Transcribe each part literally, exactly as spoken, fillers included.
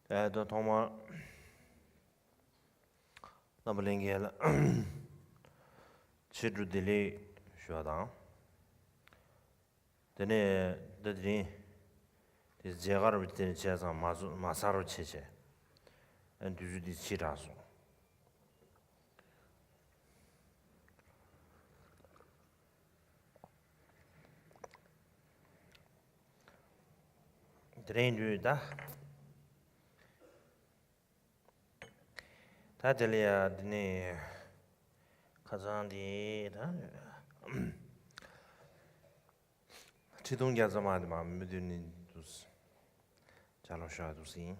ཨེ་ད་ཐོག་མར་རྣམ་པ་ལྷན་རྒྱས་ལ་ཕྱི་དྲོ་བདེ་ལེགས་ཞུ་བ་དང་། དེ་ནས་ད་དེ་རིང་དེ་མཇལ་ཁ་རུ་དེ་ནས་བྱས་ཙང་མ་བཟོ་མ་ཚར་རུ་བྱས་བྱས། ཨ་དུས་ཚོད་འདི་ཕྱི་དྲགས་སོང་། དེ་རིང་དུས་ད། ད་དེ་ལ་ཡ་འདི་ནས་ཁ་སང་འདི་ད་ཁྲི་སྟོང་བརྒྱ་རྩ་མ་དེ་མ་མི་འདུག་ནི་འདུག་ཅ་ལག་ཤོག་འདུག་ཟིན།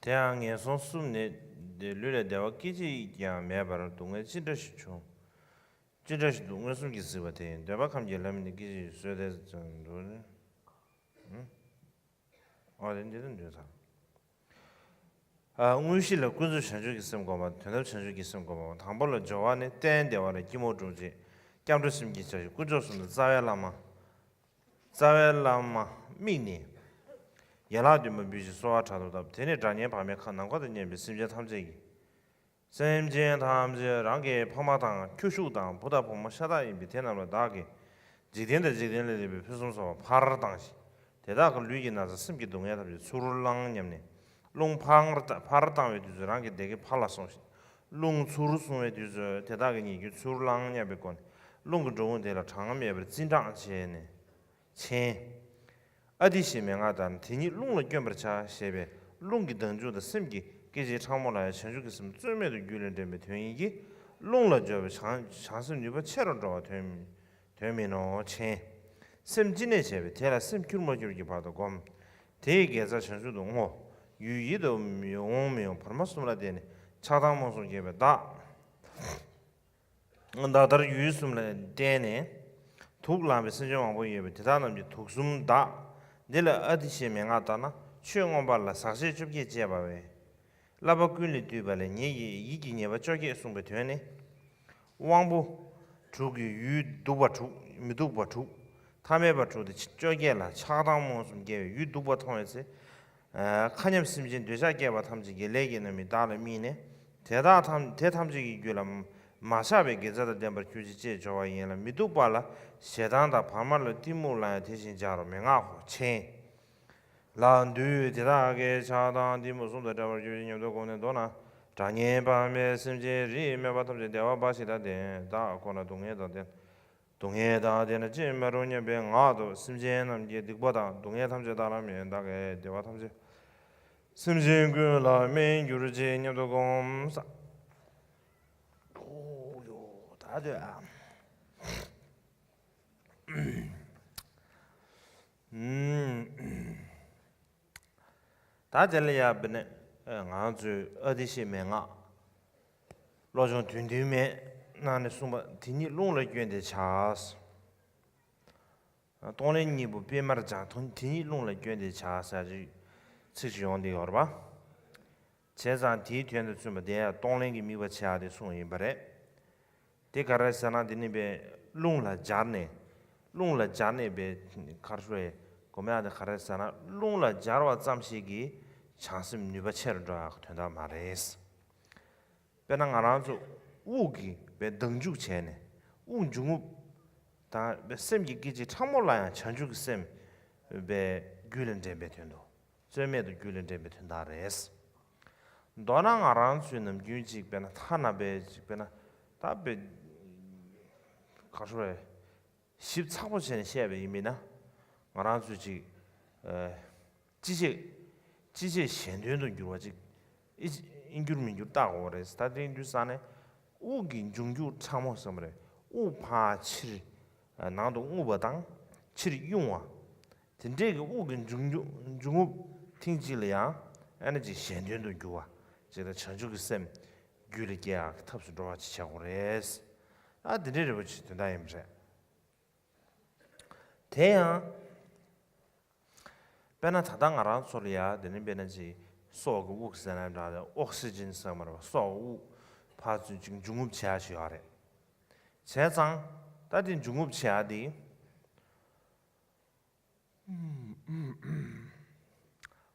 དེ་ཡང་ངན་སོང་གསུམ་ནས་ལུས་ལ་བདེ་བ་སྐད་ཅིག་ཀྱང་མེད་པར་སྡུག་བསྔལ་ཅི་འདྲ་ཞིག་བྱུང་། ཅི་འདྲ་ཞིག་འདུག་མངོན་སུམ་གྱིས་གཟིགས་པ་དེ་ཡིན། འདོད་པ་ཁམས་ཀྱི་ལམ་ནི་སྐད་ཅིག་བཟོད་དེ་ཙམ་དུ། ཨོ་དེ་འདི་ལྟར་འདོད་ཚར། ཨ་དངོས་གཞི་ལ་ཀུན་རྫོབ་བྱང་ཆུབ་ཀྱི་སེམས་བསྒོམ་པ་དང་དོན་དམ་བྱང་ཆུབ་ཀྱི་སེམས་བསྒོམ་པ། དང་པོ་ལ་སྦྱོར་བ་ནི་རྟེན་བདེ་བ་ལ་སྐྱིལ་མོ་ཀྲུང་བཅས་སྐྱབས་འགྲོ་སེམས་བསྐྱེད་བྱ་ཞིང་དཀོན་མཆོག་གསུམ་དང་རྩ་བའི་བླ་མ། རྩ་བའི་བླ་མ་དམིགས་ནས། ཡན་ལག་བདུན་མ་འབུལ་ཞིང་གསོལ་བ་དྲག་ཏུ་བཏབ། དེ་ནས་སྒྲ་སྙན་བར་མའི་ཁ་ནམ་མཁའ་དང་མཉམ་པའི་སེམས་ཅན་ཐམས་ཅད་ཀྱི། སེམས་ཅན་ཐམས་ཅད་རང་གི་ཕ་མ་དང་ཁྱོ་ཤུག་དང་བུ་དང་བུ་མོ་ཤ་སྟག་ཡིན་པས་དེ་རྣམས་ལ་བདག་གིས་འཇིག་རྟེན་དང་འཇིག་རྟེན་ལས་འདས་པའི་ཕུན་སུམ་ཚོགས་པ་ཕར་བཏང་ཞིང་། དེ་དག་གི་ལུས་ཀྱི་ན་ཚ་སེམས་ཀྱི་སྡུག་བསྔལ་ཐམས་ཅད་ཚུར་བླངས་སྙམ་ནས། རླུང་ཕར་བཏང་ཕར་བཏང་བའི་དུས་སུ་རང་གི་བདེ་དགེ་ཕར་ལ་སོང་ཞིང་། རླུང་ཚུར་སོང་བའི་དུས་སུ་དེ་དག་གི་ཉེས་སྐྱོན་ཚུར་བླངས་སྙམ་པའི་སྒོ་ནས་རླུང་གི་འགྲོ་འོང་དེ་ལ་གྲངས་མེད་པར་བརྩི་འགྲངས་བྱས་ནས། མཆན། ཨ་ཏི་ཤའི་མན་ངག་ལྟར་ན་དེ་ཉིད་རླུང་ལ་བསྐྱོན་པར་བྱ་ཞེས་པས་རླུང་གི་ལྡང་འཇུག་དང་སེམས་ཀྱི་སྐད་ཅིག་ཕྲ་མོ་ལ་ཡང་བྱང་ཆུབ་ཀྱི་སེམས་རྩོལ་མེད་དུ་རྒྱུད་ལ་འདྲེན་པའི་དོན་ཡིན་གྱི། རླུང་ལ་སྦྱོར་བས་བྱང་བྱང་སེམས་ནུས་པ་ཆེ་རུ་འགྲོ་བ་དོན་དོན་མིན་ནོ། མཆན། སེམས་ཅི་ནས་བྱས་པས་དེ་ལ་སེམས་སྐྱུར་མ་སྐྱུར་གྱི་བར་དུ་བསྒོམ། དེའི་དགེ་རྩ་བྱང་ཆུབ་ཏུ་བསྔོ། ཡུལ་ཡིད་དུ་འོང་མི་འོང་བར་མ་གསུམ་ལ་བརྟེན་ནས་ཆགས་སྡང་རྨོངས་གསུམ་སྐྱེས་པའི་བདག་ད་ལྟར་ཡུལ་གསུམ་ལ་བརྟེན་ནས་དུག་ལངས་པའི་སེམས་ཅན་མང་པོ་ཡོད་པས་དེ་དག་རྣམས་ཀྱི་དུག་གསུམ་དག་འདི་ལ་ཨ་ཏི་ཤའི་མན་ངག་ལྟར་ན་ཆོས་མངོན་པ་ལ་ཟག་བཅས་བཅོ་བརྒྱད་བཅས་པ་བས། བསླབ་པ་ཀུན་ལས་བཏུས་པ་ལས་ཉིད་ཀྱི་ཡིད་ཀྱི་ཉེས་པ་བཅོ་བརྒྱད་གསུངས་པའི་དོན་ནི། དབང་པོ་དྲུག་གི་ཡུལ་སྡུག་པ་དྲུག་མི་སྡུག་པ་དྲུག་ཐ་མལ་པ་དྲུག་སྟེ་བཅོ་བརྒྱད་ལ་ཆགས་སྡང་རྨོངས་གསུམ་སྐྱེ་བས་ཡུལ་སྡུག་པ་མཐོང་བའི་ཚེ། མཁའ་མཉམ་སེམས་ཅན་འདོད་ཆགས་སྐྱེས་པ་ཐམས་ཅད་ཀྱི་ལས་ཀྱི་རྣམ་སྨིན་བདག་ལ་སྨིན་ནས། དེ་དག་ཐམས་དེ་ཐམས་ཅད་ཀྱི་རྒྱུད་ལ་མ་ཆགས་པའི་དགེ་རྩ་དང་ལྡན་པར་གྱུར་ཅིག་ཅེས་སྦྱོར་བ་ཡིན་ལ། མི་སྡུག་པ་ལ་ཞེ་སྡང་དང་བར་མ་ལ་གཏི་མུག་ལ་ཡང་དེ་བཞིན་སྦྱར་རོ། མན་ངག་གོ། མཆན། ལག་འདུས་དེ་དག་གིས་ཆགས་སྡང་གཏི་མུག་གསུམ་དང་བྲལ་བར་གྱུར་ཅིག་སྙམ་དུ་བསྒོམས་ནས་མདོར་ན། སྒྲ་སྙན་བར་མའི་སེམས་ཅན་རིས་མེད་པ་ཐམས་ཅད་བདེ་བ་འབའ་ཞིག་དང་ལྡན། བདག་ཁོ་ན་སྡུག་བསྔལ་དང་ལྡན། སྡུག་བསྔལ་དང་ལྡན་ན་ཅི་མ་རུང་སྙམ་པའི་ངང་དུ་སེམས་ཅན་རྣམས་ཀྱི་སྡིག་པ་དང་སྡུག་བསྔལ་ཐམས་ཅད་བདག་ལ་སྨིན། བདག་གི་བདེ་བ་ཐམས་ཅད་སེམས་ཅན་ཀུན་ལ་སྨིན་གྱུར་ཅིག་སྙམ་དུ་བསྒོམ། ཨོ་ཡོ་ད་དེ་ཨ། ད་དེ་ལ་ཡ་བི་ནི་ང་ཚོའི་ཨ་ཏི་ཤའི་མན་ངག་བློ་སྦྱོང་བདུན་བདུན་མའི་ནང་ནས་གསུངས་པ་དེ་ཉིད་རླུང་ལ་བསྐྱོན་ཏེ་བྱ། གཏོང་ལེན་གཉིས་པོ་སྤེལ་མར་སྦྱར། དོན་དེ་ཉིད་རླུང་ལ་བསྐྱོན་ཏེ་བྱ་ཟེར་ཅིག་ཚིག་ཅིག་ཡོང་བསྡད་ཡོད་རེད་པ། བྱས་ཙང་དེའི་དོན་དུ་མཚོན་པ་དེ་ཡང་གཏོང་ལེན་གྱི་དམིགས་པ་བྱེད་ཡག་དེ་གསུངས་ཡིན་པ་རེད། དེ་ག་རེ་ཟེར་ན་དེ་ནི་པའི་རླུང་ལ་སྦྱར་ནས་རླུང་ལ་སྦྱར་ནས་པའི་གར་ཤོ་ཡི་གོ་མེ་ཡག་དེ་ག་རེ་ཟེར་ན་རླུང་ལ་སྦྱར་བ་ཙམ་ཞིག་གིས་བྱང་སེམས་ནུས་པ་ཆེ་རུ་འགྲོ་ཡག་གི་དོན་དག་མ་རེད། དཔེར་ན་ང་རང་ཚོ་དབུགས་ཀྱི་བའི་ལྡང་འཇུག་བྱས་ནས་དབུགས་འབྱུང་རྔུབ་དང་བའི་སེམས་ཀྱི་སྐད་ཅིག་ཕྲ་མོ་ལ་ཡང་བྱང་ཆུབ་ཀྱི་སེམས་བའི་རྒྱུད་ལ་འདྲེན་པའི་དོན་དུ་རྩོལ་མེད་དུ་རྒྱུད་ལ་འདྲེན་པའི་དོན་དག་རེད། མདོར་ན་ང་རང་ཚོའི་ནམ་རྒྱུན་ཅིག་དཔེར་ན་ཐ་ན་བའི་ཅིག་དཔེར་ན་ད་བའི་ག་རེ་ཞིབ་ཚགས་པོ་བྱས་ནས་བཤད་པ་ཡིན་མིན་ན་ང་རང་ཚོས་ཅིག་ཨ་ཅི་བྱེད་ཅི་བྱེད་གཞན་དོན་དུ་འགྱུར་བ་ཅིག་ཨི་ཨི་འགྱུར་མི་འགྱུར་བལྟ་དགོས་པ་རེད། ད་དེ་དུས་ས་ནས་དབུགས་ཀྱི་འབྱུང་འགྱུར་ཕྲ་མོ་བསམ་པ་རེད། དབུགས་ཕར་ཕྱིར་ནང་དུ་རྔུབ་པ་དང་ཕྱིར་དབྱུང་བ། དེ་འདྲས་ཀྱི་དབུགས་ཀྱི་འབྱུང་འགྱུར་འབྱུང་རྔུབ་ཐེངས་གཅིག་ལ་ཡང་ཨ་ནི་ཅིག་གཞན་དོན་དུ་འགྱུར་བ་ཅིག་དང་བྱང་ཆུབ་ཀྱི་སེམས་རྒྱུད་ལ་སྐྱེ་ཡག་གི་ཐབས་སུ་འགྲོ་བ་ཅིག་བྱེད་དགོས་རེད། ཨ་དེ་འདྲས་རེད་པ་ཅིག་དོན་དག་ཡིན་པ་རེད། དེ་ཡང་། དཔེར་ན་ད་ལྟ་ང་རང་ཚོ་ལ་ཡ་དེ་ནི་དཔེར་ན་ཅིག་སྲོག་གི་དབུགས་ཟེར་ན་འདྲ་ཨོག་སི་ཇན་ཟེར་མ་རེད་པ། སྲོག་གི་དབུགས་ཕར་ཚུར་ཅིག་འབྱུང་རྔུབ་བྱེད་ཡ་ཞིག་ཡོད་རེད། བྱས་ཙང་ ད་དེ་འབྱུང་རྔུབ་བྱེད་ཡ་དེ།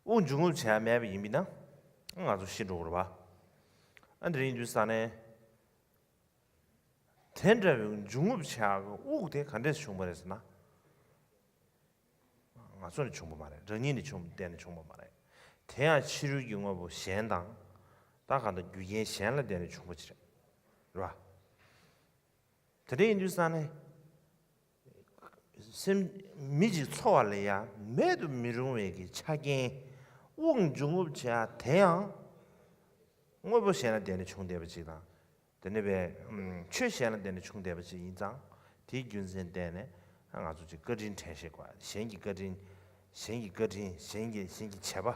དབུགས་འབྱུང་རྔུབ་བྱེད་ཡ་མེད་པ་ཡིན་པས་ན། ང་ཚོ་ཤི་འགྲོ་གི་རེད་པ། ཨ་འདི་རེད་ཡིན་དུས་ས་ནས། དེ་འདྲ་བའི་འབྱུང་རྔུབ་བྱེད་ཡ་གི་དབུགས་དེ་ག་འདྲས་བྱུང་བ་རེད་ཟེར་ན། ང་ཚོ་ནས་བྱུང་བ་མ་རེད། རང་ཉིད་ནས་བྱུང་བསྡད་ནས་བྱུང་བ་མ་རེད། དེ་ཡང་ཕྱི་རོལ་གྱི་དངོས་པོ་གཞན་དང་། ད་གང་ལྟར་རྒྱུ་རྐྱེན་གཞན་ལ་བརྟེན་ནས་བྱུང་བ་ཅིག་རེད། རེད་པ། དེ་འདྲ་ཡིན་དུས་ས་ནས། སེམས། མི་གཅིག་འཚོ་བ་ལ་ཡང་མེད་དུ་མི་རུང་བའི་གི་ཆ་རྐྱེན། དབུགས་འབྱུང་རྔུབ་བྱེད་ཡ་དེ་ཡང་དངོས་པོ་གཞན་ལ་བརྟེན་ནས་བྱུང་བསྡད་པ་ཅིག་དང་། དེ་ནས་པའི་ཆོས་གཞན་ལ་བརྟེན་ནས་བྱུང་བསྡད་པ་ཅིག་ཡིན་ཙང་། དེའི་རྒྱུ་མཚན་བརྟེན་ནས་ང་ཚོ་ཅིག་བཀའ་དྲིན་དྲན་ཤེས་དགོས། གཞན་གྱི་བཀའ་དྲིན། གཞན་གྱི་བཀའ་དྲིན། གཞན་གྱི་གཞན་གྱི་བྱས་པ་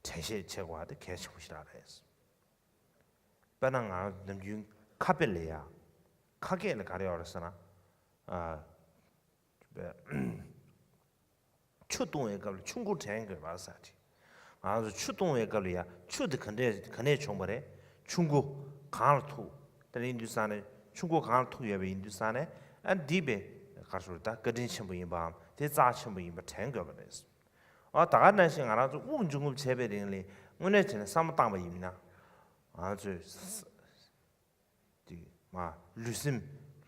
དྲན་ཤེས་བྱེད་དགོས་པ་དེ་གལ་ཆེན་པོ་ཞིག་རང་རེད། དཔེར་ན་ང་ནམ་རྒྱུན་ཁ་དཔེ་ལ་ཡ། ཁ་སྐད་ལ་ག་རེ་ཡོད་རེད་ཟེར་ན། ཨ། ཆུ་བཏུང་བའི་སྐབས་ལ་ཆུ་མགོ་དྲན་དགོས་པ་ཟེར་ཅིག་ང་ཚོ་ཆུ་བཏུང་བའི་སྐབས་ལ་ཡ་ཆུ་དེ་ག་འདྲས་ག་ནས་བྱུང་བ་རེད། ཆུ་མགོ་གངས་ལ་ཐུག་དེ་ཡིན་དུས་ས་ནས་ཆུ་མགོ་གངས་ལ་ཐུག་ཡོད་པ་ཡིན་དུས་ས་ནས། ཨ་འདི་པའི་ག་རེ་ཟེར་ད་བཀའ་དྲིན་ཆེན་པོ་ཡིན་པའམ་དེ་རྩ་ཆེན་པོ་ཡིན་པ་དྲན་དགོས་པ་རེད། ཨ་ད་ག་ནང་བཞིན་ང་རང་ཚོ་དབུགས་འབྱུང་རྔུབ་བྱས་པའི་རིང་ལ་དངོས་གནས་བྱས་ན་བསམ་བློ་བཏང་པ་ཡིན་ན། ང་ཚོས། དེ་མ་ལུས་སེམས་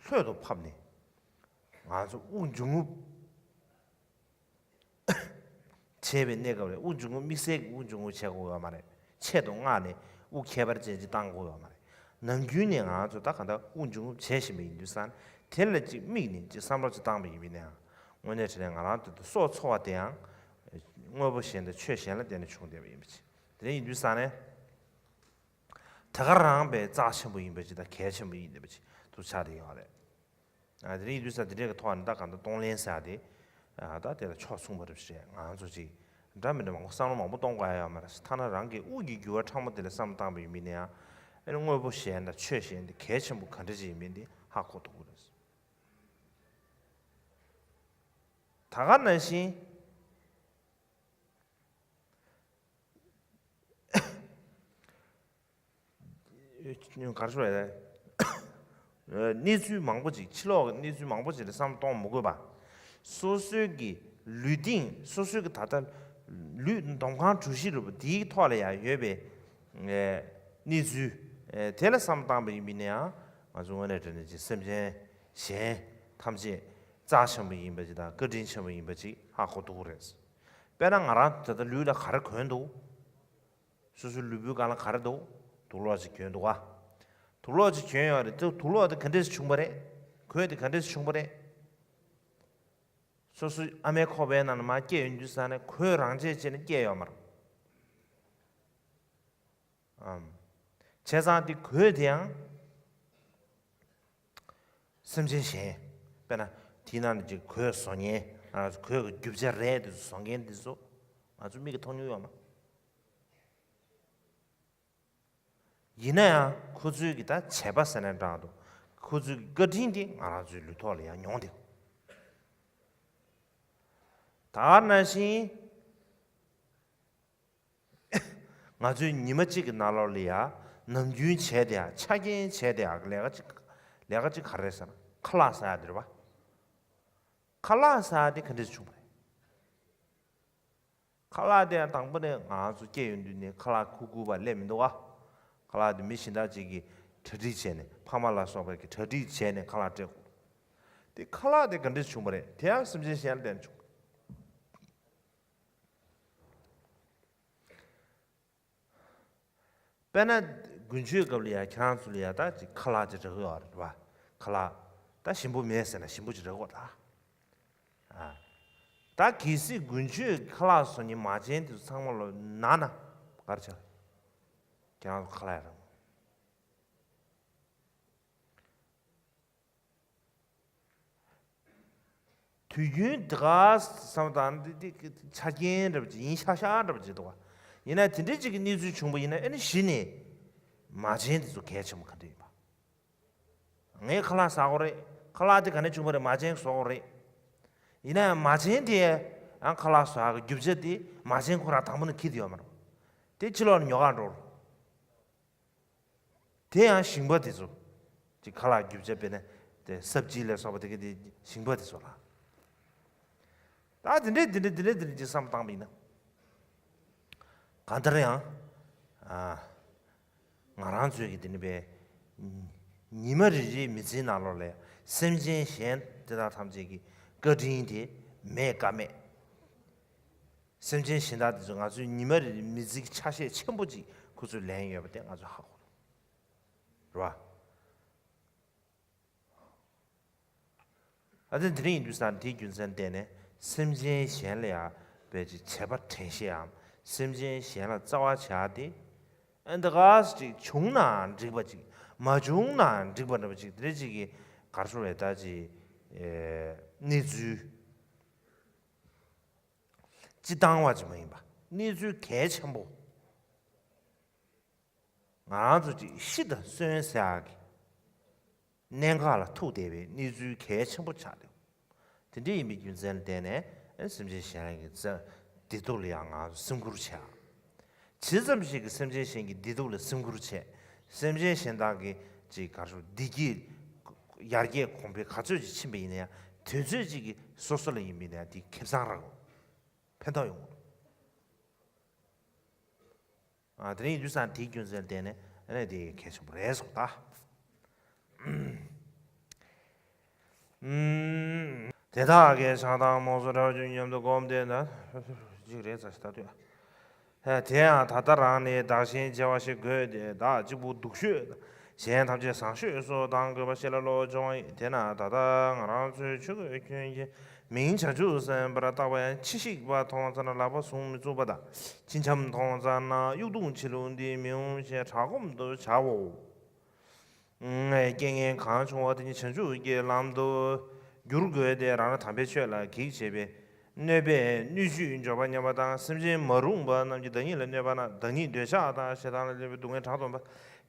ལྷོད་དུ་ཕབ་ནས། ང་ཚོ་དབུགས་འབྱུང་རྔུབ་བྱེད་པའི་གནས་སྐབས་ལ་དབུགས་འབྱུང་རྔུབ་དམིགས་བསལ་གྱི་དབུགས་འབྱུང་རྔུབ་བྱེད་དགོས་ཡོད་མ་རེད། ཆེད་དུ་མངགས་ནས་དབུགས་ཁྱད་པར་ཅན་ཅིག་བཏང་དགོས་ཡོད་མ་རེད། ནམ་རྒྱུན་ནས་ང་ཚོ་ད་ག་འདྲ་དབུགས་འབྱུང་རྔུབ་བྱེད་བཞིན་པ་ཡིན་དུས་ཙང་། དེ་ལ་ཅིག་དམིགས་ནས་ཅིག་བསམ་བློ་ཅིག་བཏང་པ་ཡིན་པ་ཡིན་ན་ཡང་། དངོས་གནས་དྲང་གནས་ང་རང་ཚོ་སྲོག་འཚོ་བ་དེ་ཡང་དངོས་པོ་གཞན་དང་ཆོས་གཞན་ལ་བརྟེན་ནས་བྱུང་བསྡད་པ་ཡིན་པ་ཅིག་དེ་འདྲ་ཡིན་དུས་ཙང་ནས། དེ་ག་རང་པའི་རྩ་ཆེན་པོ་ཡིན་པ་ཅིག་དང་གལ་ཆེན་པོ་ཡིན་བསྡད་པ་ཅིག་ཏུ་ཆགས་བསྡད་ཡོད་རེད། ཨ་དེ་རིང་ཡིན་དུས་ས་དེ་འདྲའི་གི་ཐོག་ནས་ད་གང་ལྟར་གཏོང་ལེན་ཟེར་ཡ་དེ། ཨ་ད་དེ་ལ་ཕྱོགས་མཚུངས་པ་རེད་ཟེར། ང་ཚོ་ཅིག་འདྲ་མི་འདྲ་མང་པོ་བསམ་བློ་མང་པོ་གཏོང་དགོས་ཡ་ཡོད་མ་རེད། ཐ་ན་རང་གི་དབུགས་ཀྱི་རྒྱུ་བ་ཕྲ་མོ་དེ་ལ་བསམ་བློ་བཏང་པ་ཡིན་མིན་ན་ཡང་། ཨ་ནི་དངོས་པོ་གཞན་དང་ཆོས་གཞན་དེ་གལ་ཆེན་པོ་ག་འདྲ་ཅིག་ཡིན་མིན་དེ་ཧ་གོ་ཐུབ་ཀྱི་རེད། ད་ག་ནང་བཞིན། ག་རེ་ཞུ་དགོས་རེད། གནས་ཚུལ་མང་པོ་ཅིག་ཕྱི་ལོགས་ཀྱི་གནས་ཚུལ་མང་པོ་ཅིག་ལ་བསམ་བློ་གཏོང་མི་དགོས་པ། སོ་སོའི་གི་ལུས་སྟེང་སོ་སོའི་གི་ད་ལྟ་ལུས་འདོམ་ཁང་གྲུ་བཞི་རུ་དེའི་ཐོག་ལ་ཡང་ཡོད་པའི་གནས་ཚུལ་དེ་ལ་བསམ་བློ་བཏང་པ་ཡིན་པ་ཡིན་ན་ཡང་། ང་ཚོ་དངོས་གནས་དྲང་གནས་ཅིག་སེམས་ཅན་གཞན་ཐམས་ཅད་རྩ་ཆེན་པོ་ཡིན་པ་ཅིག་དང་བཀའ་དྲིན་ཆེན་པོ་ཡིན་པ་ཅིག་ཧ་གོ་ཐུབ་ཀྱི་རེད། དཔེར་ན་ང་རང་ད་ལྟ་ལུས་ལ་ག་རེ་གྱོན་འདུག་སོ་སོའི་ལུས་པོའི་སྒང་ལ་ག་རེ་འདུག་དུག་ལོག་ཅིག་གྱོན་འདུག་ག་དུག་ལོག་ཅིག་གྱོན་ཡོད་རེད། དེ་དུག་ལོག་དེ་ག་འདྲས་བྱུང་བ་རེད། གོས་དེ་ག་འདྲས་བྱུང་བ་རེད། སོ་སོའི་ཨ་མའི་ཁོག་པའི་ནང་ན་མར་སྐྱེས་ཡོང་དུས་ཙ་ནས་གོས་རང་ཆས་བྱས་ནས་སྐྱེས་ཡོད་མ་རེད། ཨམ། བྱས་ཙང་དེ་གོས་དེ་ཡང་སེམས་ཅན་གཞན། དཔེར་ན་དེའི་ནང་ནས་ཅིག་གོས་བཟོ་མཁན། ཨ། གོས་ཀྱི་རྒྱུ་ཆ་རས་དེ་ཚོ་བཟོ་མཁན་དེ་ཚོ་ང་ཚོ་མིག་གིས་མཐོང་མྱོང་ཡོད་མ། ཡིན་ན་ཡང་ཁོ་ཚོའི་གི་ད་བྱས་པ་ཟེར་ན་འདྲ་འདུག་ཁོ་ཚོའི་གི་བཀའ་དྲིན་དེ་ང་རང་ཚོའི་ལུས་ཐོག་ལ་ཡང་མྱོང་བསྡད། ད་ནང་བཞིན་ང་ཚོའི་ཉི་མ་གཅིག་གི་ནང་ལོགས་ལ་ཡང་ནམ་རྒྱུན་བྱས་བསྡད་ཡ། ཆ་རྐྱེན་བྱས་བསྡད་ཡ་གི་ལས་ཀ་གཅིག་ལས་ཀ་གཅིག་ག་རེ་རེད་ཟེར་ན་ཁ་ལག་ཟ་ཡ་དེ་རེད་པ། ཁ་ལག་ཟ་ཡ་དེ་ག་འདྲས་བྱུང་བ་རེད། ཁ་ལག་དེ་ཡང་དང་པོ་ནས་ང་ཚོ་སྐྱེས་ཡོང་དུས་ནས་ཁ་ལག་ཁུག་ཁུག་པ་སླེབས་མི་འདུག་ག་ཁ་ལག་དེ་མི་གཞན་དག་ཅིག་གིས་གྲ་སྒྲིག་བྱས་ནས། ཕ་མ་ལ་སོགས་པ་གིས་གྲ་སྒྲིག་བྱས་ནས་ཁ་ལག་སྤྲད་དགོས། དེ་ཁ་ལག་དེ་ག་འདྲས་བྱུང་བ་རེད། དེ་ཡང་སེམས་ཅན་གཞན་ལ་བརྟེན་བྱུང་། དཔེར་ན་དགུན་ཆོས་སྐབས་ལ་ཡ་ཁྱེད་རང་ཚོ་ལ་ཡ་ད་ཅིག་ཁ་ལག་ཅིག་རག་གི་ཡོད་རེད་པ། ཁ་ལག་ད་ཞིམ་པོ་མེད་ཟེར་ན་ཞིམ་པོ་ཅིག་རག་གི་ཡོད་རེད། ཨ། ད་གལ་སྲིད་དགུན་ཆོས་ཁ་ལག་བཟོ་མཁན་མ་བྱན་དེ་ཚོ་ཚང་མ་ལོ་ན་ན་ག་རེ་བྱ། ཁྱེད་རང་ཚོ་ཁ་ལག་ཡ་རག་མ། དུས་རྒྱུན་དེ་ག་བསམ་བཏང་འདི་འདི་ཆ་རྐྱེན་འདྲ་པོ་ཅིག་ཡིན་ཤག་ཤག་འདྲ་པོ་ཅིག་འདུག་ག་ཡིན་ན་དེ་འདྲའི་ཅིག་གི་གནས་ཚུལ་བྱུང་པ་ཡིན་ན། ཨ་ནི་གཞི་ནས་མ་བྱན་དེ་ཚོ་གལ་ཆེན་པོ་ག་འདྲ་ཡིན་པ། ངས་ཁ་ལག་ཟ་དགོས་རེད། ཁ་ལག་དེ་ག་ནས་བྱུང་བ་རེད། མ་བྱན་བཟོ་དགོས་རེད། ཡིན་ན་ཡང་མ་བྱན་དེ་ཡང་ཁ་ལག་བཟོ་ཡག་གི་རྒྱུ་ཆ་དེ་མ་བྱན་ཁོ་རང་དང་པོ་ནས་འཁྱེར་དེ་ཡོད་མ་རེད། དེ་ཕྱི་ལོགས་ནས་ཉོ་གར་འགྲོ་རེད། དེ་ཡང་ཞིང་པ་དེ་ཚོ་གི་ཁ་ལག་རྒྱུ་ཆ། དཔེར་ན་ དེ་སབ་ཇི་ལ་སོགས་པ་དེ་ག་དེ་ཞིང་པ་དེ་ཚོ་ལ། ད་དེ་འདྲས་དེ་འདྲས་དེ་འདྲས་དེ་འདྲས་ཅིག་བསམ་བློ་བཏང་པ་ཡིན་ན། གང་ལྟར་ཡང་། ཨ། ང་རང་ཚོའི་གི་དེ་ནི་པའི་ཉི་མ་རེ་རེའི་མི་ཚེའི་ནང་ལོགས་ལ་སེམས་ཅན་གཞན་དེ་དག་ཐམས་ཅད་ཀྱི་བཀའ་དྲིན་དེ་མེད་ཀ་མེད། སེམས་ཅན་གཞན་དག་དེ་ཚོ་ང་ཚོའི་ཉི་མ་རེ་རེའི་མི་ཚེའི་ཆ་ཤས་ཆེན་པོ་ཅིག་ཁོ་ཚོས་ལེན་ཡོད་པ་དེ་ང་ཚོས་ཧ་གོ་རེད་བ། ཨ་ཙི་དེ་རིང་ཡིན་དུས་ཙང་དེའི་རྒྱུ་མཚན་བརྟེན་ནས་སེམས་ཅན་གཞན་ལ་ཡང་བས་ཀྱི་བྱས་པ་དྲན་ཤེས་འམ་སེམས་ཅན་གཞན་ལ་བརྩེ་བ་བྱ་སྟེ། ཨ་འདི་ག་ཅིག་བྱུང་ནའང་འགྲིག་པ་ཅིག་མ་བྱུང་ནའང་འགྲིག་པ་འདྲ་པོ་ཅིག་དེ་འདྲ་ཅིག་གི་གར་སོང་བའི་ད་ཅིག་གནས་ཚུལ་སྤྱི་བཏང་བ་ཅིག་མ་ཡིན་པ་གནས་ཚུལ་གལ་ཆེན་པོ། ང་རང་ཚོ་ཅིག་ཤི་དང་གསོན་ཟེར་ཡག་གི་གནད་འགག་ལ་ཐུག་བསྡད་པའི་གནས་ཚུལ་གལ་ཆེན་པོ་ཆགས་འདུག་དེ་འདྲ་ཡིན་པའི་རྒྱུ་མཚན་ལ་བརྟེན་ནས་སེམས་ཅན་གཞན་གྱི་བདེ་སྡུག་ལ་ཡང་ང་ཚོ་སེམས་ཁུར་བྱས། ཇི་ཙམ་ཞིག་གིས་སེམས་ཅན་གཞན་གྱི་བདེ་སྡུག་ལ་སེམས་ཁུར་བྱས། སེམས་ཅན་གཞན་དག་གི་ཅིག་གར་ཞུ་བདེ་སྐྱིད་ཡར་རྒྱས་གོང་འཕེལ་ག་ཚོད་ཅིག་ཕྱིན་པ་ཡིན་ན་ཡང་དུས་ཚོད་ཅིག་གིས་སོ་སོ་ལ་ཡིན་པ་ཡིན་ན་ཡང་དེ་ཁེ་བཟང་རག་གོ་ཕན་ཐོགས་ཡོང་གོ་ཨ་དེ་རིང་ཡིན་དུས་ཙང་དེའི་རྒྱུ་མཚན་བརྟེན་ནས་ཨ་ནི་དེ་གལ་ཆེན་པོ་རེད་སོང་ད། ཨུམ། དེ་དག་གིས་ཆགས་སྡང་རྨོངས་གསུམ་དགྲ་བཅོམ་སྙམ་དུ་བསྒོམས་ཏེ་ན། གཅིག་རེད་ཙང་ཞིག་ལྟ་དུས། དེ་ཡང་ད་ལྟ་རང་ནི་བདག་གཞན་བརྗེ་བ་ཞིག་དགོས་ཏེ་བདག་གཅིག་པུ་སྡུག་ཤོས་གཞན་ཐམས་ཅད་བཟང་ཤོས་སུ་གདམ་དགོས་པ་ཞིག་ལ་བློ་སྦྱོང་བ་ཡིན། དེས་ན་ད་ལྟ་ང་རང་ཚོའི་ཆོས་གོས་གྱོན་གྱི་མིང་བྱང་ཆུབ་སེམས་དཔར་བཏགས་པ་ཡང་ཕྱི་བཤིག་པ་མཐོང་ཙ་ན་ལག་པ་བཟུང་མི་ཚུགས་པ་དང་། ཕྱི་འཆམ་མཐོང་ཙ་ན་གཡུག་རྡུང་བྱེད་ལུགས་འདི་མི་འོང་ཞེས་གྲགས་སྐོམ་དུ་བྱའོ། རྐྱེན་ངན་གང་བྱུང་བ་དེ་ཉིད་བྱང་ཆུབ་ཀྱི་ལམ་དུ་བསྒྱུར་དགོས་ཏེ་རང་རང་དམ་པའི་ཆོས་ལ་གེགས་བྱེད་པའི་གནོད་པས་སྣོད་བཅུད་འབྱོར་པ་ཉམས་པ་དང་། སེམས་ཅན་མ་རུངས་པ་རྣམས་ཀྱི་བདག་ཉིད་ལ་གནོད་པ་ན་བདག་ཉིད་འདོད་ཆགས་དང་ཞེ་སྡང་ལ་སླེབས་པའི་སྡུག་བསྔལ་དྲག་ཏུ་འབར།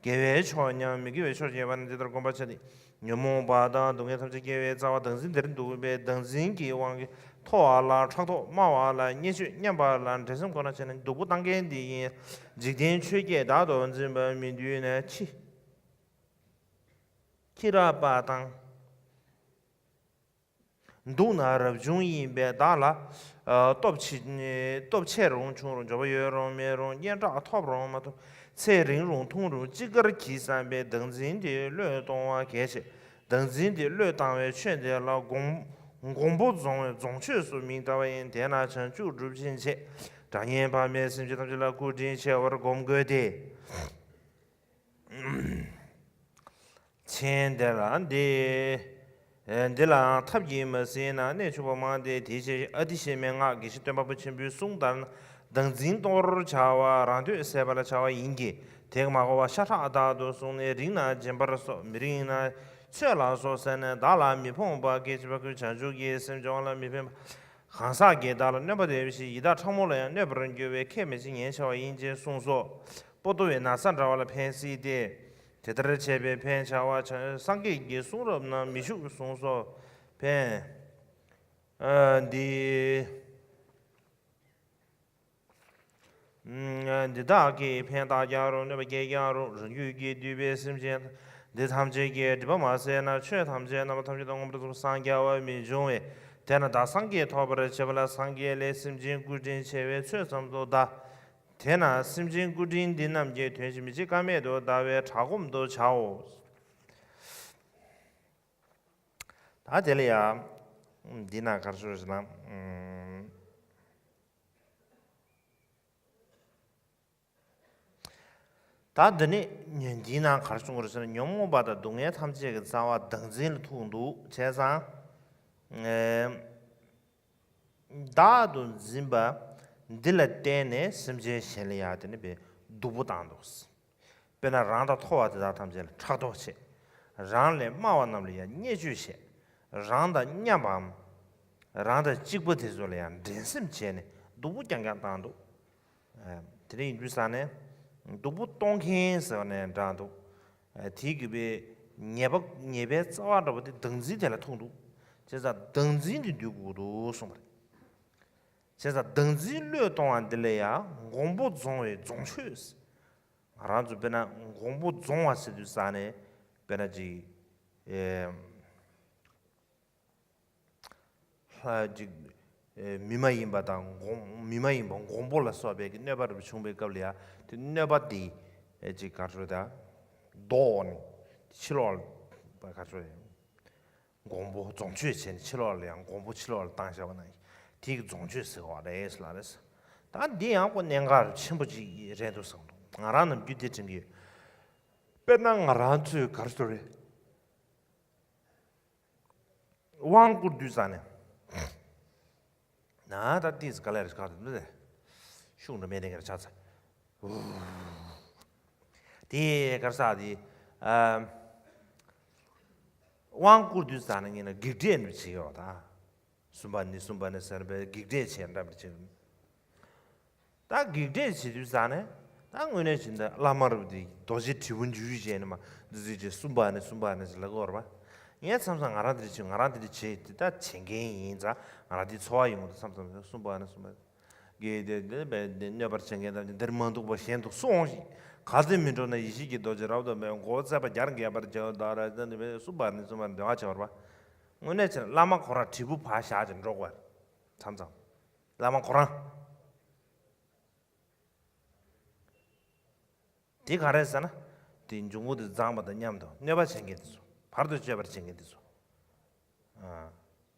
དགེ་བའི་ཕྱོགས་ཉམས་མི་དགེ་བའི་ཕྱོགས་ཀྱི་དབྱེ་བ་ནི་འདི་ལྟར་བསྒོམ་པར་བྱ་སྟེ། ཉོན་མོངས་པ་དང་སྡུག་བསྔལ་ཐམས་ཅད་སྐྱེ་བའི་རྩ་བ་བདག་འཛིན་དེར་འདུག་པས་བདག་འཛིན་གྱི་དབང་གིས་མཐོ་བ་ལ་ཕྲག་དོག་དམའ་བ་ལ་བརྙས་བཅོས་མཉམ་པ་ལ་འགྲན་སེམས་ཁོ་ན་བྱས་ནས་སྡུག་པོ་བཏང་མཁན་འདི་ཡིན། འཇིག་རྟེན་ཆོས་བརྒྱད་བདག་ཏུ་འཛིན་པ་མི་འདུལ་ན་འཆི། འཆི་རགས་པ་དང་། སྡུག་ན་རབ་བྱུང་ཡིན་པས་བདག་ལ། ཨ། སྟོབས་ཆེ་སྟོབས་ཆེ་རུང་ཆུང་རུང་འབྱོར་པ་ཡོད་རུང་མེད་རུང་སྙན་གྲགས་ཐོབ་རུང་མ་ཐོབ། ཚེ་རིང་རུང་ཐུང་རུང་ཅི་དགར་གྱིས་བསམ་པའི་བདག་འཛིན་དེ་བློས་གཏོང་བ་གལ་ཆེ། བདག་འཛིན་དེ་བློས་བཏང་བའི་ཆོས་དེ་ལ་འགོང་འགོང་པོ་རྫོང་བའི་རྫོང་ཆོས་སུ་མིང་བཏགས་པ་ཡིན། དེས་ན་བྱང་ཆུབ་སྒྲུབ་ཕྱིར་བྱེད་དགྲ་གཉེན་ཕ་མས་སེམས་ཅན་ཐམས་ཅད་ལ་སྐུ་དྲིན་ཆེ་བར་བསྒོམ་དགོས་ཏེ། མཆན་འདི་ལ་འདི། འདི་ལའང་ཐབས་ཀྱིས་མ་ཟིན་ན་གནད་ཆུང་བ་མང་སྟེ། དེའི་ཕྱིར་ཨ་ཏི་ཤ་མན་ངག་དགེ་བཤེས་སྟོན་པ་པོ་ཆེན་པོའི་གསུང་ལྟར་ན། བདག་འཛིན་གཏོར་བར་བྱ་བ་རང་འདོད་ཟད་པ་ལ་བྱ་བ་ཡིན་གྱི། དེས་མ་གོ་བར་ཤ་ཁྲག་དག་ཏུ་བཟུང་ནས་རིང་ན་སྦྱིན་པར་སོགས་མི་རིང་ན་ཆོས་ལ་སོགས་ཟད་ནས་བདག་ལ་མི་ཕོངས་པ་སྐད་ཅིག་པ་ཀུན་བྱང་ཆུབ་ཀྱི་སེམས་སྦྱོང་བ་ལ་མི་ཕན་པ། གང་ཟག་གིས་བདག་ལ་གནོད་པ་དེ་བཞིན་ཡི་དྭགས་ཕྲ་མོ་ལ་ཡང་གནོད་པར་འགྱུར་བས་ཁས་མི་འཆེ་ཉེན་ཆེ་བ་ཡིན་ཅེས་གསུངས་སོ། པོ་ཏོ་བའི་ན་ཚ་འདྲ་བ་ལ་ཕན་སྲིད་དེ། དེ་ལྟར་བྱས་པས་ཕན་བྱ་བ་བྱ་སངས་རྒྱས་ཀྱི་གསུང་རབ་རྣམས་མི་བཞུགས་གསུངས་སོ། ཕན། ཨ། འདི། འདི་དག་གིས་ཕན་བཏགས་ཀྱང་རུང་གནོད་པ་བསྐྱལ་ཀྱང་རུང་རང་རྒྱུད་ཀྱིས་བསྡུས་པའི་སེམས་ཅན་འདི་ཐམས་ཅད་ཀྱི་སྒྲིབ་པ་མ་ཟད་ན་ཆོས་ཐམས་ཅད་རྣམ་པ་ཐམས་ཅད་དུ་མངོན་པར་རྫོགས་པར་སངས་རྒྱ་བ་མི་འབྱུང་བས། དེས་ན་བདག་སངས་རྒྱས་ཐོབ་པར་བྱེད་པ་ལ་སངས་རྒྱས་ལས་སེམས་ཅན་སྐུ་དྲིན་ཆེ་བའི་ཚོད་ཙམ་དུ་གདའ། དེས་ན་སེམས་ཅན་སྐུ་དྲིན་འདི་རྣམས་ཀྱི་དོན་བྱེད་མི་བྱེད་ཀ་མེད་དུ་གདའ་བས་གྲགས་སྐོམ་དུ་བྱའོ། ད་དེ་ལ་ཡང་འདི་ན་ག་རེ་ཞུ་ཞེ་ན། ད་འདི་ནི་འདིའི་ནང་ག་རེ་གསུངས་པ་རེད་ཟེར་ན། ཉོན་མོངས་པ་དང་སྡུག་བསྔལ་ཐམས་ཅད་ཀྱི་རྩ་བ་བདག་འཛིན་ལ་ཐུག་འདུག་བྱས་ཙང་། བདག་ཏུ་འཛིན་པ་འདི་ལ་བརྟེན་ནས་སེམས་ཅན་གཞན་ལ་ཡང་དེ་ནི་བའི་སྡུག་པོ་བཏང་འདུག་དཔེར་ན་རང་དང་མཐོ་བ་དེ་དག་ཐམས་ཅད་ལ་ཕྲག་དོག་བྱེད། རང་ལས་དམའ་བ་རྣམས་ལ་ཡང་བརྙས་བཅོས་བྱེད། རང་དང་མཉམ་པའམ། རང་དང་གཅིག་པ་དེ་ཚོ་ལ་ཡང་འགྲན་སེམས་བྱས་ནས་སྡུག་པོ་རྐྱང་རྐྱང་བཏང་འདུག་དེ་འདྲ་ཡིན་དུས་ཙང་ནས་སྡུག་པོ་གཏོང་མཁན་ཟེར་བ་ནས་འདྲ་འདུག་དེའི་གི་བའི་ཉེས་པ་ཉེས་པའི་རྩ་བ་འདྲ་བོ་དེ་བདག་འཛིན་དེ་ལ་ཐུག་འདུག་བྱས་ཙང་བདག་འཛིན་དེ་འདུལ་དགོས་འདུག་གསུངས་པ་རེད། བྱས་ཙང་བདག་འཛིན་བློས་གཏོང་བ་འདི་ལ་ཡང་འགོང་པོ་རྫོང་བའི་རྫོང་ཆོས། ང་རང་ཚོ་དཔེར་ན་འགོང་པོ་རྫོང་བ་ཟེར་དུས་ཙང་ནས་དཔེར་ན་ཅིག་ཨེ། ལྷ་ཅིག་མི་མ་ཡིན་པ་དང་འགོང་མི་མ་ཡིན་པ་འགོང་པོ་ལ་སོགས་པའི་གི་གནོད་པ་རུ་བྱུང་བའི་སྐབས་ལ་ཡང་དེ་གནོད་པ་དེ་ཅིག་ག་རེ་ཟེར་ད་ལྡོག་ནས་ཕྱི་ལོགས་ལ་ག་རེ་ཟེར་འགོང་པོ་རྫོང་མཆོད་བྱས་ནས་ཕྱི་ལོགས་ལ་ཡང་འགོང་པོ་ཕྱི་ལོགས་ལ་བཏང་བཞག་པ་ན་དེ་གི་རྫོང་མཆོད་ཟེར་བ་རེད་ལ་རེད། ད་འདི་ཡང་ཁོ་གནད་འགག་ཆེན་པོ་ཅིག་རེད་འདུག་བསམ་འདུག་ང་རང་ནམ་རྒྱུན་དེ་དྲན་གི་ཡོད། དཔེར་ན་ང་རང་ཚོས་ག་རེ་ཟེར་རེད། དབང་བསྐུར་དུས་ཙ་ནས། ན་ད་ཏིས་ག་ལེར་ག་རེ་ཤུགས་འགྲོ་མེད་དེ་གར་ཆགས་ཚར། དེ་གར་ས་དེ། དབང་བསྐུར་དུས་ཙ་ནས་ངས་ན་བགེགས་བསྐྲད་འདྲ་བྱེད་ཡོད་ད། གསུམ་པ་ནི་གསུམ་པ་ནི་ཟེར་བའི་བགེགས་བསྐྲད་བྱས་འདྲ་བྱེད། ད་བགེགས་བསྐྲད་བྱེད་དུས་ཙང་ནས་ད་དངོས་གནས་བྱེད་ན་བླ་མ་རུ་དེ་རྡོ་རྗེ་དྲིལ་བུ་འཇུ་རྒྱུ་བྱས་ནས་མ་འདི་ཚོས་ཀྱི་གསུམ་པ་ནས་གསུམ་པ་ནས་ལ་གོ་བར་བ། ངས་མཚམས་མཚམས་ང་རང་དེ་བྱེད་ང་རང་དེ་བྱེད་དེ་ད་བྱེད་མཁན་ཡིན་ཙང་ང་རང་དེ་འཚོ་བ་ཡོང་གི་འདུག་མཚམས་མཚམས་གསུམ་པ་ནས་གསུམ་པ་གི་དེ་དེ་བས་དེ་གནོད་པར་བྱེད་མཁན་དང་འདིར་མ་འདུག་པ་གཞན་དུ་སོང་ཞིག་ག་ཚོད་མི་འགྲོ་ན་ཡེ་ཤེས་ཀྱི་རྡོ་རྗེ་རབ་ཏུ་མའི་མགོ་བོ་བཙས་པ་རྒྱར་འགེབས་པར་བྱའོ་ད་ར་ད་ནི་བས་གསུམ་པ་ནས་གསུམ་པ་འདོད་པ་བྱེད་བར་བ། དངོས་གནས་བྱས་ན་བླ་མ་ཁོ་རང་དྲིལ་བུ་ཕར་བཞག་ཅིང་འགྲོ་དགོས་མཚམས་མཚམས། བླ་མ་ཁོ་རང་། དེ་ག་རེ་ཟེར་ན། དེ་འབྱུང་པོ་དེ་བརྫངས་པ་དང་མཉམ་དུ་གནོད་པ་བྱེད་མཁན་དེ་ཚོ། བར་དུ་གཅོད་པར་བྱེད་མཁན་དེ་ཚོ། ཨ།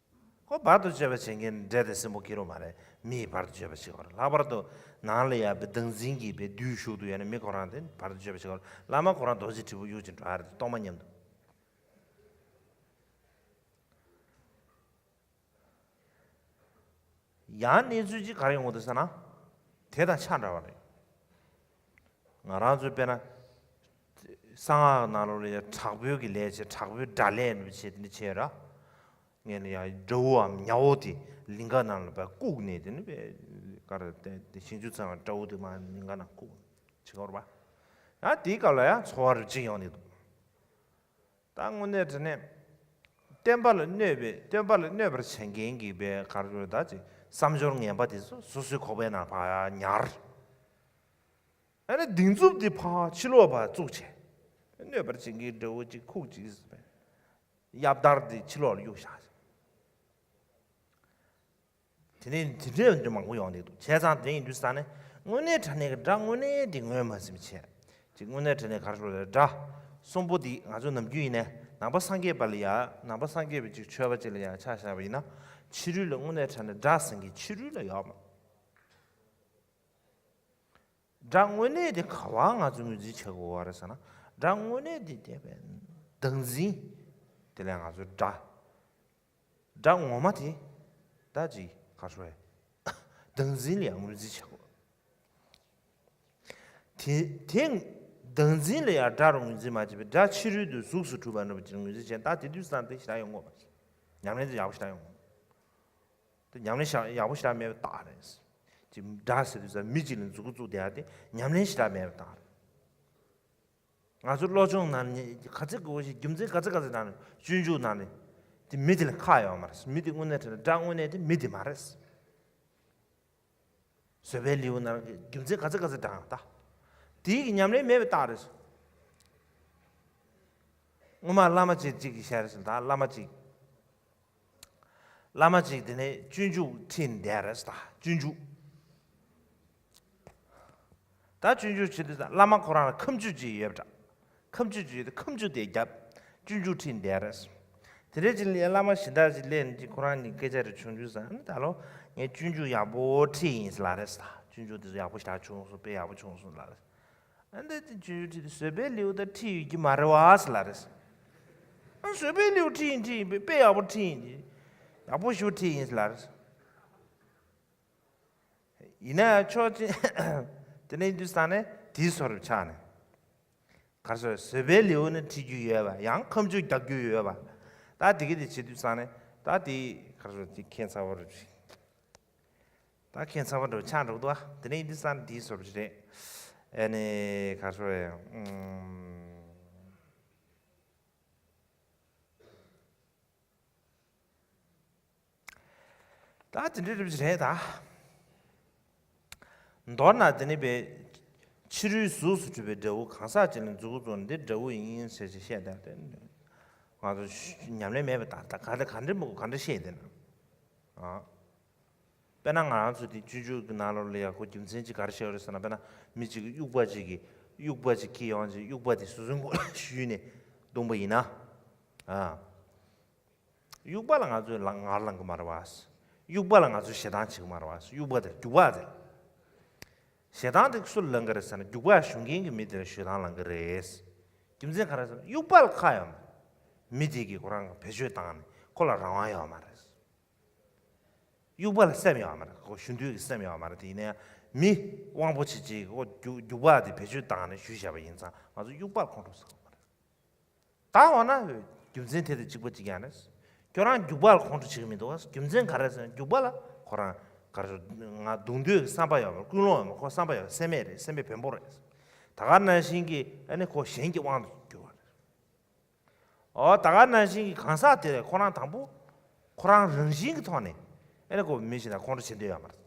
ཁོ་བར་དུ་གཅོད་པ་བྱེད་མཁན་འདྲ་དེ་སྲིན་པོ་སྐྱེ་རུ་མ་རེད། མིས་བར་དུ་གཅོད་པ་བྱེད་དགོས་རེད། ལྷག་པར་དུ་ནང་ལ་ཡ་བི་བདག་འཛིན་གྱིས་བི་བདུད་ཞུགས་དུ་ཡོད་ན་མི་ཁོ་རང་དེ་བར་དུ་གཅོད་པ་བྱེད་དགོས་རེད། བླ་མ་ཁོ་རང་རྡོ་རྗེ་དྲིལ་བུ་གཡུག་ཅིང་འགྲོ་ཡ་རེད། གཏོང་མ་མཉམ་དུ། ཡང་གནས་ཚུལ་གཅིག་ག་རེ་ཡོང་གི་འདུག་ཟེར་ན། དེ་དང་ཆ་འདྲ་བ་རེད། ང་རང་ཚོའི་དཔེར་ན། གསང་སྔགས་ནང་ལོགས་ལ་ཡང་དྲག་པོའི་གི་ལས་བྱེད་དྲག་པོའི་དགྲ་ལས་ནུས་བྱེད་དེ་འདྲ་བྱས་ར། ངས་ནི་ཡང་དགྲ་བོའམ་ཉ་བོ་དེ་ལིང་ག་ནང་ལ་བཀུག་ནས་དེ་ནི་བས་ག་རེ་དེ་ཞིང་ཆུ་ཚང་བ་དགྲ་བོ་དེ་མ་ལིང་ག་ནང་བཀུག་བྱེད་དགོས་རེད་པ། ཡང་དེའི་སྐབས་ལ་ཡང་ཚོར་བ་རུ་གཅིག་ཡོང་ནས་འདུག་ད་དངོས་གནས་དྲང་གནས། བསྟན་པ་ལ་གནོད་པའི་བསྟན་པ་ལ་གནོད་པར་བྱེད་མཁན་གྱི་པའི་གར་གྱུར་ད་ཅིག་བསམ་སྦྱོར་ངན་པ་དེ་ཚོ་སོ་སོའི་ཁོག་པའི་ནང་ཕར་ཉར། ཨ་ནི་གདེང་འཛུབ་དེ་ཕར་ཕྱི་ལོགས་ཕར་བཙུགས་བྱས། གནོད་པར་བྱེད་མཁན་འདྲ་བོ་ཅིག་ཁུག་ཅིག་གཡབ་དར་དེ་ཕྱི་ལོགས་ལ་གཡུག་བཞག་དེ་ནས་དེ་འདྲའི་འདྲ་མང་པོ་ཡོང་གི་འདུག་བྱས་ཙང་དེ་ཡིན་དུས་ས་ནས་དངོས་གནས་དྲང་གནས་ཀྱི་དགྲ་དངོས་གནས་དེ་ངོས་མ་ཟིན་བྱས། ཅིག་དངོས་གནས་དྲང་གནས་གར་ཤོར་བའི་དགྲ། གསོན་པོ་འདི་ང་ཚོ་ནམ་རྒྱུན་ཡིན་ནས་ནང་པ་སངས་རྒྱས་པ་ལ་ཡ་ནང་པ་སངས་རྒྱས་པའི་ཅིག་ཆོས་པ་ཅིག་ལ་ཡ་ཆ་བཞག་པ་ཡིན་ན། ཕྱི་རོལ་ལ་དངོས་གནས་དྲང་གནས་དགྲ་ཟེར་མཁན་ཕྱི་རོལ་ལ་ཡོད་མ། དགྲ་དངོས་གནས་དེ་ག་བ་ང་ཚོ་ངོས་འཛིན་བྱེད་དགོས་པ་རེད་ཟེར་ན། དགྲ་དངོས་གནས་དེ་བསྟན་པའི་བདག་འཛིན། དེ་ལས་ང་ཚོ་དགྲ། དགྲ་ངོ་མ་དེ། ད་ཅི་ག་རེ་ཟེར། བདག་འཛིན་ལ་ཡང་ངོས་འཛིན་བྱེད་དགོས། དེ་དེ་བདག་འཛིན་ལ་ཡང་དགྲ་རུ་ངོས་འཛིན་མ་བྱས་པའི་དགྲ་ཕྱི་རོལ་དུ་གཟུགས་སུ་གྲུབ་པ་འདྲ་པོ་ཅིག་ངོས་འཛིན་བྱས་ད་དེ་དུས་ཙང་དེ་ཞེ་དྲག་ཡོང་དགོས་པ། ཉམས་ལེན་དེ་ཡག་པོ་ཞེ་དྲག་ཡོང་དགོས། དེ་ཉམས་ལེན་ཞག་ཡག་པོ་ཞེ་དྲག་མེད་པའི་རྟགས་རེད། ཅིག་དགྲ་ཟེར་དུས་ཙང་མི་གཅིག་ལ་མཛུ་གུ་བཙུགས་བསྡད་ཡ་དེ་ཉམས་ལེན་ཞེ་དྲག་མེད་པའི་རྟགས་རེད། ང་ཚོ་སློབ་སྦྱོང་ནང་ནས་ག་ཚད་དགོས་ཞེས་རྒྱུ་མཚན་ག་ཚད་ག་ཚད་ནང་ནས་སྤྱོད་འཇུག་ནང་ནས་དེ་མི་དེ་ལ་ཁག་ཡོད་མ་རེད། མི་དེ་དངོས་གནས་དྲན་དགྲ་དངོས་གནས་དེ་མི་དེ་མ་རེད། བཟོད་པའི་ལེའུ་ནང་གི་རྒྱུ་མཚན་ག་ཚད་ག་ཚད་དྲངས་ད། དེའི་གི་ཉམས་ལེན་མེད་པའི་རྟགས་རེད། སྔོན་མ་བླ་མ་ཅིག་ཅིག་གིས་བཤད་རེད་ཟེར་ད་བླ་མ་ཅིག་བླ་མ་ཅིག་དེ་ནས་སྤྱོད་འཇུག་ཁྲིད་བསྡད་རེད་ད་སྤྱོད་འཇུག་ད་སྤྱོད་འཇུག་བྱེད་དུས་ད་བླ་མ་ཁོ་རང་ལ་ཁ་མཆུ་ཅིག་ཡོད་པ་འདྲ། ཁ་མཆུ་ཅིག་ཡོད་དུས་ཁ་མཆུ་དེ་བརྒྱབ། སྤྱོད་འཇུག་ཁྲིད་བསྡད་རེད། དེ་འདྲའི་ཅིག་ལས་བླ་མ་གཞན་དག་ཅིག་སླེབས་ནས་ཅིག་ཁོ་རང་གཉིས་སྐད་ཆ་རེ་བྱུང་རྒྱུ་ཟེར་ནས་ད་ལོ་ངས་སྤྱོད་འཇུག་ཡག་པོ་ཁྲིད་ཡིན་ཟེར་ལབ་རེད་ད་སྤྱོད་འཇུག་དེ་ཚོ་ཡག་པོ་ཞེ་དྲག་བྱུང་སོང་དཔེ་ཡག་པོ་བྱུང་སོང་ལབ་རེད། ཨ་འདི་དེ་ཆུང་ཆུང་ཁྲིད་དེ་བཟོད་པའི་ལེའུ་ད་ཁྲིད་ཡོད་ཀྱི་མ་རེད་བ་ཟེར་ལབ་རེད། ཨ་བཟོད་པའི་ལེའུ་ཁྲིད་ཡིན་ཁྲིད་ཡིན་དཔེ་དཔེ་ཡག་པོ་ཁྲིད་ཡིན་ཡག་པོ་ཞེ་པོ་ཁྲིད་ཡིན་ཟེར་ལབ་རེད། ཡིན་ན་ཡང་ཕྱོགས་གཅིག་དེ་ནས་ཡིན་དུས་ཙང་ནས་དེའི་བཟོ་འདྲ་ཆགས་ནས། ག་རེ་ཟེར་བཟོད་པའི་ལེའུ་ནི་ཁྲིད་རྒྱུ་ཡོད་པ་ཡང་ཁ་མཆུ་རྒྱག་རྒྱུ་ཡོད་པ། ད་དེ་གི་དེ་བྱེད་དུས་ཙང་ནས་ད་དེ་ག་རེ་ཟེར་དེ་ཁྱད་མཚར་པོ་རེད། ད་ཁྱད་མཚར་པོ་འདྲ་ཆགས་འགྲོ་གི་འདུག་ཨ། དེ་ནས་ཡིན་དུས་ཙང་འདིའི་བཟོ་འདྲ་རེད། ཨ་ནི་ག་རེ་ཟེར་ཨུམ། ད་དེ་འདྲའི་རིགས་རེད་ད། མདོར་ན་དེ་ནི་པའི་ཕྱི་རོལ་གཟུགས་སུ་གྲུབ་པའི་དགྲ་བོ་གང་ཟག་ཅིག་ལ་མཛུབ་གུ་བཙུགས་ནས་འདི་དགྲ་བོ་ཡིན་ཟེར་ཞིག་བཤད་བསྡད་དེ། ང་ཚོ་ཉམས་ལེན་མེད་པའི་ད་ད་ག་འདྲ་ག་འདྲ་མི་གོ་ག་འདྲ་བཤད་དེ་ན། ཨ། དཔེར་ན་ང་རང་ཚོ་དེ་སྤྱོད་འཇུག་གི་ནང་ལོགས་ལ་ཡང་ཁོ་རྒྱུ་མཚན་ཅིག་ག་རེ་བཤད་ཡོད་རེད་ཟེར་ན། དཔེར་ན་མི་གཅིག་གིས་དབྱུག་པ་ཅིག་གིས་དབྱུག་པ་ཅིག་ཁྱེར་ཡོང་ཅིག་དབྱུག་པ་དེ་སོ་སོའི་མགོ་ལ་གཞུས་ནས་བརྡུངས་པ་ཡིན་ན། ཨ། དབྱུག་པ་ལ་ང་ཚོས་ལ་ངར་ལངས་གི་མ་རེད་བ། དབྱུག་པ་ལ་ང་ཚོས་ཞེ་སྡང་བྱེད་གི་མ་རེད་བ། དབྱུག་པ་དེ་རྒྱུག་པ་དེ། ཞེ་སྡང་དེ་སུ་ལ་ལངས་གི་རེད་ཟེར་ན། རྒྱུག་པ་ཞུ་མཁན་གྱི་མི་དེར་ཞེ་སྡང་ལངས་གི་རེད། རྒྱུ་མཚན་ག་རེ་ཟེར་ན། དབྱུག་པ་ལ་ཁག་ཡོད་མ་རེད། མི་དེ་གིས་ཁོ་རང་བེད་སྤྱོད་བཏང་ནས་ཁོ་ལ་རང་དབང་ཡོད་མ་རེད། དབྱུག་པ་ལ་སེམས་ཡོད་མ་རེད། ཁོ་ཞུ་འདོད་ཀྱི་སེམས་ཡོད་མ་རེད། དེ་ཡིན་ན་ཡང་མི་དབང་པོ་ཆེ་ཅིག་ཁོ་རྒྱུག་རྒྱུག་པ་དེ་བེད་སྤྱོད་བཏང་ནས་ཞུས་བཞག་པ་ཡིན་ཙང་ང་ཚོ་དབྱུག་པ་ལ་ཁོང་ཁྲོ་ཟ་གི་མ་རེད། ད་འོ་ན་རྒྱུ་མཚན་དེ་དང་གཅིག་པ་གཅིག་རྐྱང་རེད། ཁྱོད་རང་རྒྱུག་པ་ལ་ཁོང་ཁྲོ་བྱེད་ཀྱི་མི་འདུག་ག་རྒྱུ་མཚན་ག་རེ་ཟེར་ན། རྒྱུག་པ་ལ་ཁོ་རང་ག་རེ་ཟེར། ང་རྡུང་འདོད་ཀྱི་བསམ་པ་ཡོད་མ་རེད། ཀུན་སློང་ཡོད་མ་རེད། ཁོ་བསམ་པ་ཡོད། སེམས་མེད་རེད། སེམས་པའི་བེམ་པོ་རེད། ད་ག་ནང་བཞིན་གྱི་ཨ་ནི་ཁོ་གཞན་གྱི་དབང་དུ་གྱུར་བ་རེད། འོ་ད་ག་ནང་བཞིན་གྱི་གང་ཟག་དེ་ལས་ཁོ་རང་དང་པོ་ཁོ་རང་རང་བཞིན་གྱི་ཐོག་ནས་ཨ་ནི་ཁོ་མི་གཞན་དང་ཁོང་ཁྲོ་བྱེད་འདོད་ཡོད་མ་རེད།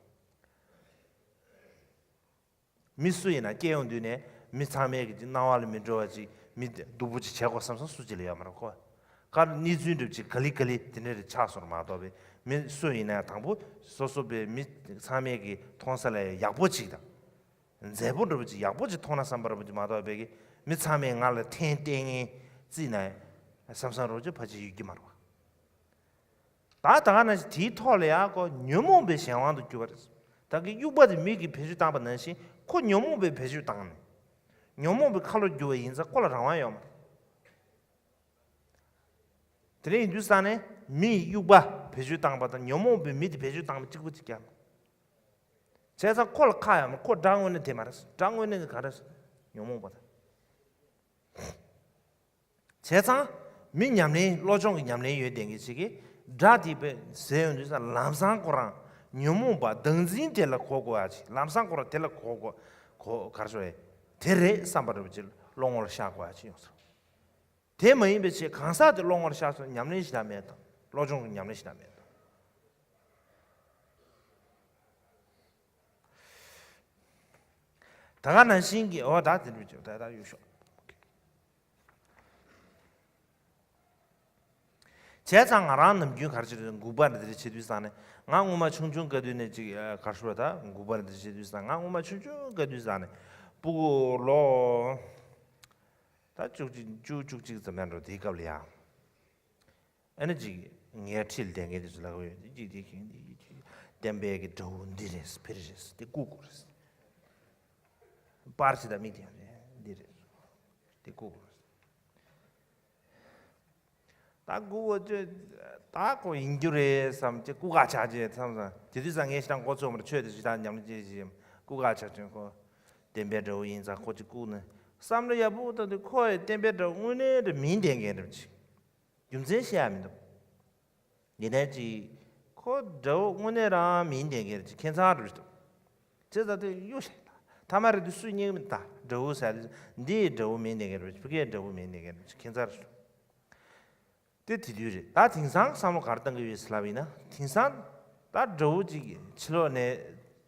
མི་སུ་ཡིན་ན་སྐྱེ་ཡོང་དུས་ནས་མི་ཚང་མའི་གི་སྣང་བ་ལ་མི་འགྲོ་བ་ཅིག་མི་སྡུག་པོ་ཅིག་བྱེད་དགོས་བསམ་བསམ་སུ་གཅིག་ལ་ཡོད་མ་རེད་ཁོ། ག་གནས་ཚུལ་འདྲ་ཅིག་ག་ལེ་ག་ལེ་དེ་འདྲ་རེ་ཆགས་སོང་མ་གཏོགས་པའི་མི་སུ་ཡིན་ན་དང་པོ་སོ་སོ་པའི་མི་ཚང་མའི་གི་མཐོང་ས་ལ་ཡག་པོ་ཅིག་དང་། མཛེས་པོ་འདྲ་པོ་ཅིག་ཡག་པོ་ཅིག་མཐོང་ན་བསམ་པ་འདྲ་པོ་ཅིག་མ་གཏོགས་པའི་གི་མི་ཚང་མས་ང་ལ་འཐེན་བསྟན་ངེས་རྩིས་ན་བསམ་བསམ་རོ་ཅིག་ཕལ་ཆེར་ཡོད་ཀྱི་མ་རེད་བ། ད་ད་ག་ནང་བཞིན་དེའི་ཐོག་ལ་ཡང་ཁོ་ཉོན་མོངས་པའི་གཞན་དབང་དུ་གྱུར་པ་རེད། ད་གི་དབྱུག་པ་དེ་མི་གིས་བེད་སྤྱོད་བཏང་པ་ནང་བཞིན་ཁོ་ཉོན་མོངས་པའི་བེད་སྤྱོད་བཏང་ནས་ཉོན་མོངས་པའི་ཁ་ལོ་བསྒྱུར་བ་ཡིན་ཙང་ཁོ་ལ་རང་དབང་ཡོད་མ་རེད། དེ་འདྲ་ཡིན་དུས་ཙང་ནས་མི་ཡིས་དབྱུག་པ་བེད་སྤྱོད་བཏང་པ་དང་ཉོན་མོངས་པའི་མི་དེ་བེད་སྤྱོད་བཏང་པ་གཅིག་པ་གཅིག་རྐྱང་། བྱས་ཙང་ཁོ་ལ་ཁག་ཡོད་མ་རེད། ཁོ་དགྲ་དངོས་གནས་དེ་མ་རེད། དགྲ་དངོས་གནས་དེ་ག་རེ་རེད། ཉོན་མོངས་པ་དང་། བྱས་ཙང་མི་ཉམས་ལེན། བློ་སྦྱོང་གི་ཉམས་ལེན་ཡོད་བསྡད་མཁན་ཞིག་གིས་དགྲ་དེ་བས་ཟེར་ཡོང་དུས་ཙང་ལམ་སང་ཁོ་རང་ཉོན་མོངས་པ་བདག་འཛིན་དེ་ལ་གོ་དགོས་ཡ་ཅིག་ལམ་སང་ཁོ་རང་དེ་ལ་གོ་དགོས། གོ་ག་རེ་ཟེར། དེ་རེད་བསམ་པ་འདྲ་པོ་ཅིག་བློ་ངོར་ཤར་དགོས་ཡ་ཅིག་ཡོང་ས་རེད། དེ་མ་ཡིན་པའི་ཕྱིར་གང་ཟག་དེ་བློ་ངོར་ཤར་སོང་ཉམས་ལེན་ཞེ་དྲག་མེད་དང་། བློ་སྦྱོང་གི་ཉམས་ལེན་ཞེ་དྲག་མེད་དང་། ད་ག་ནང་བཞིན་གྱི་འོ་ད་དེ་འདྲ་བྱས་ད་ད་ཡོད་ཤོག་བྱས་ཙང་ང་རང་ནམ་རྒྱུན་ག་རེ་བྱེད་དུས་འགུག་པ་འདི་འདྲ་བྱེད་དུས་ཙང་ནས། ང་སྔོན་མ་ཆུང་ཆུང་དགའ་དུས་ནས་ཅིག་ག་རེ་ཞུ་བ། ད་འགུག་པ་འདི་འདྲ་བྱེད་དུས་ཙང་ང་སྔོན་མ་ཆུང་ཆུང་དགའ་དུས་ཙང་ནས་སྤུ་གུ་ལོ་ད་བཅུ་གཅིག་བཅུ་བཅུ་གཅིག་ཙམ་ཡང་འགྲོ། དེའི་སྐབས་ལ་ཡང་། ཨ་ནི་ཅིག་ངའི་འཁྲིས་ལ་བསྡད་མཁན་དེ་ཚོ་ལབ་ཀྱི་ཡོད། འདི་ཅིག་འདི་ཁྱེད་འདི་ཅིག་བསྟན་པའི་གི་དགྲ་བོ་འདི་རེད། ཕེ་རི་རེད། འདི་བཀུག་དགོས་རེད། པར་ཞིག་དང་མིག་དེ་རེད། འདི་རེད། འདི་བཀུག་དགོས་རེད། ད་བཀུག་དགོས་ཅེས་ད་ཁོ་ཡིན་རྒྱུ་རེད་བསམ་ཅེས་བཀུག་ག་ཆགས་ཅེས་བསམ་སོང་། དེ་དུས་ཙང་ངས་ཞེ་དྲག་མགོ་ཚོས་མ་རེད། ཆོས་དེ་ཞེ་དྲག་ཉམས་ལེན་བྱེད་ཅེས་བཀུག་ག་ཆགས་ཅེས། ཁོ་བསྟན་པའི་དགྲ་བོ་ཡིན་ཙང་ཁོ་ཅིག་བཀུག་ནས་བསམ་བློ་ཡག་པོ་བཏང་དུས་ཁོ་ཡི་བསྟན་པའི་དགྲ་བོ་དངོས་གནས་རེད་མིན་བསྡད་མཁན་རེད་ཅིག་རྒྱུ་མཚན་བཤད་ཡ་མི་འདུག་ཡིན་ནའི་ཅིག་ཁོ་དགྲ་བོ་དངོས་གནས་རང་མིན་བསྡད་མཁན་ཅིག་ཁྱད་མཚར་རེད་འདུག་བྱས་ཙང་དེ་གཡུག་བཞག་ད་མཐའ་མ་རེད་དེ་སུས་རྙེད་ཀྱི་མི་འདུག་ད་དགྲ་བོ་ཟེར་དེ་འདིའི་དགྲ་བོ་མིན་བསྡད་མཁན་རེད། ཕ་གིའི་དགྲ་བོ་མིན་བསྡད་མཁན་རེད། ཁྱད་མཚར་རེད་འདུག་དེ་དེ་དུས་རེད། ད་དེང་སང་བསམ་བློ་ག་རེ་བཏང་གི་ཡོད་ཟེར་ལབ་ཡིན་ན། དེང་སང་ད་དགྲ་བོ་ཅིག་ཕྱི་ལོགས་ནས་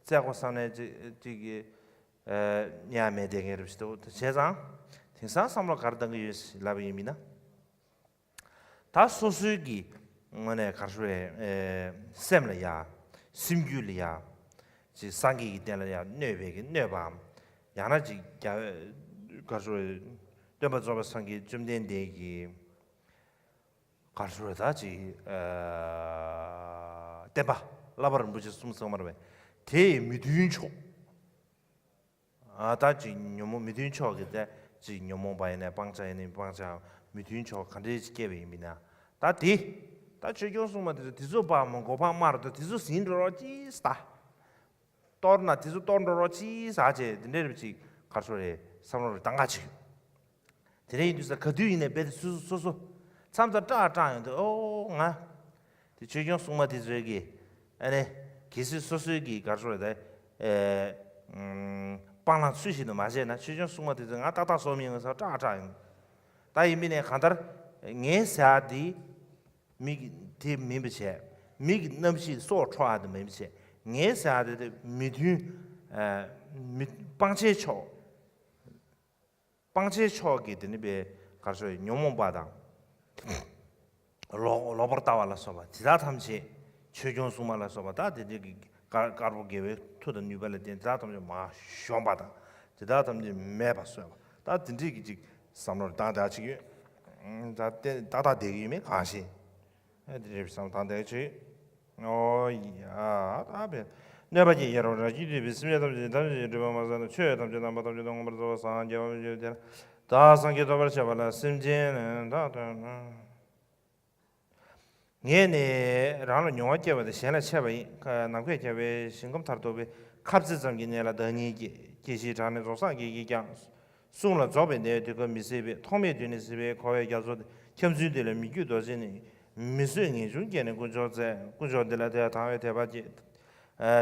བཙལ་དགོས་བསམ་ནས་ཅིག་ཅིག་གི་ཨ་ཡ་མེད་བསྡད་མཁན་རེད་འདུག་བྱས་ཙང་དེང་སང་བསམ་བློ་ག་རེ་བཏང་གི་ཡོད་ཟེར་ལབ་ཡིན་མིན་ན། ད་སོ་སོའི་གི་ངོས་ནས་ག་རེ་ཞུ་རེད། ཨེ་སེམས་ལ་ཡ། སེམས་རྒྱུད་ལ་ཡ། ཅིག་སངས་རྒྱས་ཀྱི་བསྟན་ལ་ཡ་གནོད་པའི་གི་གནོད་པའམ། ཡང་ན་ཅིག་རྒྱ་ག་རེ་ཞུ་རེད། སྟོན་པ་རྫོགས་པའི་སངས་རྒྱས་བཅོམ་ལྡན་འདས་ཀྱི་ག་རེ་ཞུ་རེད། ད་ཅིག་ཨ་བསྟན་པ་བསླབ་པ་རིན་པོ་ཆེ་གསུམ་ཚང་མ་རེད་པས། དེ་ཡི་མི་མཐུན་ཕྱོགས། ཨ་ད་ཅིག་ཉོན་མོངས་མི་མཐུན་ཕྱོགས་ཀྱི་ད་ཅིག་ཉོན་མོངས་པ་ཡིན་ནའི་སྤང་བྱ་ཡིན་ནའི་སྤང་བྱ་མི་མཐུན་ཕྱོགས་ག་འདྲས་ཅིག་སྐྱེས་པ་ཡིན་མིན་ན། ད་དེ་ད་ཆོས་སྐྱོང་སྲུང་མ་དེ་ཚོ་དེ་ཚོ་ཕར་མ་གོ་ཕར་མར་དང་དེ་ཚོ་ཟིན་འགྲོ་རོགས་ཅིག་ད། གཏོར་ན་དེ་ཚོ་གཏོར་འགྲོ་རོགས་ཅིག་ཟ་བྱས་དེ་འདྲས་རེ་ཅིག་ག་རེ་ཞུ་རེད། བསམ་བློ་རེ་བཏང་ག་ཅིག་དེ་འདྲ་ཡིན་དུས་ས་ག་དུས་ཡིན་ནའི་རྦད་དེ་སོ་སོ་སོ་སོ་མཚམས་མཚམས་སྐྲག་སྐྲག་ཡོང་དུས། ཨོ་ང་དེ་ཆོས་སྐྱོང་སྲུང་མ་དེ་ཚོའི་གི་ཨ་ནི་གལ་སྲིད་སོ་སོའི་གི་ག་རེ་ཞུ་རེད། ད་ཨེ་ཨམ་སྤང་བླང་ཚུལ་བཞིན་དུ་མ་བྱས་ན་ཆོས་སྐྱོང་སྲུང་མ་དེ་ཚོས་ང་ཏག་ཏག་བཟོ་མི་ཡོང་ས་སྐྲག་སྐྲག་ཡོང་། ད་ཡིན་པས་ནས་གང་ལྟར་ངའི་ཟེར་ཡ་དེ་མི་གི་དེ་མིན་པ་བྱས། མི་གི་རྣམ་ཤེས་སྲོག་འཕྲོག་ཡ་དེ་མིན་པ་བྱས། ངའི་ཟེར་ཡ་དེ་དེ་མི་མཐུན་ཨ་མི་སྤང་བྱའི་ཕྱོགས། སྤང་བྱའི་ཕྱོགས་ཀྱི་དེ་ནི་པའི་ག་རེ་ཞུ་ཉོན་མོངས་པ་དང་། ལོག་ལོག་པར་ལྟ་བ་ལ་སོགས་པ་དེ་དག་ཐམས་ཅད་ ཆོས་སྐྱོང་སྲུང་མ་ལ་སོགས་པ་ད་དེ་འདྲའི་གི་དཀར་དཀར་པོ་དགེ་བའི་མཐུ་དང་ནུས་པ་ལ་བརྟེན་དེ་དག་ཐམས་ཅད་མར་ཞོམ་པ་དང་དེ་དག་ཐམས་ཅད་མེད་པར་གསོལ་བ་ད་དེ་འདྲའི་གི་ཅིག་བསམ་བློ་བཏང་བསྡད་ཅིག་ཡོད། ད་ལྟ་ལྟ་བསྡད་ཀྱི་ཡོད་མེད་གང་ཤེས། ཨེ་དེ་འདྲའི་བསམ་བློ་བཏང་བསྡད་ཅིག་ཨོ་ཡ་ད་བས། གནོད་པ་ཅན་ཡ་རབས་རང་བཞིན་འདུས་པའི་སེམས་ཅན་ཐམས་ཅད་ཐམས་ཅད་སྒྲིབ་པ་མ་བསལ་ན་ཆོས་ཐམས་ཅད་རྣམ་པ་ཐམས་ཅད་དུ་མངོན་པར་རྫོགས་པར་སངས་རྒྱས་པ་མི་འབྱུང་སྟེ། བདག་སངས་རྒྱས་ཐོབ་པར་བྱ་བ་ལ་སེམས་ཅན་ནི་བདག་ལྟ་ན། ངས་ནི་རང་ལ་མྱོང་བ་སྐྱེ་བ་དེ་གཞན་ལ་འཆད་པ་ཡིན། ནམ་མཁའི་ཁྱབ་པའི་ཞིང་ཁམས་མཐར་ཐུག་པའི་ཁབ་རྩེ་ཙམ་གྱི་གནས་ལ་བདག་ཉིད་ཀྱིས་སྐྱེ་ཤི་དྲག་ནས་རྫོགས་སངས་རྒྱས་ཀྱིས་ཀྱང་། གསུང་ལ་རྫོགས་པའི་གནས་དུས་སྐབས་མི་སྲིད་པས་ཐོག་མེད་དུས་ནས་སྲིད་པའི་འཁོར་བའི་རྒྱ་མཚོ་ཁྱབ་ཚུལ་འདི་ལ་མི་རྒྱུད་རྡོ་རྗེ་ནི་མི་བཟོད་ངེས་འབྱུང་སྐྱེས་ནས་དཀོན་མཆོག་བཙལ། དཀོན་མཆོག་འདི་ལ་དད་དང་བའི་དད་པ་སྐྱེས།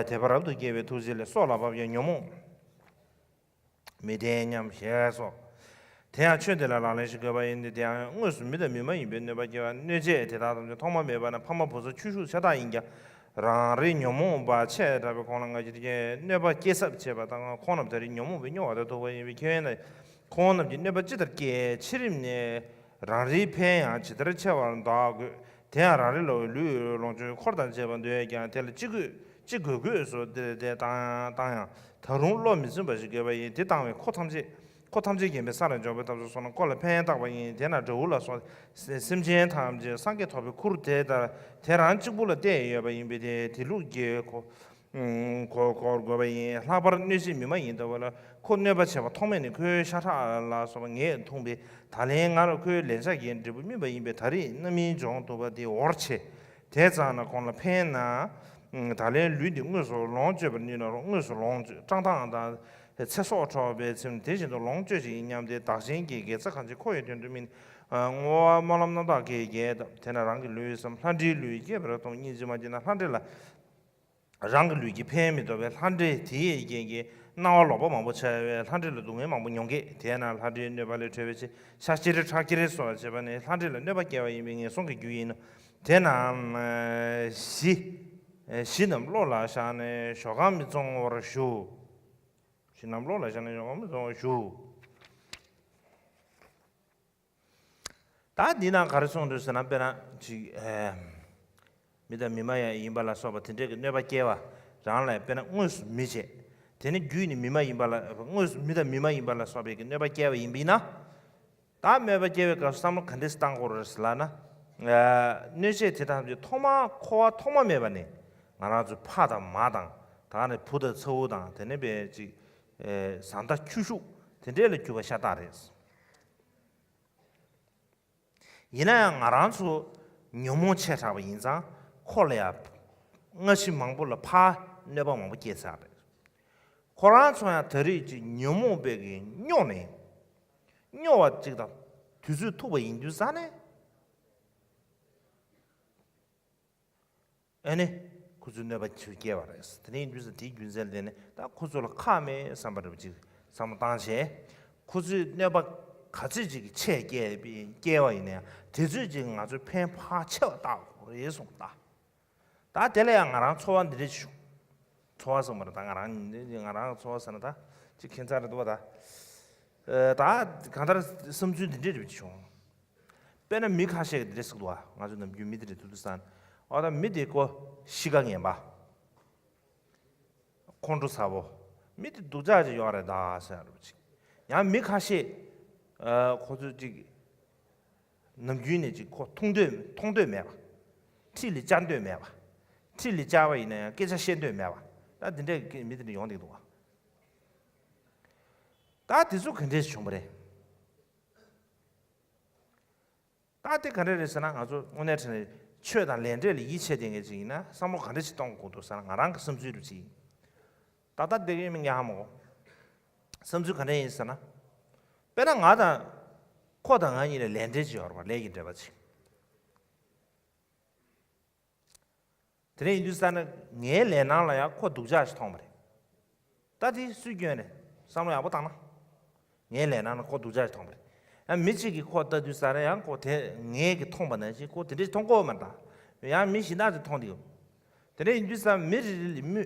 དད་པ་རབ་ཏུ་སྐྱེས་པའི་ཐུགས་རྗེ་ལས་སྲོག་ལ་བབ་ཀྱང་ཉོན་མོངས་མི་ལྡན་སྙམ་ཞེས་སོ། དེ་ཡང་ཆོས་འདི་ལ་ལག་ལེན་ཞིག་དགོས་པ་ཡིན་ཏེ། དེ་ཡང་དངོས་སུ་མི་དང་མི་མ་ཡིན་པའི་གནོད་པ་སྐྱེལ་བ་གནོད་བྱེད་དེ་དག་ཐམས་ཅད་ཐོག་མ་མེད་པ་ན་ཕ་མ་བུ་ཚ་ཆོས་ཞུགས་ཤ་སྟག་ཡིན་ཀྱང་། རང་རེ་ཉོན་མོངས་པ་ཆེ་དྲགས་པའི་ཁོང་ལ་ང་ཞིག་གིས་གནོད་པ་སྐྱེལ་ཟབ་བྱེད་པ་དང་། ཁོང་རྣམས་ད་རེས་ཉོན་མོངས་པའི་སྨྱོ་བ་དང་ཐུག་པ་ཡིན་པས། ཁྱོད་ན་ཁོང་རྣམས་ཀྱིས་གནོད་པ་ཅི་ལྟར་སྐྱེལ། ཕྱི་རིམ་ནས་རང་རེའི་ཕན་ཡང་ཇི་ལྟར་ཆེ་བར་འདོད་དགོས། དེ་ཡང་རང་རེ་ལ་ལུས་ལོངས་སྤྱོད་འཁོར་དང་བཅས་པ་འདོད་ཀྱང་དེ་ལ་ཅི་དགོས་ཅི་དགོས་དགོས་སུ་དེ་དེ་བཏང་བཏང་ཡང་ད་རུང་བློ་མི་བཙིམ་པ་ཞིག་དགོས་པ་ཡིན། དེ་བཏང་བས་ཁོ་ཐམས་ཅད་ཁོ་ཐམས་ཅད་མཁྱེན་པའི་ས་ལ་འཇོག་པའི་ཐབས་སུ་སོང་ན་ཁོ་ལ་ཕན་བཏགས་པ་ཡིན། དེས་ན་དགྲ་བོ་ལ་སོགས་སེམས་ཅན་ཐམས་ཅད་སངས་རྒྱས་ཐོབ་པའི་ཁུར་དེ་ལྟར་དེ་རང་གཅིག་པུ་ལ་གཏད་ཡོད་པ་ཡིན་པས་དེ་དེ་ལུགས་ཀྱི་ཁོ། ཁོ་འཁོར་དགོས་པ་ཡིན། ལྷག་པར་གནོད་བྱེད་མི་མ་ཡིན་ལྟ་བུ་ལ་ཁོ་གནོད་པ་བྱེད་པ་ཐོག་མེད་ནས་ཁོའི་ཤ་ཁྲག་ལ་སོགས་པ་ངས་འཐུང་བས་ད་ལན་ང་ལ་ཁོའི་ལན་ཆགས་ཀྱི་འབྲས་བུ་སྨིན་པ་ཡིན་པས་ད་རེས་རྣམ་སྨིན་འཇོག་ཐུབ་པ་དེ་འོར་ཆེ། དེ་ཙམ་ན་ཁོང་ལ་ཕན་ན། ད་ལན་ལུས་འདི་དངོས་སུ་ལོངས་སྤྱོད་པར་ནུས་ན་རུང་དངོས་སུ་ལོངས་སྤྱོད་བཀྲག་མདངས་དང་ཚེ་སྲོག་འཕྲོག་པའི་ཚེ་དེ་བཞིན་དུ་ལོངས་སྤྱོད་ཅིག་ཡིན་སྙམ་སྟེ་བདག་གཞན་གྱི་དགེ་རྩ་གང་ཆེ་ཁོ་ཡི་དོན་དུ་སྨིན། བསྔོ་བ་སྨོན་ལམ་རྣམ་དག་གིས་རྒྱས་དང་དེ་ན་རང་གི་ལུས་སམ་ལྷ་འདྲེའི་ལུས་སྐྱེས་པར་མཐོང་སྙིང་རྗེ་མ་སྐྱེས་ན་ལྷ་འདྲེ་ལ། རང་གི་ལུས་ཀྱི་ཕན་མི་ཐོགས་པའི་ལྷ་འདྲེ་དེའི་རྐྱེན་གྱིས་སྣང་བ་ལོག་པ་མང་པོ་འཆར་བས་ལྷ་འདྲེ་ལ་སྡུག་བསྔལ་མང་པོ་མྱོང་གས། དེས་ན་ལྷ་འདྲེའི་གནོད་པ་ལས་གྲོལ་བའི་ཕྱིར་ཤ་ཁྱེར་ཁྲག་ཁྱེར་སོགས་བྱེད་པ་ནི་ལྷ་འདྲེ་ལ་གནོད་པ་སྐྱེལ་བ་ཡིན་པའི་ངན་སོང་གི་རྒྱུ་ཡིན་ནོ། དེས་ན་གཞི་གཞི་རྣམས་བློ་ལ་བཞག་ནས་ཞོགས་ཁང་མི་བཙོང་བར་ཞུ། གཞི་རྣམས་བློ་ལ་བཞག་ནས་ཞོགས་ཁང་མི་བཙོང་བར་ཞུ། ད་འདི་ན་ག་རེ་གསུངས་འདུག་ཟེར་ན་དཔེར་ན་ཅིག་ཨེ། མི་དང་མི་མ་ཡང་ཡིན་པ་ལ་སོགས་པ་དེ་འདྲས་ཀྱི་གནོད་པ་སྐྱེལ་བ་རང་ལ་དཔེར་ན་དངོས་སུ་མི་བྱེད། དེ་ནི་རྒྱུད་ནི་མི་མ་ཡིན་པ་ལ་དངོས་སུ་མི་དང་མི་མ་ཡིན་པ་ལ་སོགས་པའི་གི་གནོད་པ་སྐྱེལ་བ་ཡིན་པས་ན། ད་གནོད་པ་སྐྱེལ་བའི་སྐབས་སུ་བསམ་བློ་ག་འདྲས་བཏང་དགོས་རེད་ཟེར་ལབ་ན། གནོད་བྱེད་དེ་དག་ཐམས་ཅད་ཐོག་མ་འཁོར་བ་ཐོག་མ་མེད་པ་ནས་ང་རང་ཚོའི་ཕ་དང་མ་དང་ད་ནི་བུ་དང་ཚ་བོ་དང་དེ་ནས་པའི་ཅིག་བཟའ་ཟླ་ཁྱོ་ཤུག་དེ་འདྲས་ལ་གྱུར་པ་ཤ་སྟག་རེད། ཡིན་ན་ཡང་ང་རང་ཚོ་ཉོན་མོངས་ཆེ་དྲགས་པ་ཡིན་ཙང་ཁོ་ལ་ཡང་སྔ་ཕྱི་མང་པོ་ལ་ཕར་གནོད་པ་མང་པོ་སྐྱེལ་ཚར་རེད། ཁོ་རང་ཚོ་ཡང་ད་རེས་ཀྱི་ཉོན་མོངས་པའི་གི་སྨྱོ་ནས་སྨྱོ་བ་ཅིག་དང་དུས་ཚོད་ཐུག་པ་ཡིན་དུས་ཙང་ནས། ཨ་ནི། ཁོ་ཚོས་གནོད་པ་ཚུར་སྐྱེལ་བ་རེད། དེ་ནས་ཡིན་དུས་ཙང་དེའི་རྒྱུ་མཚན་ལས་ནི་ད་ཁོ་ཚོ་ལ་ཁག་མེད་བསམ་པ་འདྲ་པོ་ཅིག་བསམ་བློ་བཏང་བྱས། ཁོ་ཚོས་གནོད་པ་ག་ཚོད་ཅིག་ཆེ་སྐྱེལ་སྐྱེལ་བ་ཡིན་ན་ཡང་དེ་ཚོད་ཅིག་ང་ཚོའི་ཕན་ཕར་ཆེ་བ་བཏགས་དགོས་རེད་གསུངས་ད། ད་དེ་ལ་ཡང་ང་རང་ཚོར་བ་འདི་འདྲ་ཞིག་བྱུང་། ཚོར་བ་ཟེར་མ་རེད་ད་ང་རང་ང་རང་ཚོར་བ་ཟེར་ན་ད་ཅིག་ཁྱད་མཚར་རེད་འདུག་བ་ད། ད་གང་ལྟར་བསམ་ཚུལ་འདི་འདྲ་རེ་བྱུང་། དཔེར་ན་མི་ཁ་ཤས་ཀྱིས་འདི་འདྲ་ཟེར་འདུག་བ། ང་ཚོ་ནམ་རྒྱུན་མི་དེ་འདྲ་འདུག་འདུག་བསམ། འོ་ད་མི་དེ་ཀོ་གཤིས་ཀ་ངན་པ། ཁོང་ཁྲོ་ཚ་བོ། མི་དེ་སྡུག་ཅག་ཅིག་ཡོད་རེད་ད་ཟེར་ཡ་རེ་བ་ཅིག་ཡང་མི་ཁ་ཤས། ཁོ་ཚོ་ཅིག་ནམ་རྒྱུན་ནས་ཅིག་ཁོ་མཐོང་འདོད་མཐོང་འདོད་མེད་པ། འཁྲིས་ལ་བཅར་འདོད་མེད་པ། འཁྲིས་ལ་བཅར་བ་ཡིན་ན་ཡང་སྐད་ཆ་བཤད་འདོད་མེད་པ། ད་འདི་འདྲའི་མི་དེ་འདྲ་ཡོང་བསྡད་འདུག་བ། ད་དེ་ཚོ་ག་འདྲས་བྱུང་བ་རེད། ད་དེ་ག་འདྲས་རེད་ཟེར་ན་ང་ཚོ་དངོས་གནས་དྲང་གནས་ཆོས་དང་ལས་འབྲས་ལ་ཡིད་ཆེས་བསྡད་མཁན་ཅིག་ཡིན་ན་བསམ་བློ་ག་འདྲས་ཞིག་གཏོང་དགོས་འདུག་ཟེར་ན་ང་རང་གི་བསམ་ཚུལ་རུ་ཅིག་ཡིན། ད་ལྟ་བསྡད་ཀྱི་ཡོད་མེད་ངས་ཧ་མ་གོ། བསམ་ཚུལ་ག་འདྲས་ཡིན་ཟེར་ན། དཔེར་ན་ང་དང་ཁོ་དང་ང་གཉིས་ལ་ལས་འབྲས་ཅིག་ཡོད་རེད་པ། ལས་ཀྱི་འབྲེལ་བ་ཅིག་དེ་འདྲ་ཡིན་དུས་ཙང་ནས་ངའི་ལས་སྣང་ལ་ཡང་ཁོ་སྡུག་ཅག་ཞིག་མཐོང་བ་རེད། ད་དེ་སུའི་སྐྱོན་རེད། བསམ་བློ་ཡག་པོ་བཏང་ན། ངའི་ལས་སྣང་ལ་ཁོ་སྡུག་ཅག་ཞིག་མཐོང་བ་རེད། ཡང་མི་གཅིག་གིས་ཁོ་ལྟ་དུས་ཙང་ནས་ཡང་ཁོ་དེ་ངས་ཀྱིས་མཐོང་པ་ནང་བཞིན་ཁོ་དེ་འདྲ་ཞིག་མཐོང་གི་ཡོད་མ་རེད་ད། ཡང་མི་གཞན་དག་ཅིག་མཐོང་བསྡད་ཡོད། དེ་འདྲ་ཡིན་དུས་ཙང་མི་རེ་རེ་ལ་མི།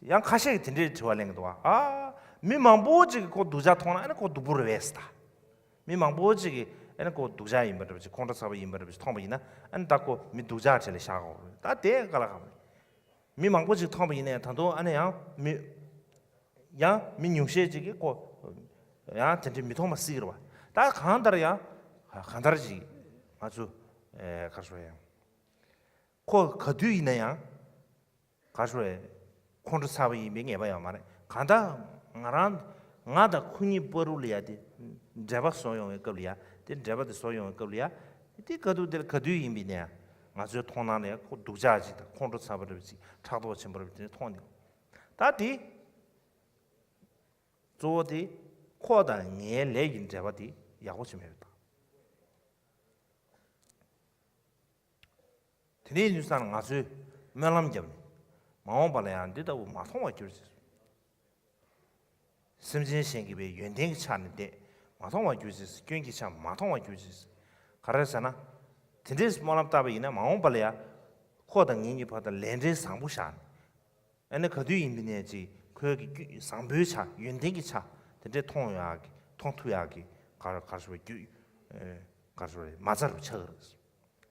ཡང་ཁ་ཤས་ཀྱིས་དེ་འདྲའི་དྲི་བ་གླེང་གི་འདུག་བ། ཨ། མི་མང་པོ་ཅིག་གིས་ཁོ་སྡུག་ཅག་མཐོང་ན་ཨ་ནི་ཁོ་སྡུག་པོ་རེད་པས་ད། མི་མང་པོ་ཅིག་གིས་ ཨ་ནི་ཁོ་སྡུག་ཅག་ཡིན་པ་འདྲ་པོ་ཅིག་ཁོང་ཁྲོ་ཚ་པོ་ཡིན་པ་འདྲ་པོ་ཅིག་མཐོང་པ་ཡིན་ན། ཨ་ནི་ད་ཁོ་མི་སྡུག་ཅག་གྲས་ལ་བཞག་དགོས་རེད། ད་དེ་དཀའ་ལས་ཁག་པོ་རེད། མི་མང་པོ་ཅིག་མཐོང་པ་ཡིན་ནའི་ད་དུང་ཨ་ནི་ཡང་མི་ཡང་མི་ཉུང་ཤས་ཅིག་གིས་ཁོ་ཡང་དེ་འདྲའི་མི་མཐོང་བ་སྲིད་རེད་བ། ད་གང་ལྟར་ཡང་གང་ལྟར་ཅིག་ང་ཚོ་ཨེ་ག་རེ་ཟེར་ཡང་། ཁོ་ག་དུས་ཡིན་ན་ཡང་ག་རེ་ཟེར་ཁོང་ཁྲོ་ཚ་པོ་ཡིན་པའི་ངེས་པ་ཡོད་མ་རེད། གང་ལྟར་ང་རང་ང་དང་ཁོ་གཉིས་བར་དུ་ལ་ཡ་དེ་འབྲེལ་བ་བཟོ་ཡོང་བའི་སྐབས་ལ་ཡ་དེ་འབྲེལ་བ་དེ་བཟོ་ཡོང་བའི་སྐབས་ལ་ཡ་དེ་ག་དུས་དེ་ལ་ག་དུས་ཡིན་པའི་ནས་ང་ཚོའི་མཐོང་སྣང་ལ་ཡ་ཁོ་སྡུག་ཅག་ཅིག་དང་ཁོང་ཁྲོ་ཚ་པོ་རེད་པ་ཅིག་ཕྲག་དོག་ཆེན་པོ་རེད་པ་དེ་མཐོང་འདུག་ད་དེ་གཙོ་བོ་དེ་ཁོ་དང་ངའི་ལས་ཀྱི་འབྲེལ་བ་དེ་ཡག་པོ་བྱེད་མེད་པ་དང་། དེ་ནས་ཡིན་དུས་ཙང་ང་ཚོས་སྨོན་ལམ་བརྒྱབ་ནས་མ་འོངས་པ་ལ་ཡང་འདི་ལྟ་བུ་མ་མཐོང་བར་གྱུར་ཅིག་སེམས་ཅན་གཞན་གྱི་བའི་ཡོན་ཏན་གྱི་ཆ་ནས་བལྟས་མ་མཐོང་བར་གྱུར་ཅིག་སྐྱོན་གྱི་ཆ་མ་མཐོང་བར་གྱུར་ཅིག་ག་རེ་ཟེར་ན། དེ་འདྲའི་སྨོན་ལམ་བཏབ་པ་ཡིན་ན་མ་འོངས་པ་ལ་ཡང་ཁོ་དང་ངེད་གཉིས་བར་དུ་ལས་འབྲེལ་བཟང་པོ་བཞག་ནས། ཨ་ནི་ག་དུས་ཡིན་པའི་ནས་ཅིག་ཁོའི་གི་བསྐྱོད་བཟང་པོའི་ཆ་ཡོན་ཏན་གྱི་ཆ་དེ་འདྲས་མཐོང་ཡག་གི་མཐོང་ཐུབ་ཡག་གི་ག་རེ་ག་རེ་ཞུ་བའི་བརྒྱུད་ག་རེ་ཞུ་བའི་མ་རྩ་རུ་ཆགས་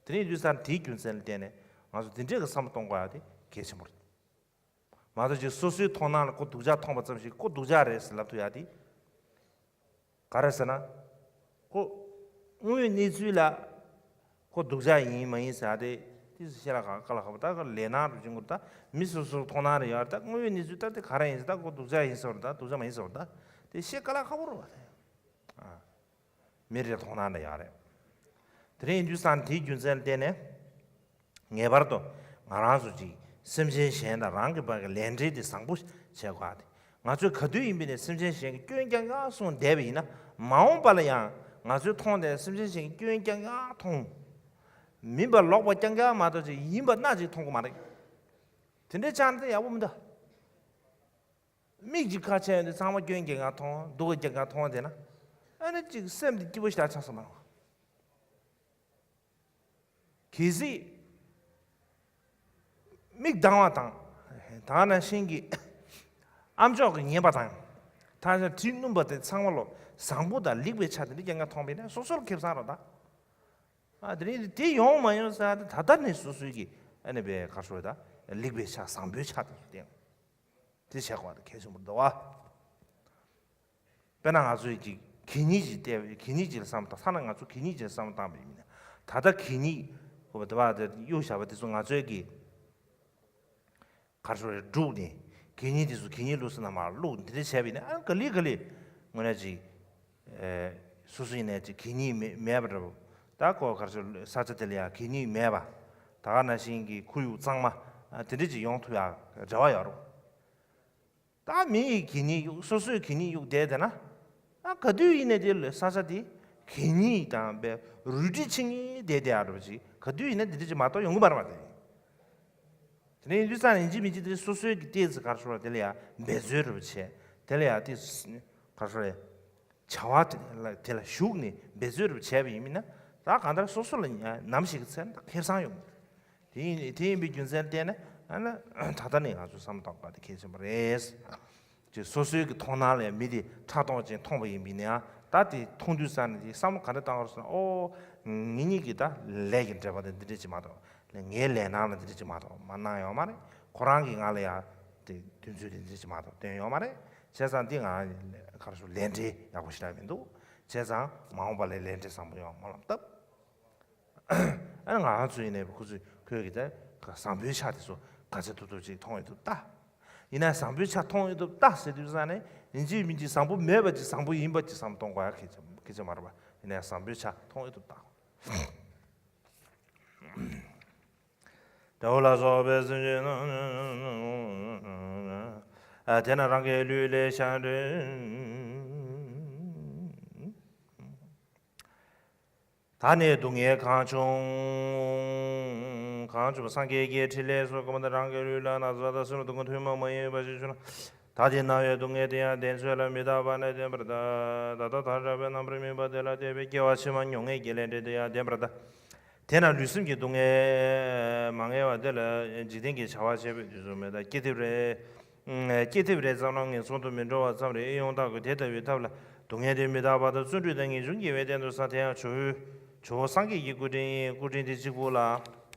ཀྱི་རེད། དེ་ནས་དུས་སང་དེའི་རྒྱུ་མཚན་ལ་བརྟེན་ནས་ང་ཚོ་དེ་འདྲས་ཀྱི་བསམ་བློ་གཏོང་དགོས་ཡག་དེ་གལ་ཆེན་པོ་རེད། མ་གཏོགས་ཅིག་སོ་སོའི་མཐོང་སྣང་ལ་ཁོ་སྡུག་ཅག་མཐོང་པ་ཙམ་ཞིག་ཁོ་སྡུག་ཅག་རེད་ཟེར་ལབ་ཐུབ་ཡག་དེ། ག་རེ་ཟེར་ན། ཁོ། དངོས་ཡོད་གནས་ཚུལ་ལ། ཁོ་སྡུག་ཅག་ཡིན་མ་ཡིན་ཟེར་ཏེ། དེ་ཤེས་ལ་ཁ་ཁ་ལ་ཁ་པོ་ད་ཁོ་ལས་སྣང་རུ་བྱུང་གི་རེད་ད། མི་སོ་སོར་མཐོང་སྣང་རེ་ཡོད་རེད་ད། དངོས་ཡོད་གནས་ཚུལ་ད་དེ་ག་རེ་ཡིན་ཟེར་ད་ཁོ་སྡུག་ཅག་ཡིན་ཟེར་བ་རེད་ད། སྡུག་ཅག་མ་ཡིན་ཟེར་བ་རེད་ད། དེ་ཤེས་ཁ་ལ་ཁ་པོ་རེད་བ་དེ། ཨ། མི་རེ་མཐོང་སྣང་རེ་ཡོད་རེད། དེ་རིང་ཡིན་དུས་ཙང་དེའི་རྒྱུ་མཚན་ལ་བརྟེན་ནས། ངེས་པར་དུ་ང་རང་ཚོ་ཅིག་སེམས་ཅན་གཞན་དང་རང་གི་བར་གྱི་ལས་འབྲེལ་དེ་བཟང་པོ་བྱེད་དགོས་ཏེ། ང་ཚོས་ག་དུས་ཡིན་པའི་ནས་སེམས་ཅན་གཞན་གྱི་སྐྱོན་རྐྱང་རྐྱང་གསུངས་བསྡད་པ་ཡིན་ན། མ་འོངས་པ་ལ་ཡང་ང་ཚོས་མཐོང་སྟེ་སེམས་ཅན་གཞན་གྱི་སྐྱོན་རྐྱང་རྐྱང་མཐོང་། མིན་པ་ལོག་པ་རྐྱང་རྐྱང་མ་གཏོགས་ཅིག་ཡིན་པ་སྣ་གཅིག་མཐོང་གི་མ་རེད། དེ་འདྲའི་ཆ་ནས་ཡག་པོ་མི་འདུག་མིག་གཅིག་ཁ་ཕྱེ་ཡོང་དུས་ཚང་མ་སྐྱོན་རྐྱང་རྐྱང་མཐོང་། སྡུག་པ་རྐྱང་རྐྱང་མཐོང་བསྡད་ན། ཨ་ནི་གཅིག་སེམས་དེ་སྐྱིད་པོ་ཞེ་དྲག་ཆགས་སོང་མ་རེད། གལ་སྲིད་མིག་གདངས་པ་དང་། ད་ག་ནང་བཞིན་གྱི་ཨམ་ཅོག་གི་ཉན་པ་དང་། ད་ཆ་དྲི་སྣུམ་པ་དེ་ཚང་མ་ལོ་བཟང་པོ་དང་ལེགས་པའི་ཆ་དེ་འདྲ་རྐྱང་རྐྱང་མཐོང་བས་ན་སོ་སོར་ཁེ་བཟང་རེད་ད། ཨ་དེ་རིང་དེ་ཡོང་མ་ཡོང་ཟེར་ཡག་དེ་ད་ལྟ་ནས་སོ་སོའི་གི་ཨ་ནི་བའི་ག་རེ་ཞུ་དགོས་རེད་ད། ལེགས་པའི་ཆ་བཟང་པོའི་ཆ་དེ་ཚོ་བསྟེན། དེ་བྱེད་དགོས་པ་དེ་གལ་ཆེན་པོ་འདུག་བ། དཔེར་ན་ང་ཚོས་ཀྱི་གད་སྙིགས་ཀྱི་ལྟས་གད་སྙིགས་ཀྱི་བསམ་བློ་བཏང་ཐ་ན་ང་ཚོ་གད་སྙིགས་ཀྱི་བསམ་བློ་བཏང་བ་ཡིན་ན། ད་ལྟ་གད་སྙིགས་ཧོ་བ་དེ་བ་དེ་གཡུག་བཞག་པ་དེ་ཚོ་ང་ཚོའི་གི་ག་རེ་ཞུ་རེད་བསྒྲུགས་ནས་གད་སྙིགས་དེ་ཚོ་གད་སྙིགས་བླུགས་ས་ན་མར་བླུགས་འདི་འདྲ་བྱས་པ་ཡིན་ན། ཨ་ག་ལེ་ག་ལེ་དངོས་གནས་ཅིག་ཨེ་སོ་སོ་ཡིན་ནའི་ཅིག་གད་སྙིགས་མེད་མེད་པ་འདྲ་པོ། ད་ཁོ་ག་རེ་ཞུ་ས་ཆ་དེ་ལ་ཡང་གད་སྙིགས་མེད་པ། ད་ག་ནང་བཞིན་གྱི་ཁོར་ཡུག་གཙང་མ་ཨ་དེ་འདྲ་ཅིག་ཡོང་ཐུབ་ཡག་རེ་བ་ཡོད་རེད། ད་མི་ཡི་གད་སྙིགས་གཡུག་སོ་སོའི་གད་སྙིགས་གཡུག་བསྡད་བསྡད་ན། ཨ་ག་དུས་ཡིན་ནའི་དེ་ལ་ས་ཆ་དེ་གད་སྙིགས་དང་བའི་རུལ་དྲི་ཆིངས་ཡིན་བསྡད་བསྡད་ཡག་འདྲ་པོ་ཅིག་ག་དུས་ཡིན་ན་དེ་འདྲ་ཅིག་མ་གཏོགས་ཡོང་གི་མ་རེད་པ་དེ། དེ་ནས་ཡིན་དུས་ཙང་ཡིན་གཅིག་མིན་གཅིག་དེ་སོ་སོའི་གི་ཏོག་ཙམ་ག་རེ་ཞུ་ར་དེ་ལ་ཡང་འབད་རྩོལ་འདྲ་པོ་བྱས། དེ་ལ་ཡང་དེ་ག་རེ་ཞུ་ར། བྱ་བ་དེ་ལ་དེ་ལ་ཞུགས་ནས་འབད་རྩོལ་རུ་བྱས་པ་ཡིན་མིན་ན། ད་གང་ལྟར་སོ་སོ་ལ་ཡང་ནམ་ཞིག་གི་ཚེ་ན་ད་ཁེ་བཟང་ཡོང་གི་རེད། དེ་ཡིན་དེ་ཡིན་པའི་རྒྱུ་མཚན་བརྟེན་ནས་ཨ་ན་ད་ལྟ་ནས་ང་ཚོ་བསམ་བློ་བཏང་དགོས་པ་དེ་གལ་ཆེན་པོ་རེད། ཅིག་སོ་སོའི་གི་མཐོང་སྣང་ལ་ཡང་མི་དེ་ཕྲག་དོག་ཅན་མཐོང་བ་ཡིན་པ་ཡིན་ན་ཡང་ད་དེ་མཐོང་དུས་ཙང་ནས་དེ་བསམ་བློ་ག་འདྲ་བཏང་དགོས་ཟེར་ན། ཨོ། ངེད་གཉིས་ཀྱི་ད་ལས་ཀྱི་འབྲེལ་བ་དེ་འདི་འདྲ་ཅིག་མ་གཏོགས། ངའི་ལས་སྣང་ལ་འདི་འདྲ་ཅིག་མ་གཏོགས་མ་གནང་ཡོད་མ་རེད། ཁོ་རང་གིས་ང་ལ་ཡང་དེ་དུས་ཚོད་དེ་འདི་འདྲ་ཅིག་མ་གཏོགས་བཏོན་ཡོད་མ་རེད། བྱས་ཙང་འདི་ང་ག་རེ་ཞུ་ལས་འབྲེལ་ཡག་པོ་ཞེ་དྲག་མི་འདུག་བྱས་ཙང་མ་འོངས་པ་ལ་ལས་འབྲེལ་བཟང་པོ་ཡོང་སྨོན་ལམ་བཏབ། ཨ་ནི་ང་རང་ཚོ་ཡིན་ནའི་ཁོ་ཚོས་ཁོས་གི་ད་བཟང་པོའི་ཆ་དེ་ཚོ་ག་ཚོད་ཐུབ་ཐུབ་ཅིག་མཐོང་ཡོད་དུ་ལྟ། ཡིན་ན་བཟང་པོའི་ཆ་མཐོང་ཡོད་དུ་ལྟ་ཟེར་དུས་ཙང་ནས་ཡིན་གཅིག་མིན་གཅིག་བཟང་པོ་མེད་པ་ཅིག་བཟང་པོ་ཡིན་པ་ཅིག་བསམ་གཏོང་དགོས་ཡ་གལ་ཆེ་གལ་ཆེ་མ་རེད་པ། ཡིན་ནའི་བཟང་པོའི་ཆ་མཐོང་ཡོད་དུ་ལྟ། དགྲ་བོ་ལ་སོགས་པའི་སེམས་ཅན་རྣམས། དེ་རྣམས་རང་གི་ལུས་ལས་ཤར་འདྲེན། ད་ནི་སྡུག་བསྔལ་གང་བྱུང་གང་བྱུང་སངས་རྒྱས་ཀྱི་ཕྲིན་ལས་སོགས་གོམས་པ་དང་རང་གི་ལུས་ལ་ན་ཚ་དང་སེམས་ལ་སྡུག་བསྔལ་ཐུན་མོང་མ་ཡིན་པ་ཞིག་བྱུང་ན། ད་དེ་ན་བའི་སྡུག་བསྔལ་དེ་ཡང་བདེན་ཚོད་ལ་མི་རྟག་པ་ནི་བདེན་པར་གདའ། ད་ལྟ་དར་དྲག་པའི་རྣམ་པར་སྨིན་པ་དེ་ལ་བལྟས་པས་སྐྱེ་བ་ཕྱི་མ་མྱོང་ངེས་ཀྱི་ལས་འབྲས་དེ་ཡང་བདེན་པར་གདའ། དེས་ན་ལུས་སེམས་ཀྱི་སྡུག་བསྔལ་མ་ངེས་པ་དེ་ལ་འཇིག་རྟེན་གྱི་བྱ་བ་བྱེད་པའི་དུས་སུ་མེད་ད། སྐྱེ་ཐེབས་རེ་སྐྱེ་ཐེབས་རེ་ཙམ་ལ་ངན་སོང་དུ་མི་འགྲོ་བ་ཙམ་རེ་ཨེ་ཡོང་དག་གི། དེ་ལྟ་བུའི་ཐབས་ལ་ སྡུག་བསྔལ་དེ་མི་རྟག་པ་དང་བརྩོན་འགྲུས་དང་ངེས་འབྱུང་དགེ་བའི་རྟེན་དུ་བསམ། དེ་ཡང་ཇོ་བོའི་ཇོ་བོ་སངས་རྒྱས་ཀྱི་སྐུ་དྲིན་ཡིན། སྐུ་དྲིན་དེ་གཅིག་པུ་ལ།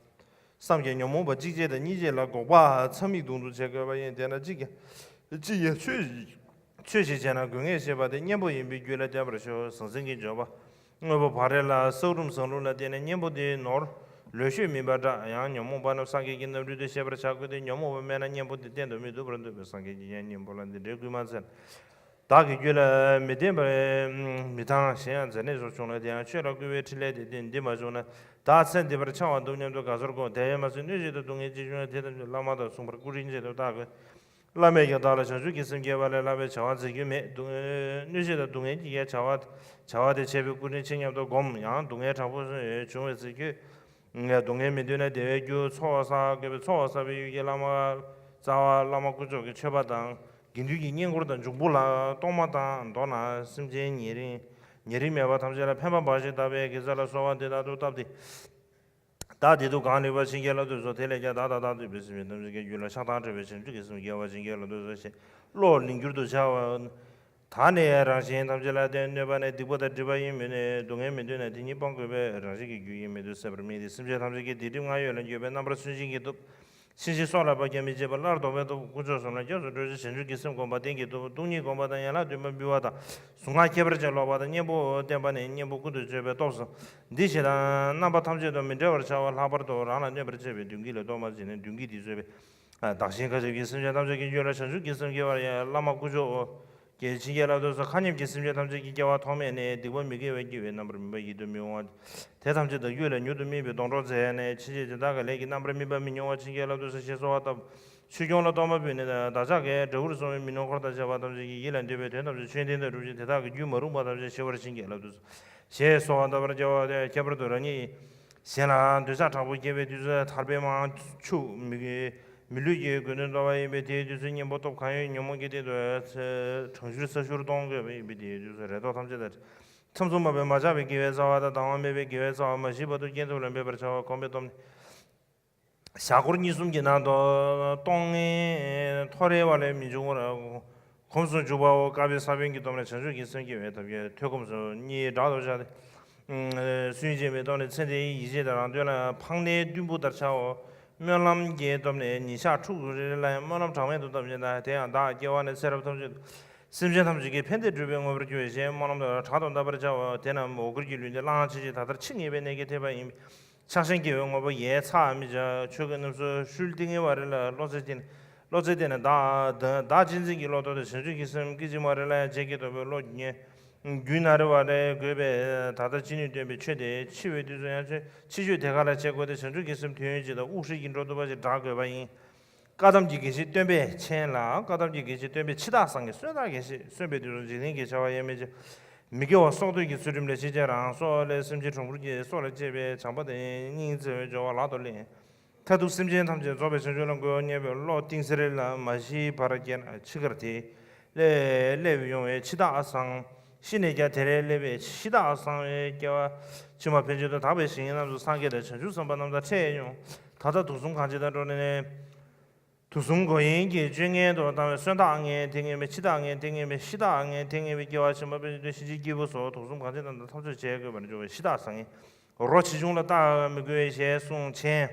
བསམ་གྱིས་ཉོན་མོངས་པ་གཅིག་བྱས་དང་གཉིས་བྱས་ལ་འགོག་པ་ཚ་མིག་དུང་དུ་བྱེད་དགོས་པ་ཡིན། དེས་ན་གཅིག་ཀྱང་གཅིག་ཡང་ཆོས་ཆོས་ཞིག་བྱས་ན་དགོས་ངེས་ཤེས་པ་དེ་གཉེན་པོ་ཡིན་པའི་རྒྱུ་ལ་བརྟེན་པར་ཤོག། ཟང་ཟིང་གི་འབྱོར་པ་དངོས་པོ་བག་རེ་ལ་བསགས་རུམ་བཟང་རུམ་ལ་བརྟེན་ནས་གཉེན་པོ་དེ་ནོར་ལོས་ཤོས་མིན་པ་འདྲ། ཡང་ཉོན་མོངས་པ་རྣམས་སངས་རྒྱས་ཀྱི་རྣམ་སྤྲུལ་དུ་ཤེས་པར་བྱ་དགོས་ཏེ། ཉོན་མོངས་པ་མེད་ན་གཉེན་པོ་དེ་གཏན་དུ་མི་ཐུབ་པར་འདོད་པས། སངས་རྒྱས་ཀྱིས་ཀྱང་གཉེན་པོ་ལ་འདི་འདྲའི་བསྐུལ་མ་མཛད། བདག་གི་རྒྱུད་ལ་མི་བརྟེན་པར་མི་བཏང་། གཞན་ཡང་མཛད་ནས་སོགས་བྱུང་ལ། དེ་ཡང་ཆོས་ལ་བསྐུལ་བའི་ཕྲིན་ལས་དེ་སྟེ། འདི་མ་བྱུང་ན་བདག་ཚེ་འདི་པར་འཆི་བ་འདུག་སྙམ་དུ་དགའ་ཚོར་དགོས། དེ་མ་ཟད་གནོད་བྱེད་དང་སྡུག་བསྔལ་ཅི་བྱུང་ཡང་དེ་ཐམས་ཅད་བླ་མ་དང་མཚུངས་པར་སྐུ་དྲིན་ཆེ་སྟེ་བདག་གིས། བླ་མས་ཀྱང་བདག་ལ་བྱང་ཆུབ་ཀྱི་སེམས་བསྐྱེད་པ་ལས་བསླབ་པའི་བྱ་བ་མཛད་རྒྱུ་མེད། སྡུག་གནོད་བྱེད་དང་སྡུག་བསྔལ་གྱི་ཡ་བྱ་བ་བྱ་བ་དེ་བྱས་པའི་སྐུ་དྲིན་ཆེ་སྙམ་དུ་བསྒོམ། ཡང་སྡུག་བསྔལ་དྲག་པོ་བྱུང་བའི་ཚེ་ཁྱོད། སྡུག་བསྔལ་མི་འདོད་ན་བདེ་བའི་རྒྱུ་འཚོ་བ་བསགས་དགོས་པས། འཚོ་བ་བསགས་པའི་ཡུལ་གྱི་བླ་མ་རྩ་བ་བླ་མ་དཀོན་མཆོག་གི་མཆོད་པ་དང་། དགེ་འདུན་གྱི་བསྙེན་བཀུར་དང་། འཇུག་པོ་ལ་གཏོར་མ་དང་། མདོར་ན་སེམས་ཅན་ཉེ་རིང་ཉེ་རིང་མེད་པ་ཐམས་ཅད་ལ་ཕན་པ་འབའ་ཞིག་བཏབ་པའི་དགེ་རྩ་ལ་གསོལ་བ་འདི་ལྟར་དུ་བཏབ་སྟེ། བདག་བདེ་སྡུག་གང་ལེགས་པར་བྱིན་གྱིས་བརླབ་ཏུ་གསོལ། དེ་ལས་ཀྱང་བདག་དང་བདག་འདོད་པའི་སེམས་ཅན་ཐམས་ཅད་ཀྱི་རྒྱུད་ལ་ཆགས་སྡང་བྲལ་བའི་བྱང་ཆུབ་ཀྱི་སེམས་སྐྱེ་བར་བྱིན་གྱིས་བརླབ་ཏུ་གསོལ་ཞེས་བློ་ལིང་བསྒྱུར་དུ་བྱ་བ། ད་ནི་རང་གཞན་ཐམས་ཅད་ལ་བརྟེན་གནོད་པ་ནི་སྡིག་པ་དང་སྒྲིབ་པ་ཡིན་མོད་ནས། སྡུག་བསྔལ་མི་འདོད་ན་དེ་ཉིད་སྤང་དགོས་པས། རང་བཞིན་གྱི་རྒྱུ་ཡིན་མི་འདོད་སྲེད་པར་མི་འདོད། སེམས་ཅན་ཐམས་ཅད་ཀྱི་སྡིག་སྒྲིབ་སྔར་ཡོད་ལ་འགྱོད་པས་རྣམ་པར་སུན་འབྱིན་གྱིས་བཏུབ། ཕྱིན་ཆད་སྲོག་ལ་བབ་ཀྱང་མི་བྱེད་པ། སླར་ལྡོག་པས་བཏུབ། དཀོན་མཆོག་གསུམ་ལ་སྐྱབས་སུ་འགྲོ་ཞིང་། བྱང་ཆུབ་ཀྱི་སེམས་བསྒོམ་པ་བསྟེན་གྱིས་བཏུབ། སྟོང་ཉིད་བསྒོམ་པ་དང་ཡན་ལག་བདུན་པ་འབུལ་བ་དང་། གཟུངས་སྔགས་ཁྱད་པར་ཅན་ཀློག་པ་དང་། གཉེན་པོ་བསྟེན་པ་ནི་གཉེན་པོ་ཀུན་ཏུ་སྤྱོད་པའི་སྟོབས་སོ། འདི་ཞེ་སྡང་རྣམ་པ་ཐམས་ཅད་དང་མི་འབྲལ་བར་བྱ་བ། ལྷག་པར་དུ་རང་ལ་གནོད་པར་བྱེད་པའི་གདོན་བགེགས་ལ་གཏོར་མ་བྱས་ནས་གདོན་བགེགས་འདི་གསོད་པའི། བདག་གཞན་མཁའ་ཁྱབ་ཀྱི་སེམས་ཅན་ཐམས་ཅད་ཀྱི་རྒྱུད་ལ་བྱང་ཆུབ་ཀྱི་སེམས་སྐྱེ་བར་ཡང་བླ་མ་དཀོན་མཆོག་གིས་བྱིན་གྱིས་བརླབ་ཏུ་གསོལ། མཁའ་མཉམ་གྱི་སེམས་ཅན་ཐམས་ཅད་ཀྱི་སྐྱེ་བ་ཐོག་མེད་ནས། སྡིག་པ་མི་དགེ་བ་སྐྱེ་བའི་རྣམ་པར་སྨིན་པ་ཡིད་དུ་མི་འོང་བ་དེ་ཐམས་ཅད་དང་། རྒྱུད་ལ་མྱུར་དུ་སྨིན་པའི་སྡོང་གྲོགས་མཛད་ནས། ཕྱིན་ཆད་དེ་དག་གི་ལས་ཀྱི་རྣམ་པར་སྨིན་པ་མི་མྱོང་བར་བྱིན་གྱིས་བརླབ་ཏུ་གསོལ་ཞེས་གསོལ་བ་བཏབ། ཆོས་སྐྱོང་ལ་གཏོར་མ་ཕུལ་ནས། བདག་ཅག་གི་དགྲ་བོར་སོང་བའི་མི་ནོར་འཁོར་དང་བཅས་པ་ཐམས་ཅད་ཀྱི་ཡིད་ལ་འདོད་པའི་དོན་ཐམས་ཅད་ཆོས་བསྟན་དང་འགྲུབ་ཅིང་། དེ་དག་གི་རྒྱུད་མ་རུངས་པ་ཐམས་ཅད་ཞི་བར་བྱིན་གྱིས་བརླབ་ཏུ་གསོལ་ཞེས་གསོལ་བ་བཏབ་པར་བྱའོ། ཁྱད་པར་དུ་རང་ཉིད་གཞན་ལ་འདོད་ཆགས་དྲག་པོ་སྐྱེ་བའི་དུས་སུ། ཐར་པའི་དབང་ཕྱུག་མི་མི་ལུས་ཀྱི་དགོས་འདུན་སྟོན་པ་ཡིན་པས། དེའི་དུས་སུ་གཉེན་པོ་སྟོབས་གང་ཡོད་ཉོན་མོངས་ཀྱི་སྟེང་དུ་གྲང་ཤུར་ས་ཤུར་གཏོང་དགོས་པ་ཡིན་པས། དེའི་དུས་སུ་རེ་དོགས་ཐམས་ཅད་དང་། ཚམ་ཚོམ་མ་བས་མ་ཆགས་པའི་དགེ་བའི་རྩ་བ་དང་། སྡང་བ་མེད་པའི་དགེ་བའི་རྩ་བ་མ་ཞིག་བར་དུ་རྐྱེན་ཐུབ་ལ་འབད་པར་བྱ་བ་སྒོམ་པའི་སྟོབས་ནི། ཞག་འཁོར་གཉིས་གསུམ་གྱི་ནང་དུ་གཏོང་ངེས་ཐོ་རེ་བ་ལས་མི་འབྱུང་བར་གོམས་སུ་འཇུག་པའོ། བསྐལ་པའི་ས་བོན་གྱི་སྟོབས་ལས་བྱང་ཆུབ་ཀྱི་སེམས་སྐྱེ་བའི་ཐབས་ཀྱི་ཐོད་སྐོམ་སོགས་གཉིས་བྲག་ཏུ་བཞག་སྟེ། སུན་འབྱིན་པའི་སྟོབས་ལས་ཚེ་འདིའི་ཡིད་བྱེད་དང་རང་དོན་ལ་ཕངས་ནས་གཏུན་པོ་ལྟར་བྱའོ། སྨོན་ལམ་གྱི་སྟོབས་ནི་ཉིན་ཞག་ཕྲུགས་རེ་རེ་ལ་ཡང་སྨོན་ལམ་གྲངས་མེད་དུ་བཏབ་ཅིང་། དེ་ཡང་བདག་སྐྱེ་བ་ནས་ཚེ་རབས་ཐམས་ཅད་དུ་སེམས་ཅན་ཐམས་ཅད་ཀྱི་ཕན་བདེ་སྒྲུབ་པའི་དངོས་པོར་གྱུར་ཞེས་སྨོན་ལམ་དང་དྲག་ཏུ་བཏབ་པར་བྱའོ། དེས་ན་འོག་གྱུར་གྱི་ལུས་འདི་གླང་ཆེན་གྱི་ད་ལྟར་འཆི་ངེས་པའི་གནས་ཀྱི་ཐེབས་པ་ཡིན། ཕྱག་ཆེན་སྐྱེ་བོའི་དངོས་པོ་ཡལ་ཚར་མི་བྱ། ཆོས་ཀྱི་རྣམ་གསུམ་ཤུལ་ཏིང་ངེ་བ་རེ་ལ་བློ་རྩེ་སྟེ་ནི། བློ་རྩེ་སྟེ་ནི་བདག་བདག་གཅེས་འཛིན་གྱི་བློ་ལྡོག་སྟེ། བྱང་ཆུབ་ཀྱི་སེམས་སྐད་ཅིག་མ་རེ་ལ་ཡང་བརྗེད་སྐྱེ་ལྡོག་པའི་བློ་ཉེ། རྒྱུན་ན་རེ་བ་རེ་དགོས་པས། ད་ལྟ་ཅི་ནུས་སྟོན་པའི་ཆོས་དེ་འཆི་བའི་དུས་སུ་ཡང་ཆོས་འཆི་ཆོས་དེ་ག་ལ་བྱེད་དགོས་ཏེ། བྱང་ཆུབ་ཀྱི་སེམས་དུས་ཡུན་གཅིག་དང་དབུགས་ཧྲིལ་གྱིས་འགྲོ་ཐུབ་པ་ཞིག་བསྒྲག་དགོས་པ་ཡིན། བཀའ་གདམས་ཀྱི་དགེ་བཤེས་སྟོན་པས་མཁྱེན་ལ། བཀའ་གདམས་ཀྱི་དགེ་བཤེས་སྟོན་པས་འཆི་བདག་སངས་རྒྱས། གསོན་བདག་དགེ་བཤེས་གསོན་པའི་དུས་སུ་འཇིག་རྟེན་གྱི་བྱ་བ་ཡང་མི་བྱེད། མི་དགེ་བ་སྲོག་གཏོད་ཀྱི་ཚུལ་ཁྲིམས་ལས་ཕྱིན་ཅི་རང་སོགས་ལས་སེམས་ཅན་གྲོག་སྦུར་གྱི་སྲོག་ལ་གཅེས་པའི་བྱམས་པ་དང་སྙིང་བརྩེ་བའི་སྦྱོར་བ་ལག་ཏུ་ལེན། མཐར་ཐུག་སེམས་ཅན་ཐམས་ཅད་རྫོགས་པའི་བྱང་ཆུབ་ལ་འགོད་པར་མཉེས་པའི་བློ་གཏིང་ཟེར་ལ་མ་ཤི་བར་སྐྱེས་ན་འཆི་ཁར་དེ་ལས་སླེབས་ཡོང་བའི་འཆི་བདག་སངས། ཤི་ནས་ཀྱང་དེ་ལས་སླེབས་པའི་འཆི་བདག་སངས་པའི་སྐྱེ་བ་ཕྱི་མ་ཕན་ཆད་དུ་དག་པའི་ཞིང་རྣམས་སུ་སངས་རྒྱས་དང་བྱང་ཆུབ་སེམས་དཔའ་རྣམས་དང་འཕྲད་ཡོང་། ད་ལྟ་དུག་གསུམ་གང་ཆེ་དང་འགྲོགས་ནས། དུག་གསུམ་འགོག་ཡིན་གྱི་སྤྱོད་ངན་དུ་བཏང་བའི་གསོན་བདག་ངན་དེ་ངན་པའི་འཆི་བདག་ངན་དེ་ངན་པའི་ཤི་བདག་ངན་དེ་ངན་པའི་སྐྱེ་བ་ཕྱི་མ་ཕན་ཆད་དུ་གཤིན་རྗེའི་སྐྱེས་བུ་སོགས་དུག་གསུམ་གང་ཆེ་རྣམས་དང་འཐབ་རྩོད་བྱེད་དགོས་པར་འགྱུར་བའི་འཆི་བདག་སངས། རོ་ཆེ་ཆུང་ལ་བརྟག་མི་དགོས་ཞེས་གསུངས་མཁྱེན།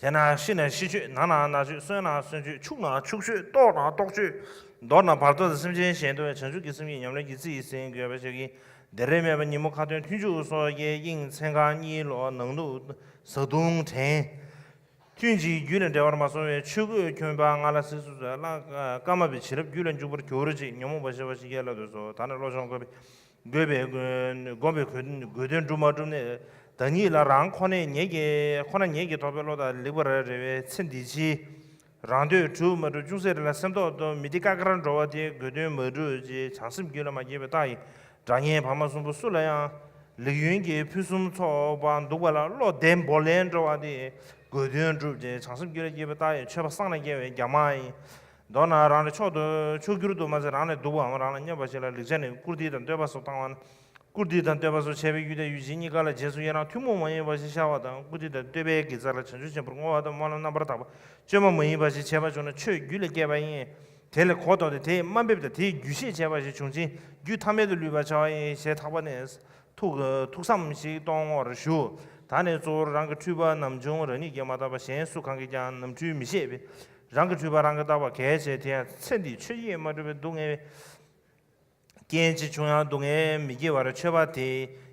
དེས་ན་ཤི་ན་ཤི་ཆོས། ན་ན་ན་ཆོས། གསོན་ན་གསོན་ཆོས། འཆུག་ན་འཆུག་ཆོས། ལྟོགས་ན་ལྟོགས་ཆོས། མདོར་ན་བར་དོ་དང་སེམས་ཅན་གཞན་དུ་བྱང་ཆུབ་ཀྱི་སེམས་ཀྱི་ཉམས་ལེན་གྱི་རྩིས་ཟིན་དགོས་པ་ཞིག་ཡིན། འདིར་མེད་པ་ཉིན་མོ་ཁ་ཏོན་ཐུན་མཇུག་སོགས་ཀྱི་དབྱིངས་མཚན་གང་གཉིད་ལོག་ནང་དུ་བཟའ་བཏུང་དྲན། ཐུན་གཅིག་རྒྱུད་ལ་འབྲེལ་བར་མ་སོང་བའི་ཆོས་གོས་གྱོན་པ་ལྔ་ལ་གཟིགས་སུ་གསོལ་ལ། ཀརྨ་པའི་བྱིན་རླབས་རྒྱུད་ལ་འཇུག་པར་གྱུར་ཅིག། ཉོན་མོངས་པ་ཞི་བར་བྱིན་གྱིས་བརླབ་ཏུ་གསོལ། ད་ནི་བློ་སྦྱོང་དགོས་པའི་དགོས་པའི་དགོས་པའི་དགོས་དོན་སྒྲུབ་མ་གྲུབ་ནས། བདག་ཉིད་ལ་རང་ཁོ་ནས་ཉིད་ཀྱིས་ཁོ་ན་ཉིད་ཀྱིས་རྟོགས་པའི་བློ་དང་ལེགས་པར་རེ་བའི་ཚེ་འདི་ཕྱི། རང་འདོད་གྲུབ་མ་གྲུབ་ཅུང་ཟད་རེ་ལ་སེམས་རྟོག་ཏུ་མི་བདེ་ཀ་ཀར་འགྲོ་བ་དེ་དགོས་དོན་མ་གྲུབ་ཅེས་བྱང་སེམས་རྒྱུད་ལ་མ་སྐྱེས་པའི་རྟགས་ཡིན། དགྲ་གཉེན་བར་མ་གསུམ་པོ་སུ་ལ་ཡང་ལེགས་ཡོན་གྱི་ཕུན་སུམ་ཚོགས་པ་འདུག་པ་ལ་བློ་བདེ་འབོར་ལེན་འགྲོ་བ་དེ་དགོས་དོན་གྲུབ་ཅེས་བྱང་སེམས་རྒྱུད་ལ་སྐྱེས་པའི་རྟགས་ཡིན། མཆོད་པ་སངས་ལ་རྒྱས་པའི་རྒྱ་མ་ཡིན། མདོར་ན་རང་ལ་མཆོག་ཏུ་མཆོག་གྱུར་དུ་མ་ཟད་རང་ལས་སྡུག་པའམ་རང་ལ་སྙོམས་པ་ཞིག་ལ་ལེགས་ཆ་ནས་བཀུར་སྟི་དང་བསྟོད་པ་སོགས་བཏང་བ་ན། བཀུར་སྟི་དང་བསྟོད་པ་སོགས་བྱས་པའི་ཡུལ་དང་ཡུལ་ཅན་གཉིས་ཀ་ལ་རྗེས་སུ་ཡི་རང་ཐུན་མོང་མ་ཡིན་པ་ཞིག་ཤར་བ་དང་། བཀུར་སྟི་དང་བསྟོད་པའི་དགེ་རྩ་ལ་བྱང་ཆུབ་ཆེན་པོར་བསྔོ་བ་དང་སྨོན་ལམ་རྣམ་པར་དག་པ་བཅོས་མ་མ་ཡིན་པ་ཞིག་བྱས་པ་བྱུང་ན་ཆོས་རྒྱུད་ལ་སྐྱེས་པ་ཡིན། དེ་ལས་གོ་ལྡོག་སྟེ་དེས་དམའ་འབེབས་དང་དེས་རྒྱུ་ཤེས་བྱས་པ་ཞིག་བྱུང་ཕྱིན་རྒྱུད་ཐ་མལ་དུ་ལུས་པར་བྱ་བ་ཡིན་ཞེས་ཐག་པ་ནས་ཐུགས་ཐུགས་བསམ་ཞིག་གཏོང་བར་ཞུ། ད་ནས་གཙོ་བོར་རང་གི་འཁྲུལ་པ་ནམ་བྱུང་རང་ཉིད་ཀྱིས་མ་བརྟགས་པ་གཞན་སུ་གང་གིས་ཀྱང་ནམ་འཁྲུལ་མི་ཤེས་པས། རང་གི་འཁྲུལ་པ་རང་གིས་བརྟག་པ་གལ་ཆེ། དེ་ཡང་ཚེ་འདིའི་ཆོས་ཉིད་མ་གྲུབ་པའི་སྡུག་བསྔལ་རྐྱེན་ཅི་བྱུང་ཡང་སྡུག་བསྔལ་མི་སྐྱེ་བར་མཆོད་པ་དེ་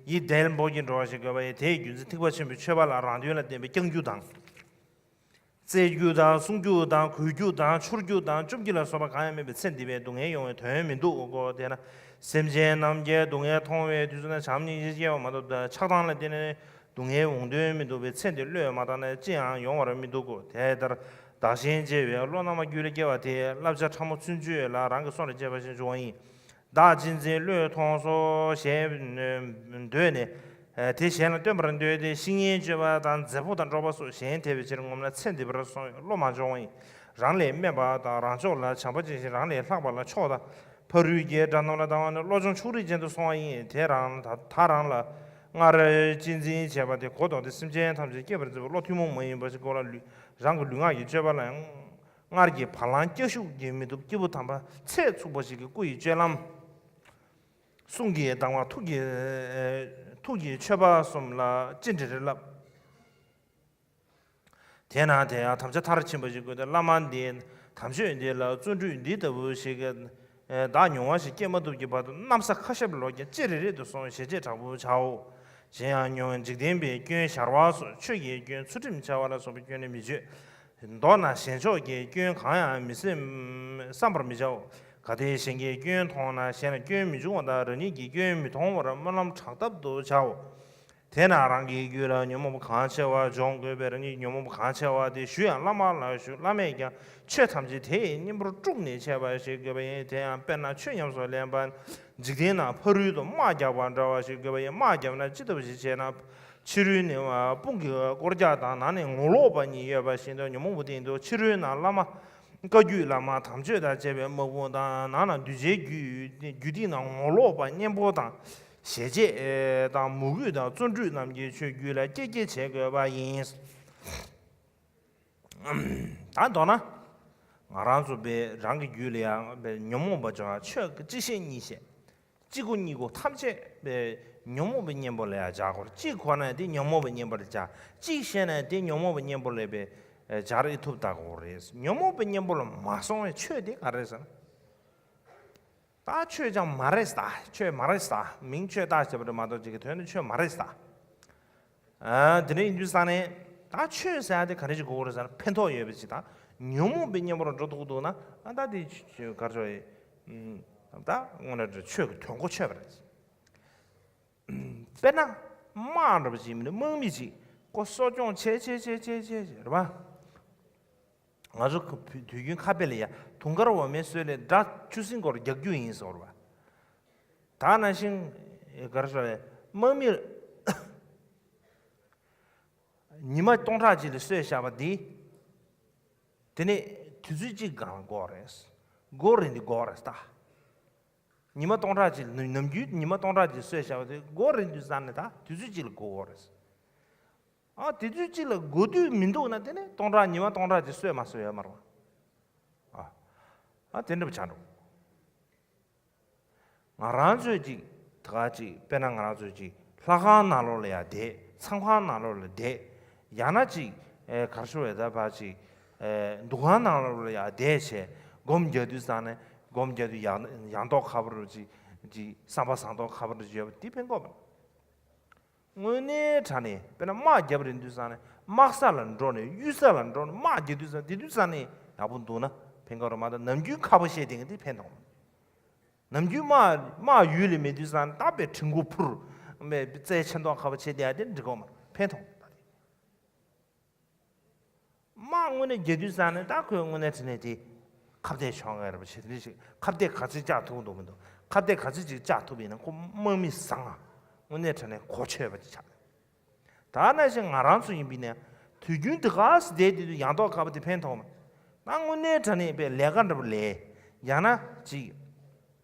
ཡིས་བདེ་བླག་གིས་འགྲོ་བ་ཞིག་དགོས་པ་ཡིན། དེའི་རྒྱུ་མཚན་ཐེག་པ་ཆེན་པོའི་མཆོད་པ་ལ་རང་དོན་ལ་བརྟེན་པའི་བརྐྱང་རྒྱུ་དང་། རྩེ་རྒྱུ་དང་བསྲུང་རྒྱུ་དང་གུས་རྒྱུ་དང་འཆོར་རྒྱུ་དང་བཅོམ་རྒྱུ་ལ་སོགས་པ་གང་ཡང་མེད་པའི་ཚེ་འདི་པའི་སྡུག་བསྔལ་ཡོང་བའི་དོན་མི་འདུག་གོ། དེས་ན་སེམས་ཅན་རྣམས་ཀྱིས་སྡུག་བསྔལ་མཐོང་བའི་དུས་སུ་ན་བྱམས་སྙིང་རྗེ་སྐྱེ་བ་མ་གཏོགས་ཆགས་སྡང་ལ་བརྟེན་ནས་སྡུག་བསྔལ་འོང་དོན་མི་འདུག་པས། ཚེ་འདི་བློས་མ་བཏང་ན་ཅི་ཡང་ཡོང་བར་མི་འདུག་གོ། དེ་ལྟར་བདག་གཞན་བརྗེ་བའི་བློ་སྣ་མ་རྒྱུད་ལ་སྐྱེ་བ་དེས་བསླབ་བྱ་ཕྲ་མོ་ཚུན་ཆོད་ལ་རང་གི་སྲོག་ལ་བཅད་པ་ཞིག་འབྱུང་བ་ཡིན། བདག་གཅེས་འཛིན་བློས་ཐོངས་སོ་ཞེས་འདོད་ནས། དེ་གཞན་ལ་སྟོན་པར་འདོད་དེ་བཤེས་གཉེན་སྤྱོད་པ་དང་མཛའ་བོ་དང་འགྲོགས་པ་སོགས་གཞན་དད་པའི་ཕྱིར་ངོམས་ན་ཚེ་འདི་པར་སོང་བའི་བློ་མ་འབྱུང་བ་ཡིན། རང་ལས་དམན་པ་དང་རང་ཕྱོགས་ལ་བྱམས་པ་ཅན་ཞིག་རང་ལས་ལྷག་པ་ལ་ཕྱོགས་དང་ཕ་རོལ་གྱི་དགྲ་རྣམས་ལ་སྡང་བ་ནི་བློ་སྦྱོང་ཕྱོགས་རིས་ཅན་དུ་སོང་བ་ཡིན། དེ་རང་ད་ད་རང་ལ་སྔར་གཅེས་འཛིན་བྱས་པ་དེ་གོ་ལྡོག་སྟེ་སེམས་ཅན་ཐམས་ཅད་སྐྱེད་པར་མཛད་པའི་བློ་ཐུན་མོང་མ་ཡིན་པ་ཞིག་གོ་ལ་ལུས་རང་གི་ལུས་ངག་གི་སྤྱོད་པ་ལ་ཡང་། སྔར་གྱི་བ་ལང་སྐྱ་ཤུག་གིས་མི་ཐུབ་སྐྱེས་བུ་དམ་པ་ཚད་ཚུགས་པ་ཞིག་གི་སྐུ་ཡི་སྤྱོད་ལམ། གསུང་གི་གདངས་པ་ཐུགས་ཀྱི་ཐུགས་ཀྱི་མཆོད་པ་གསུམ་ལ་ཅི་འདྲ་རེ་ལབ། དེས་ན་དེ་ཡང་དམ་བཅའ་མཐར་ཕྱིན་པ་ཞིག་དགོས་ཏེ། བླ་མ་འདི་དམ་ཆོས་འདི་ལ་བརྩོན་འགྲུས་འདི་ལྟ་བུ་ཞིག་གིས་བདག་མྱོང་བ་ཞིག་སྐྱེ་མ་ཐུབ་ཀྱི་བར་དུ་གནམ་ས་ཁ་ཤས་ལོག་ཀྱང་ཅི་རེ་རེ་དུ་སོང་ཞེ་བཅད་དྲག་པོ་བྱའོ། གཞན་ཡང་མྱོང་འཇིག་རྟེན་པའི་སྐྱོན་ཞར་བ་སོགས་ཆོས་ཀྱི་སྐྱོན་ཚུལ་ཁྲིམས་འཆལ་བ་ལ་སོགས་པའི་སྐྱོན་ནི་མི་བརྗོད། མདོར་ན་གཞན་ཕྱོགས་ཀྱི་སྐྱོན་གང་ཡང་མི་སེམས་བསམ་པར་མི་བྱའོ། གལ་ཏེ་གཞན་གྱི་སྐྱོན་མཐོང་ན་གཞན་ལ་སྐྱོན་མི་འབྱུང་བ་དང་རང་ཉིད་ཀྱི་སྐྱོན་མི་མཐོང་བར་སྨོན་ལམ་དྲག་བཏབ་ཏུ་བྱའོ། དེས་ན་རང་གི་རྒྱུད་ལ་ཉོན་མོངས་པ་གང་ཆེ་བ་སྦྱོང་དགོས་པས། རང་ཉིད་ཉོན་མོངས་པ་གང་ཆེ་བ་དེ་ཞུ་ཡང་བླ་མ་ལ་ཞུ། བླ་མས་ཀྱང་ཆོས་ཐམས་ཅད་དེ་ཡི་གཉེན་པོར་དཀྲུགས་ནས་འཆད་པ་ཞིག་དགོས་པ་ཡིན། དེ་ཡང་དཔེར་ན་ཆོས་ཉམས་སུ་ལེན་པ་འཇིག་རྟེན་ན་ཕ་རོལ་ཏུ་དམག་རྒྱག་པ་འདྲ་བ་ཞིག་དགོས་པ་ཡིན། དམག་བརྒྱབ་ན་ཅི་ལྟ་བུ་ཞིག་བྱས་ན། ཕྱི་རོལ་ནས་དཔུང་གི་སྐོར་རྒྱག་དང་ནང་ནས་ངོ་ལོག་པ་གཉིས་ཡོད་པ་བཞིན་དུ་ཉོན་མོངས་པ་དེ་ཡིན་དུ། ཕྱི་རོལ་ན་བླ་མ་བཀའ་བརྒྱུད་བླ་མ་དམ་ཆོས་དང་བཅས་པའི་དམག་དཔུང་དང་། ནང་ན་གདུལ་བྱའི་རྒྱུད་རྒྱུད་སྡེ་ན་ངོ་ལོག་པ་གཉེན་པོ་དང་ཞེ་བཅད་དང་མོས་གུས་དང་བརྩོན་འགྲུས་རྣམས་ཀྱིས་ཆོས་རྒྱུད་ལ་སྐྱེད་སྐྱེད་བྱེད་དགོས་པ་ཡིན། ད་མདོར་ན། ང་རང་ཚོ་པའི་རང་གི་རྒྱུད་ལ་ཡང་པའི་ཉོན་མོངས་པ་སྦྱོང་ཡང་ཆོས་ཀྱི་གཅིག་ཤེས་གཉིས་ཤེས། གཅིག་གོ་གཉིས་གོ་ཐམས་ཅད་པའི་ཉོན་མོངས་པའི་གཉེན་པོ་ལ་ཡང་སྦྱར་དགོས། གཅིག་གོ་ན་དེ་ཉོན་མོངས་པའི་གཉེན་པོ་ལ་སྦྱར། གཅིག་ཤེས་ན་དེ་ཉོན་མོངས་པའི་གཉེན་པོ་ལ་པའི་སྦྱར་ཨེ་ཐུབ་ད་དགོས་རེད། ཉོན་མོངས་པའི་གཉེན་པོ་ལ་མ་སོང་བའི་ཆོས་དེ་ག་རེ་ཟེར་ན། ད་ཆོས་ཀྱང་མ་རེད་ད། ཆོས་མ་རེད་ད། མིང་ཆོས་བཏགས་བྱས་པ་རེད་མ་གཏོགས་ཅིག་གི་དོན་དུ་ཆོས་མ་རེད་ད། ཨ་དེ་འདྲ་ཡིན་དུས་ཙང་ནས་ད་ཆོས་ཟེར་ཡ་དེ་ག་རེ་ཞིག་དགོས་རེད་ཟེར་ན་ཕན་ཐོགས་ཡོད་པ་ཞིག་དང་ཉོན་མོངས་པའི་གཉེན་པོར་འགྲོ་ཐུབ་འདུག་ན། ཨ་ད་དེ་ཆོས་གར་ཆོག་ཡིན། ད་དངོས་གནས་ཆོས་ཀྱི་དོན་གོ་ཆོད་པ་རེད། དཔེར་ན་དམག་འདྲ་པོ་ཅིག་མིན་ན་དམག་མི་ཅིག་ཁོ་གསོ་སྐྱོང་བྱས་བྱས་བྱས་བྱས་བྱས་རེད་པ། ང་ཚོ་དུས་རྒྱུན་ཁ་དཔེ་ལ་ཡ་དུང་དཀར་འོ་མའི་སོལ་ལས་དགྲ་ཆུ་སྲིན་སྐོར་རྒྱག་རྒྱུ་ཡིན་ཟེར་བ། ད་ནང་བཞིན་ག་རེ་ཟེར་རེད། དམག་མི་ཉི་མ་སྟོང་ཕྲག་ཅིག་ལ་གསོས་བཞག་པ་འདི། དེ་ནས་དུས་ཚོད་གཅིག་སྒང་ལ་འགོར་རེད། འགོར་རེད་འདི་འགོར་རེད་ད། ཉི་མ་སྟོང་ཕྲག་ཅིག་ནམ་རྒྱུན་ཉི་མ་སྟོང་ཕྲག་ཅིག་གསོས་བཞག་པ་དེ་འགོར་རེད་དུས་ཙང་ནས་ད་དུས་ཚོད་གཅིག་ལ་འགོར་རེད། ཨ་དེ་དུས་གཅིག་ལ་དགོས་དུས་མི་འདུག་ན་དེ་ནས་སྟོང་ཕྲག་ཉི་མ་སྟོང་ཕྲག་ཅིག་གསོས་མ་གསོས་ཡོད་མ་རེད་པ། ཨ་ཨ་དེ་འདྲ་པོ་ཆགས་འགྲོ། ང་རང་ཚོས་ཅིག་ད་ག་ཅིག་དཔེར་ན་ང་རང་ཚོས་ཅིག་ལྷ་ཁང་ནང་ལོགས་ལ་ཡ་བསྡད། མཚམས་ཁང་ནང་ལོགས་ལ་བསྡད། ཡང་ན་ཅིག་ཨེ་གར་ཤོར་བའི་ད་ཕར་ཅིག་ཨེ་འདུ་ཁང་ནང་ལོགས་ལ་ཡ་བསྡད་བྱས་སྒོམ་རྒྱག་དུས་ཙང་ནས་སྒོམ་རྒྱག་དུས་ཡང་ཡང་ཐོག་ཁ་པར་ཅིག་ཅིག་བསམ་པ་བཟང་ཐོག་ཁ་པར་ཅིག་ཡོད་པ་འདི་ཕན་གོ་མ། དངོས་གནས་དྲང་གནས་དཔེར་ན་དམག་རྒྱབ་རན་དུས་ཙང་ནས་དམག་ས་ལ་འགྲོ་ནས་གཡུལ་ས་ལ་འགྲོ་ནས་དམག་རྒྱག་དུས་ཙང་དེ་དུས་ཙང་ནས་ཡག་པོ་འདུག་ན་ཕན་ག་རེ་མ་གཏོགས་ནམ་རྒྱུན་ཁ་པར་བཤད་བསྡད་མཁན་དེ་ཕན་ཐོགས་མ། ནམ་རྒྱུན་དམག་དམག་ཡུལ་ལ་མེད་དུས་ཙང་ནས་ད་དཔེ་གྲི་མགོ་ཕུར་མེད་རྩལ་ཆེ་མདོག་ཁ་པར་བྱེད་བསྡད་ཡ་དེ་འགྲིག་གོ་མ་ཕན་ཐོགས་མ། དམག་དངོས་གནས་རྒྱག་དུས་ཙང་ནས་ད་ཁོས་དངོས་གནས་དྲང་གནས་དེ་ཁ་གཏད་གཅོག་མཁན་རེད་པ། བྱེད་དུས་ཤིག་ཁ་གཏད་ག་ཚོད་བཅག་ཐུབ་འདུག་མི་འདུག་ཁ་གཏད་ག་ཚོད་ཅིག་བཅག་ཐུབ་ཡིན་ན་ཁོ་དམག་མི་བཟང་ང་དངོས་གནས་དྲང་གནས་གོ་ཆོད་པ་ཅིག་ཆགས། ད་ནང་བཞིན་ང་རང་ཚོ་ཡིན་པ་ཡིན་ན་དུས་རྒྱུན་དེ་ག་སེ་བསྡད་དུས་ཡང་ཐོག་ཁ་པར་དེ་ཕན་ཐོགས་མ། ད་དངོས་གནས་དྲང་གནས་པའི་ལས་ཀ་འདྲ་པོ་ལས་ཡང་ན་ཅིག་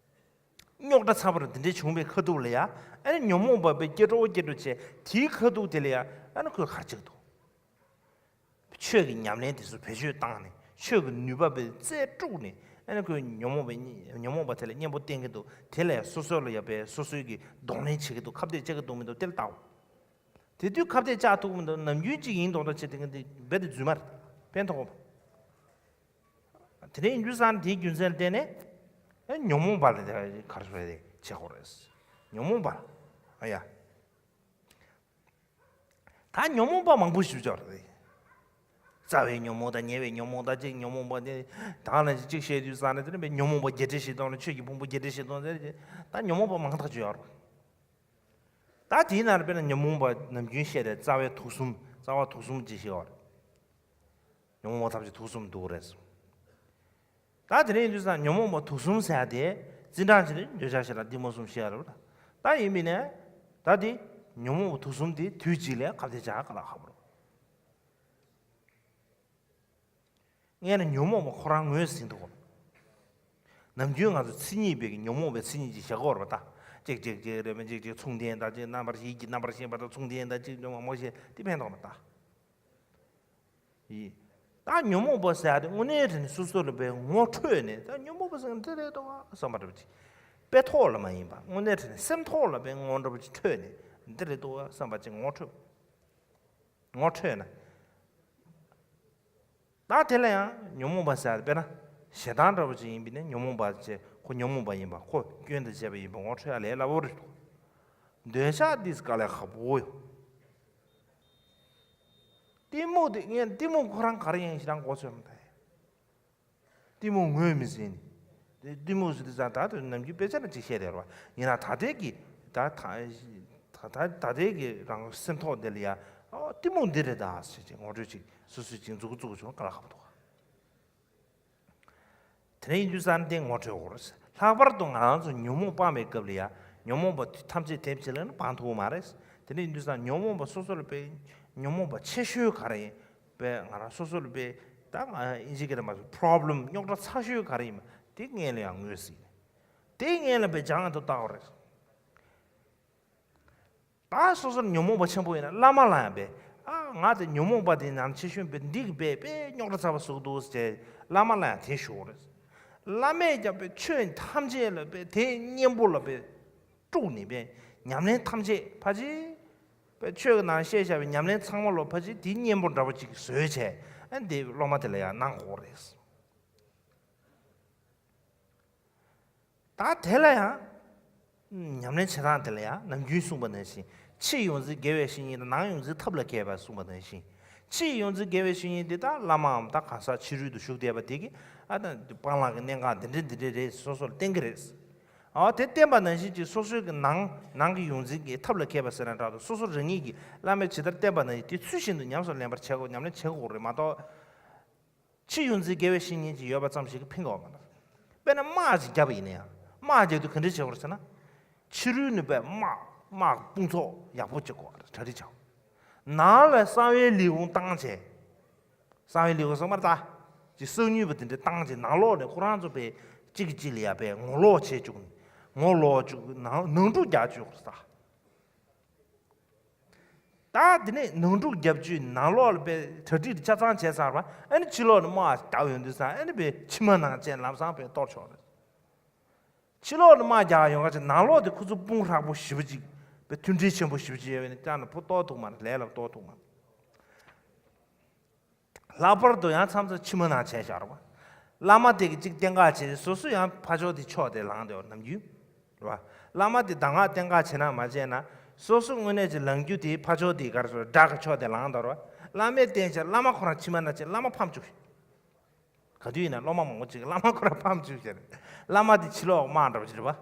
རྙོག་དྲ་ཚ་པོ་འདི་འདྲ་བྱུང་བའི་ཁ་ཐུག་ལ་ཡ་ཨ་ནི་ཉོན་མོངས་པ་པའི་སྐྱེ་འགྲོ་སྐྱེ་འགྲོ་བྱས་དེའི་ཁ་ཐུག་དེ་ལ་ཡ་ཨ་ནི་ཁོས་ག་རེ་བྱེད་ཀྱི་འདུག་ཆོས་ཀྱི་ཉམས་ལེན་དེ་ཚོ་བེད་སྤྱོད་བཏང་ནས་ཆོས་ཀྱི་ནུས་པ་པའི་རྩལ་དཀྲུགས་ནས་ ཨ་ནི་ཁོས་ཉོན་མོངས་པའི་ཉི་ཉོན་མོངས་པ་དེ་ལ་གཉེན་པོ་བསྟེན་གྱི་འདུག་དེ་ལས་སོ་སོ་ལ་ཡ་པའི་སོ་སོའི་གི་གདོང་ལེན་བྱེད་ཀྱི་འདུག་ཁ་གཏད་བཅག་གི་འདུག་མི་འདུག་དེ་ལ་བལྟའོ། དེ་དུས་ཁ་གཏད་བཅག་ཐུབ་ཀྱི་མི་འདུག་ནམ་རྒྱུན་གཅིག་ཡིན་མདོག་མདོག་བྱེད་དེ་གི་འདི་རྦད་དེ་རྫུན་མ་རེད། ཕན་ཐོགས་པ། དེ་འདྲ་ཡིན་དུས་ཙང་དེའི་རྒྱུ་མཚན་ལ་བརྟེན་ནས་ཨེ་ཉོན་མོངས་པ་ལ་དེ་ག་རེ་ཟེར་བྱེད་དགོས་རེད། ཉོན་མོངས་པ་ལ་ཨ་ཡ། ད་ཉོན་མོངས་པ་མང་པོ་ཞིག་ཡོད་རེད། རྩ་བའི་ཉོན་མོངས་དང་ཉེ་བའི་ཉོན་མོངས་དང་གཅིག་ཉོན་མོངས་པ་དེ་དང་ལ་གཅིག་བཤད་དུས་ཙང་ནས་དེ་ནི་བའི་ཉོན་མོངས་པ་བརྒྱད་ཁྲི་བཞི་སྟོང་ལ་ཆོས་ཀྱི་ཕུང་པོ་བརྒྱད་ཁྲི་བཞི་སྟོང་ཟེར་གྱི་ད་ཉོན་མོངས་པ་མང་དག་ཅིག་ཡོད་རེད། ད་དེའི་ནང་ལ་དཔེར་ན་ཉོན་མོངས་པ་ནམ་རྒྱུན་བཤད་དེ་རྩ་བའི་དུག་གསུམ་རྩ་བ་དུག་གསུམ་ཅེས་བཤད་པ་རེད། ཉོན་མོངས་པ་ཐམས་ཅད་དུག་གསུམ་འདུག་རེད་གསུངས། ད་དེ་རིང་དུས་སང་ཉོན་མོངས་པ་དུག་གསུམ་ཟེར་ཡ་དེ་རྩིས་འབྲང་བྱས་ནས་འདོད་ཆགས་ཞེ་སྡང་གཏི་མུག་གསུམ་བཤད་ཡ་རེད་པ། ད་ཡིན་མིན་ནས་ད་དེ་ཉོན་མོངས་པ་དུག་གསུམ་དེ་དུས་གཅིག་ལ་ཁ་གཏད་བཅག་ག་ལ་ཁག་པོ་རེད། སྔོན་ན་ཉོན་མོངས་པ་ཁོ་རང་ངོས་ཟིན་འདུག་གོ། ནམ་རྒྱུན་ང་ཚོ་མཚན་ཉིད་པའི་ཉོན་མོངས་པའི་མཚན་ཉིད་ཅིག་བཞག་གི་ཡོད་རེད་པ་ད། གཅིག་གཅིག་གཅིག་རེད་མིན་གཅིག་གཅིག་མཚུངས་ལྡན་དང་གཅིག་རྣམ་པར་ཡིད་ཀྱི་རྣམ་པར་ཤེས་པ་དང་མཚུངས་ལྡན་དང་གཅིག་ཉོན་མོངས་མ་ཤེས་དེ་ཕན་ཐོགས་མ་ད། ཡིན། ད་ཉོན་མོངས་པ་ཟེར་ཡ་དེ་དངོས་གནས་དྲན་ནས་སོ་སོ་ལ་པའི་ངོ་འཕྲོད་ནས་ད་ཉོན་མོངས་པ་ཟེར་མཁན་འདི་རེད་དོ་བསམ་པ་འདྲ་པོ་ཅིག་དཔེ་ཐོག་ལ་མ་ཡིན་པ་དངོས་གནས་དྲན་ནས་སེམས་ཐོག་ལ་པའི་ངོ་འདྲ་པོ་ཅིག་འཕྲོད་ནས་འདི་རེད་དོ་བསམ་པ་ཅིག་ངོ་འཕྲོད། ངོ་འཕྲོད་ན། ད་དེ་ལ་ཡང་ཉོན་མོངས་པ་ཟེར་ཡ་དེ་དཔེར་ན་ཞེ་སྡང་འདྲ་པོ་ཅིག་ཡིན་པས་ན་ཉོན་མོངས་པ་བྱས་ཁོ་ཉོན་མོངས་པ་ཡིན་པ་ཁོ་སྐྱོན་དང་བཅས་པ་ཡིན་པ་ངོ་འཕྲོད་ཡ་ལས་སླ་པོ་རེད་འདུག་འདོད་ཆགས་འདི་དཀའ་ལས་ཁག་པོ་ཡོད། གཏི་མུག་དེ་ངས་གཏི་མུག་ཁོ་རང་ག་རེ་ཡིན་ཞེ་དྲག་མགོ་ཚོས་མ་ཐག་གཏི་མུག་ངོས་མི་ཟིན་ནས། གཏི་མུག་ཟེར་དུས་ཙང་ད་དུང་ནམ་རྒྱུན་དཔེ་ཆ་ནང་ཅིག་བཤད་བསྡད་རེད་པ། ཡིན་ན་ད་ལྟའི་གི་ད་ད་ད་ད་ལྟའི་གི་རང་སེམས་ཐོག་འདི་ལ་ཡ་ཨོ་གཏི་མུག་འདི་རེད་ད་ཟེར་ཅིག་ངོ་སྤྲོད་ཅིག་སོ་སོས་ཅིག་མཛུབ་གུ་བཙུགས་བྱུང་དཀའ་ལས་ཁག་པོ་འདུག་དེ་ནས་ཡིན་དུས་ཙང་དེ་ངོ་འཕྲོད་དགོས་རེད། ལྷག་པར་དུ་ང་རང་ཚོ་ཉོན་མོངས་སྤངས་པའི་སྐབས་ལ་ཡ་ཉོན་མོངས་པ་ཐམས་ཅད་དེབ་ཅིག་ལ་ནི་སྤང་ཐུབ་ཀྱི་མ་རེད། དེ་ནས་ཡིན་དུས་ཙང་ཉོན་མོངས་པ་སོ་སོ་ལ་དཔེ་ཉོན་མོངས་པ་ཆེ་ཤོས་ག་རེ་ཡིན་དཔེ་ང་རང་སོ་སོ་ལ་དཔེ་ད་ང་ཨིན་ཇི་སྐད་ལ་མ་སོ་པོ་རོབ་ལེམ་རྙོག་དྲ་ཚ་ཤོས་ག་རེ་ཡིན་པ་དེ་སྔོན་ལ་ཡང་ངོས་ཟིན། དེ་སྔོན་ལ་དཔེ་སྦྱང་དུ་བལྟ་དགོས་རེད། ད་སོ་སོར་ཉོན་མོངས་པ་ཆེན་པོ་ཡིན་ན་བླ་མ་ལ་ཡང་དཔེ། ཨ་ང་དེ་ཉོན་མོངས་པ་དེ་ནང་ཆེ་ཤོས་དཔེ་འདི་གི་དཔེ་དཔེ་རྙོག་དྲ་ཚ་བ་བཟོ་གི་འདུག་ཟེར་བླ་མ་ལ་ཡང་དེ་ཞུ་དགོས་རེད། བླ་མས་ཀྱང་དཔེ་ཆོས་ཐམས་ཅད་ལ་དཔེ་དེའི་གཉེན་པོ་ལ་དཔེ་དཀྲུགས་ནས་དཔེ་ཉམས་ལེན་ཐམས་ཅད་ཕལ་ཆེར་དཔེ་ཆོས་ཀྱི་ནང་བཤད་བཞག་པའི་ཉམས་ལེན་ཚང་མ་ལ་ཕལ་ཆེར་དེའི་གཉེན་པོ་འདྲ་པོ་ཅིག་བཟོས་བྱས་ཨ་འདི་སློབ་མ་དེ་ལ་ཡང་གནང་དགོས་རེད། ད་དེ་ལ་ཡང་། ཉམས་ལེན་བྱེད་སྟངས་དེ་ལ་ཡང་ནམ་རྒྱུན་གསུངས་པ་ནང་བཞིན་ཕྱི་ཡོངས་འཛིན་དགེ་བའི་བཤེས་གཉེན་དང་ནང་ཡོངས་འཛིན་ཐབས་ལ་མཁས་པ་གསུངས་པ་ནང་བཞིན། ཕྱི་ཡོངས་འཛིན་དགེ་བའི་བཤེས་གཉེན་དེ་དག་བླ་མའམ་ད་གང་ཟག་ཕྱི་རོལ་དུ་བཞུགས་བསྡད་པ་དེ་གིས་ཨ་ད་སྤང་བླང་གི་གནད་འགག་འདི་འདྲ་འདི་འདྲ་རེད་སོ་སོ་ལ་བསྟན་གི་རེད། འོ་དེ་བསྟན་པ་ནང་བཞིན་གྱི་སོ་སོའི་གི་ནང་ནང་གི་ཡོངས་འཛིན་གྱི་ཐབས་ལ་མཁས་པ་ཟེར་ན་འདྲ་འདུག་སོ་སོ་རང་ཉིད་ཀྱིས་བླ་མས་ཇི་ལྟར་བསྟན་པ་ནང་བཞིན་དེ་ཚུལ་བཞིན་དུ་ཉམས་སུ་ལེན་པར་བྱེད་དགོས་ཉམས་ལེན་བྱེད་དགོས་རེད་མ་གཏོགས། ཕྱི་ཡོངས་འཛིན་དགེ་བའི་བཤེས་གཉེན་ཅིག་ཡོད་པ་ཙམ་ཞིག་གིས་ཕན་གྱི་ཡོད་མ་རེད། དཔེར་ན་དམག་ཅིག་བརྒྱབ་པ་ཡིན་ན་ཡང་དམག་རྒྱག་དུས་ག་འདྲ་བྱེད་དགོས་རེད་ཟེར་ན། ཕྱི་རོལ་ནས་དཔེ་དམག་དམག་དཔུང་ཚོགས་ཡག་པོ་ཅིག་དགོས་རེད་གྲ་སྒྲིག་བྱ། ནང་ལ་གསང་བའི་ལས་ཁུངས་བཏང་བྱས། གསང་བའི་ལས་ཁུངས་ཟེར་མ་རེད་ད། ཅིག་གསང་ཉུལ་བ་དེ་འདྲ་བཏང་བྱས་ནང་ལོགས་ནས་ཁོ་རང་ཚོ་དཔེ་གཅིག་གིས་གཅིག་ལ་ཡ་དཔེ་ངོ་ལོག་བྱེད་བཅུག་ནས་ངོ་ལོག་བཅུག་ནང་ནང་འཁྲུག་རྒྱག་བཅུག་རེད་ད། ད་དེ་ནས་ནང་འཁྲུག་བརྒྱབ་བཅུག་ནང་ལོགས་ལ་དཔེ་གྲ་སྒྲིག་ཆ་ཚང་བྱས་ཚར་བ་ཨ་ནི་ཕྱི་ལོགས་ནས་དམག་རྒྱག་ཡོང་དུས་ཙང་ཨ་ནི་དཔེ་ཕྱི་མ་ནང་བཅས་ལམ་སང་དཔེ་གཏོར་ཆོག་རེད། ཕྱི་ལོགས་ནས་དམག་རྒྱག་ཡོང་ཁ་ཅིག་ནང་ལོགས་དེ་ཁོ་ཚོ་དཔུང་ཧྲག་པོ་ཞེ་པོ་ཅིག་དཔེ་མཐུན་སྒྲིལ་ཆེན་པོ་ཞེ་པོ་ཅིག་ཡོད་པས་ནི་ཅང་ན་ཕུ་གཏོར་ཐུབ་མ་རེད་ལས་སླ་པོ་གཏོར་ཐུབ་མ་རེད། ལྷག་པར་དུ་ཡང་མཚམས་མཚམས་ཕྱི་མ་ནང་བྱས་བཞག་རོགས། བླ་མ་དེ་གིས་གཅིག་བསྟེན་ག་བྱས་སོ་སོ་ཡང་ཕར་ཕྱོགས་དེ་ཕྱོགས་དེ་ལངས་དེ་བ་ནམ་རྒྱུན། རེད་བ། བླ་མ་དེ་གདམས་ངག་བསྟེན་ག་བྱས་ན་མ་བྱས་ན་སོ་སོ་དངོས་གནས་ཀྱི་ལངས་རྒྱུ་དེ་ཕར་ཕྱོགས་དེ་ག་རེ་ཟེར་དགྲ་གི་ཕྱོགས་དེ་ལངས་དེ་བ། བླ་མས་བསྟེན་བྱས་བླ་མ་ཁོ་རང་ཕྱི་མ་ནང་བྱས་བླ་མ་ཕམ་བཅུག་ག་དུས་ཡིན་ན་སློབ་མ་མང་པོ་ཅིག་བླ་མ་ཁོ་རང་ཕམ་བཅུག་བྱས་རེད། བླ་མ་དེ་ཕྱི་ལོགས་དམག་འདྲ་བ་ཅིག་རེད་བ།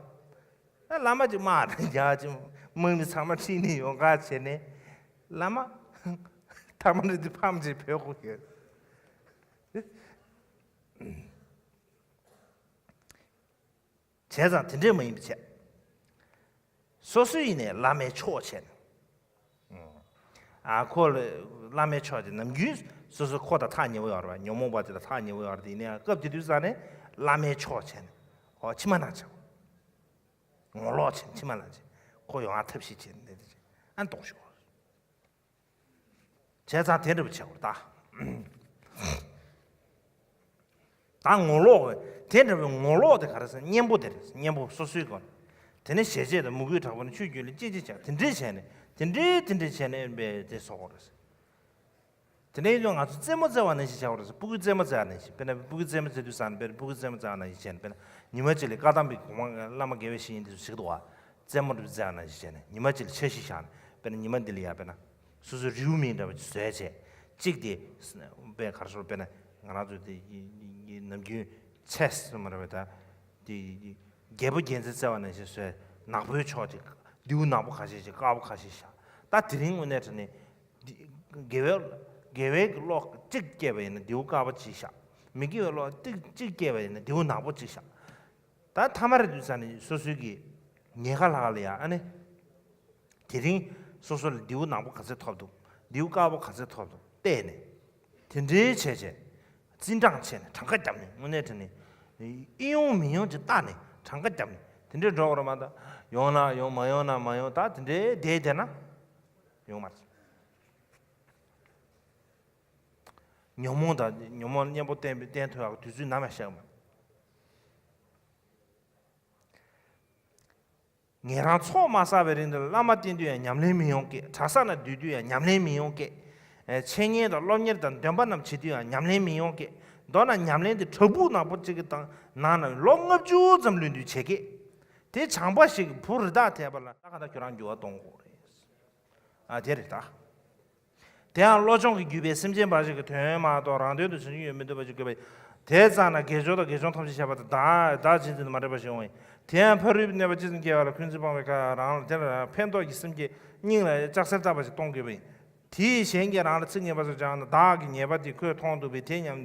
ཨ་བླ་མ་ཅིག་དམག་རྒྱག་ཅིག་དམག་མི་ཚང་མ་ཁྲིད་ནས་ཡོང་ག་བྱས་ནས་བླ་མ་ཐ་མ་རེ་དེ་ཕམ་ཅིག་བོས་ཁོ་ཁྱེར། བྱས་ཙང་དེ་འདྲས་མ་ཡིན་པ་བྱས། སོ་སོ་ཡིན་ནས་བླ་མའི་ཕྱོགས་བྱས་ནས། ཨ་ཁོ་ལ་བླ་མའི་ཕྱོགས་ཀྱི་ནམ་རྒྱུན་སོ་སོ་ཁོ་དང་ཐག་ཉེ་བོ་ཡོད་རེད་བ། ཉོན་མོངས་པ་དེ་དང་ཐག་ཉེ་བོ་ཡོད་རེད་དེ་ཡིན་ནའི་སྐབས་དེ་དུས་ཙང་ནས་བླ་མའི་ཕྱོགས་བྱས་ནས་ཨོ་ཕྱི་མ་ནང་བྱས། ངོ་ལོག་བྱས་ནས་ཕྱི་མ་ནང་བྱས་ཁོ་ཡོང་ཨ་ཐབས་ཤེས་བྱས་ནས་འདི་འདྲ་བྱས་ཨ་ལྟོགས་ཤོག་བྱས་ཙང་དེ་འདྲ་བོ་བྱེད་དགོས་རེད་ད། ད་ངོ་ལོག་གི་དེ་འདྲ་བའི་ངོ་ལོག་དེ་ག་རེ་ཟེར། གཉེན་པོ་དེ་རེད། གཉེན་པོ་སོ་སོའི་སྒོ་ནས། དེ་ནས་ཞེ་བཅད་དང་མོས་གུས་དྲག་པོ་ནི་ཆོས་རྒྱུད་ལ་གཅེས་གཅེས་བྱ། དེ་འདྲས་བྱས་ནས་དེ་འདྲས་དེ་འདྲས་བྱས་ནས་ཨེ་འབད་དེ་སོགས་རེད། དེ་འདྲའི་ཡིན་ན་ང་ཚོ་རྩེད་མོ་རྩེ་བ་ནང་བཞིན་བྱ་བ་རེད། སྤུ་གུའི་རྩེད་མོ་རྩེ་བ་ནང་བཞིན། དཔེར་ན་སྤུ་གུའི་རྩེད་མོ་རྩེ་དུས་ཙམ་ནས། དཔེར་ན་སྤུ་གུའི་རྩེད་མོ་རྩེ་བ་ནང་བཞིན་བྱས་ནས། དཔེར་ན་ཉི་མ་གཅིག་ལ་བཀའ་གདམས་པའི་གོང་མ་བླ་མ་དགེ་བའི་བཤེས་གཉེན་དེ་ཚོ་ཞིག་འདུག་བ། རྩེད་མོ་རྩེ་བ་ནང་བཞིན་བྱས་ནས་ཉི་མ་གཅིག་ལ་འཆར་གཞི་བཞག་ནས། དཔེར་ན་ཉི་མ་འདི་ལ་ཡ་དཔེར་ན་སོ་སོའི་རེའུ་མིག་འདྲ་བ་ཅིག་བཟོས་བྱས། གཅིག་དེ་དཔེ་ག་རེ་ཟེར། དཔེར་ན་ང་རང་ཚོ་དེ་ནམ་རྒྱུན་ཆེ་སི་མ་རེད་པས། ད་དེ་རྒྱལ་པོ་རྒྱལ་མཚན་རྩེ་བ་ནང་བཞིན་བཟོས། ནག་པོའི་ཕྱོགས་ཅིག་མདེའུ་ནག་པོ་ཁ་ཤས་ཅིག་དཀར་པོ་ཁ་ཤས་བཞག་ད་དེ་རིང་དངོས་གནས་དྲང་གནས་དགེ་བའི་དགེ་བའི་གི་བློ་གཅིག་སྐྱེས་པ་ཡིན་ན་མདེའུ་དཀར་པོ་གཅིག་བཞག་མི་དགེ་བའི་བློ་གཅིག་གཅིག་སྐྱེས་པ་ཡིན་ན་མདེའུ་ནག་པོ་གཅིག་བཞག་ད་ཐ་མ་རེ་དུས་ཙམ་ནས་སོ་སོའི་གི་ཉེན་ཁ་ལྷག་ལ་ཡ། ཨ་ནི་དེ་རིང་སོ་སོ་ལ་མདེའུ་ནག་པོ་ག་ཚད་ཐོབ་འདུག་མདེའུ་དཀར་པོ་ག་ཚད་ཐོབ་འདུག་བལྟས་ནས། དེ་འདྲའི་བྱས་བྱས། བརྩི་འགྲངས་བྱས་ནས་གྲངས་ཀ་བརྒྱབ་ནས། དངོས་གནས་དྲང་གནས་ཨེ་ཡོང་མི་ཡོང་ཅིག་བལྟས་ནས་གྲངས་ཀ་བརྒྱབ་ནས་དེ་འདྲའི་འགྲོ་བར་མ་གཏོགས། ཡོང་ན་ཡོང་། མ་ཡོང་ན་མ་ཡོང་། ད་དེ་འདྲའི་བསྡད་བསྡད་ན་ཡོང་མ་རེད། ཉོན་མོངས་དང་ཉོན་མོངས་གཉེན་པོ་བསྟེན་པའི་བསྟེན་ཐུབ་ཡག་དུས་ཚོད་ནམ་ཡང་ཤར་གི་མ་རེད། ངེད་རང་ཚོགས་མ་བསགས་པའི་རིང་དུ་བླ་མ་བསྟེན་དུས་ཡང་ཉམས་ལེན་མི་ཡོང་གི། གྲྭ་ས་ན་སྡོད་དུས་ཡང་ཉམས་ལེན་མི་ཡོང་གི། ཨེ། འཆད་ཉན་དང་སློབ་གཉེར་དང་འདོན་པ་རྣམས་བྱེད་དུས་ཡང་ཉམས་ལེན་མི་ཡོང་གི། མདོར་ན་ཉམས་ལེན་དེ་བྲག་ཕུག་ནག་པོ་གཅིག་གི་སྟེང་ནང་ན་ལོ་ལྔ་བཅུ་ཙམ་ལུས་དུས་བྱེད་ཀྱི། དེ་བྱམས་པ་ཞིག་གི་བུ་རི་དྭགས་དེད་པ་ལ་ད་ག་ད་ཁྱོད་རང་འགྱུར་བ་གཏོང་དགོས་རེད། ཨ། དེ་རེད་ད། དེ་ཡང་བློ་སྦྱོང་གི་བརྒྱུད་པའི་སེམས་ཅན་འབའ་ཞིག་གི་དོན་མ་གཏོགས་རང་དོན་དུ་བྱེད་རྒྱུ་ཡོད་མི་འདུག་པ་ཞིག་དགོས་པས། དེ་ཙམ་ན་དགེ་སྦྱོར་དང་དགེ་སྦྱོང་ཐམས་ཅད་བྱས་པ་དང་བདག་བདག་གཅེས་འཛིན་དུ་མ་འདྲེས་པ་ཞིག་འོང་བས། དེ་ཡང་ཕ་རོལ་པོའི་གནོད་པ་ཅི་ཙམ་བསྐྱལ་བ་ལ་འཁོན་འཛིན་སྤངས་པའི་ཁ་རང་ལ་དེ་ལ་ཕན་ཐོགས་ཀྱི་སེམས་བསྐྱེད་སྙིང་ལ་ལྕགས་གཟེར་བཏབ་པ་ཞིག་གཏོང་དགོས་པས། དེས་གཞན་གྱིས་རང་ལ་ཚིག་ངན་པ་སོགས་བྱུང་ན་བདག་གི་ཉེས་པ་དེ་ཁོས་མཐོང་འདུག་པས། དེ་མཉམ་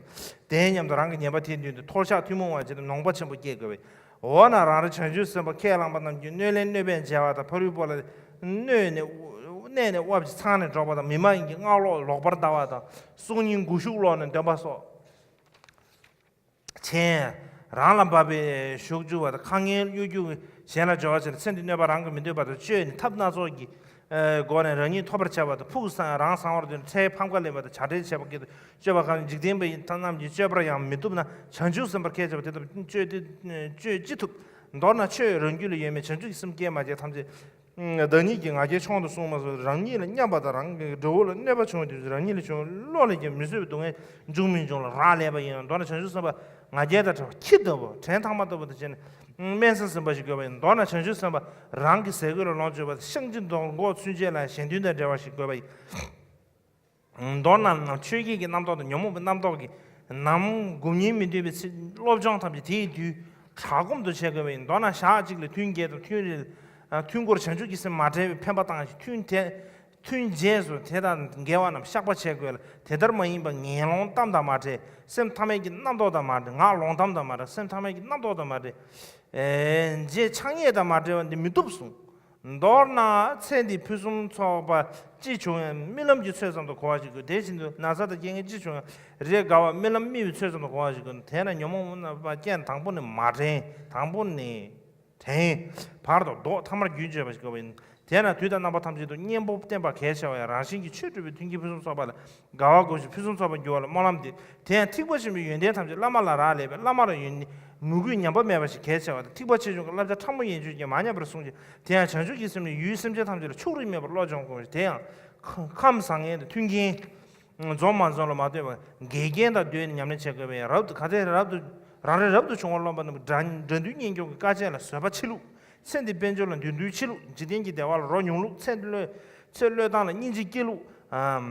དེ་མཉམ་དུ་རང་གི་ཉེས་པ་དེའི་མདུན་དུ་ཐོར་ཅག་ཐུན་མོང་བ་ཅན་དུ་ནོངས་པ་ཆེན་པོ་སྐྱེ་དགོས་པས། འོ་ན་རང་རེ་བྱང་ཆུབ་སེམས་དཔའ་ཁས་བླངས་པ་རྣམས་ཀྱིས་གནོད་ལན་གནོད་པས་འཇལ་བ་དང་། ཕ་རོལ་པོ་ལ་གནོད་ནས་གནས་ནས་དབབ་ཅིང་ཚང་ནས་སྒྲོག་པ་དང་། མི་མ་ཡིན་གྱི་སྔགས་ཀློག་ལོག་པར་ལྟ་བ་དང་། སྲོག་སྙིང་མགོ་གཞུག་སློག་ནས་འདོན་པ་སོགས། མཆན། རང་ལ་འབབ་པའི་གཞུག་འཇུག་པ་དང་། ཁ་ངན་གཡོ་སྒྱུ་གཞན་ལ་སྦྱོར་བ་བྱས་ནས་ཚེ་འདིའི་གནོད་པ་རང་གིས་མི་འདོད་པ་དང་། སྤྱོད་ནས་ཐབས་སྣ་ཚོགས་ཀྱི་སྒོ་ནས་རང་ཉིད་ཐོབ་པར་བྱ་བ་དང་། ཕུགས་བསམ་རང་བཟང་བར་འདོད་ནས་འཕྲལ་ཕམ་ཁ་ལེན་པ་དང་། བྱ་བྲལ་བྱེད་པ་སྐད་དུ་སྤྱོད་པ་གང་། འཇིག་རྟེན་པ་ཡི་དམ་རྣམས་ཀྱི་སྤྱོད་པར་ཡང་མི་བཏུབ་ན། བྱང་ཆུབ་སེམས་དཔར་ཁས་འཆེ་བ་དེ་ལྟ་བུ་སྤྱོད་དེ་སྤྱོད་ཅི་ཐུབ། མདོར་ན་ཆོས་རང་རྒྱུད་ལ་ཡོད་མེད་བྱང་ཆུབ་ཀྱི་སེམས་སྐྱེས་མ་སྐྱེས་ཐམས་ཅད་བདག་ཉིད་ཀྱི་ང་རྒྱལ་ཆུང་དུ་སོང་མ་སོང་། རང་ཉིད་ལ་སྙམ་པ་དང་། རང་གི་འགྲོ་བ་ལ་གནོད་པ་བྱུང་བའི་དུས་སུ་རང་ཉིད་ལ་བྱུང་བའི་བློ་ལས་ཀྱང་མི་བཟོད་པའི་སྡུག་བསྔལ་འབྱུང་མི་འབྱུང་ལ་རག་ལས་པ་ཡིན་ནོ། མདོར་ན་བྱང་ཆུབ་སེམས་དཔའ་ང་རྒྱལ་དང་བྲལ་བ་ཁྱི་ལྟ་བུ། བྲན་ཐང་མ་ལྟ་བུ་དེ་བྱས་ནས་དམན་བསམ་ཟིན་པ་ཞིག་དགོས་པ་ཡིན། མདོར་ན་བྱང་ཆུབ་སེམས་དཔའ་རང་གི་ཟས་གོས་ལ་ལོངས་སྤྱོད་པ་དང་། བཤང་གཅི་མདོག་མགོ་ཚུན་ཆད་ལ་གཞན་དོན་དང་འབྲེལ་བ་ཞིག་དགོས་པ་ཡིན། མདོར་ན་ཆོས་བརྒྱད་ཀྱི་རྣམ་རྟོག་དང་ཉོན་མོངས་པའི་རྣམ་རྟོག་གིས་ནམ་སྒོམ་ཉེན་མི་འདོད་པའི་ཚེ་སློབ་སྦྱོང་ཐམས་ཅད་དེའི་དུས་དྲག་སྒོམ་དུ་བྱེད་དགོས་པ་ཡིན། མདོར་ན་ཞག་གཅིག་ལ་ཐུན་བརྒྱད་དང་། ཐུན་རེ་ཐུན་འགོར་བྱང་ཆུབ་ཀྱི་སེམས་མ་བྲལ་བའི་འཕེན་པ་བཏང་ཞིང་། ཐུན་དེ་ཐུན་རྗེས་སུ་དེ་དང་འགལ་བ་རྣམས་བཤགས་པ་བྱེད་དགོས་ལ། དེ་ལྟར་མ་ཡིན་པར་ངན་སློང་གཏམ་དང་མ་བྲལ། སེམས་ཐ་མལ་གྱི་རྣམ་རྟོག་དང་མ་བྲལ། ངག་ལོག་གཏམ་དང་མ་བྲལ། སེམས་ཐ་མལ་གྱི་རྣམ་རྟོག་དང་མ་བྲལ། ཨེ། རྗེས་ཆགས་ཉེས་དང་མ་བྲལ་བ་འདི་མི་བཏུབ་གསུངས། མདོར་ན་ཚེ་འདིའི་ཕུན་སུམ་ཚོགས་པ་ཅི་བྱུང་ཡང་རྨི་ལམ་གྱི་ཚོད་ཙམ་དུ་གོ་བ་ཞིག་དགོས། དེ་བཞིན་དུ་ན་ཚ་དང་རྐྱེན་ངན་ཅི་བྱུང་ཡང་རེས་འགའ་བ་རྨི་ལམ་རྨི་བའི་ཚོད་ཙམ་དུ་གོ་བ་ཞིག་དགོས། དེས་ན་ཉོན་མོངས་རྣམ་པ་རྐྱེན་དང་པོ་ནས་མ་དྲན། དང་པོ་ནས་དྲན། བར་དུ་ལྡོག། ཐ་མར་རྒྱུན་གཅོད་པ་ཞིག་དགོས་པ་ཡིན། དེས་ན་དུས་དང་རྣམ་པ་ཐམས་ཅད་དུ་གཉེན་པོ་བསྟེན་པ་གལ་ཆེ་བ་ཡང་། རང་གཞན་གྱི་ཆོས་སྒྲུབ་པའི་མཐུན་རྐྱེན་ཕུན་སུམ་ཚོགས་པ་ལ་དགའ་བ་སྒོམ་ཞིང་ཕུན་སུམ་ཚོགས་པར་འགྱུར་བ་ལ་སྨོན་ལམ་འདེབས། དེ་ཡང་ཐེག་པ་ཆེན་པོའི་ཡོན་ཏན་ཐམས་ཅད་བླ་མ་ལ་རག་ལས་པས། བླ་མར་ཡོན་མོས་གུས་ཉམས་པ་མེད་པ་ཞིག་གལ་ཆེ་བ་དང་། ཐེག་པ་ཆེ་ཆུང་གི་བསླབ་བྱ་ཕྲ་མོ་ཡན་ཆོད་ཀྱང་མ་ཉམས་པར་བསྲུང་ཞིང་། དེ་ཡང་བྱང་ཆུབ་ཀྱི་སེམས་ནི་ཡུལ་སེམས་ཅན་ཐམས་ཅད་ལ་ཕྱོགས་རིས་མེད་པར་བློ་སྦྱོང་དགོས། དེ་ཡང་ཁམས་བཟང་ངན་དང་མཐུན་རྐྱེན་འཛོམས་མ་འཛོམས་ལ་མ་ལྟོས་པར་འགལ་རྐྱེན་དང་བསྡོས་ནས་ཉམས་ལེན་བྱེད་དགོས་པས། རབ་ཏུ་ག་ཚད་རབ་ཏུ་རང་རེ་རབ་ཏུ་བྱུང་བར་རློམ་པ་རྣམས་ཀྱིས་དགྲ་དགྲ་འདུལ་གཉེན་སྐྱོང་གི་དཀའ་སྤྱད་ལ་བཟོད་པ་ཆེ་ལུགས། ཚེ་འདིའི་དཔལ་འབྱོར་ལ་འདོད་འདུན་ཆེ་ལུགས། འཇིག་རྟེན་གྱི་བདེ་བ་ལ་རོ་ཉུང་ལུགས། ཚེ་འདི་བློས་ཚེ་བློས་བཏང་ལ་སྙིང་རྗེ་སྐྱེ་ལུགས། ཨམ།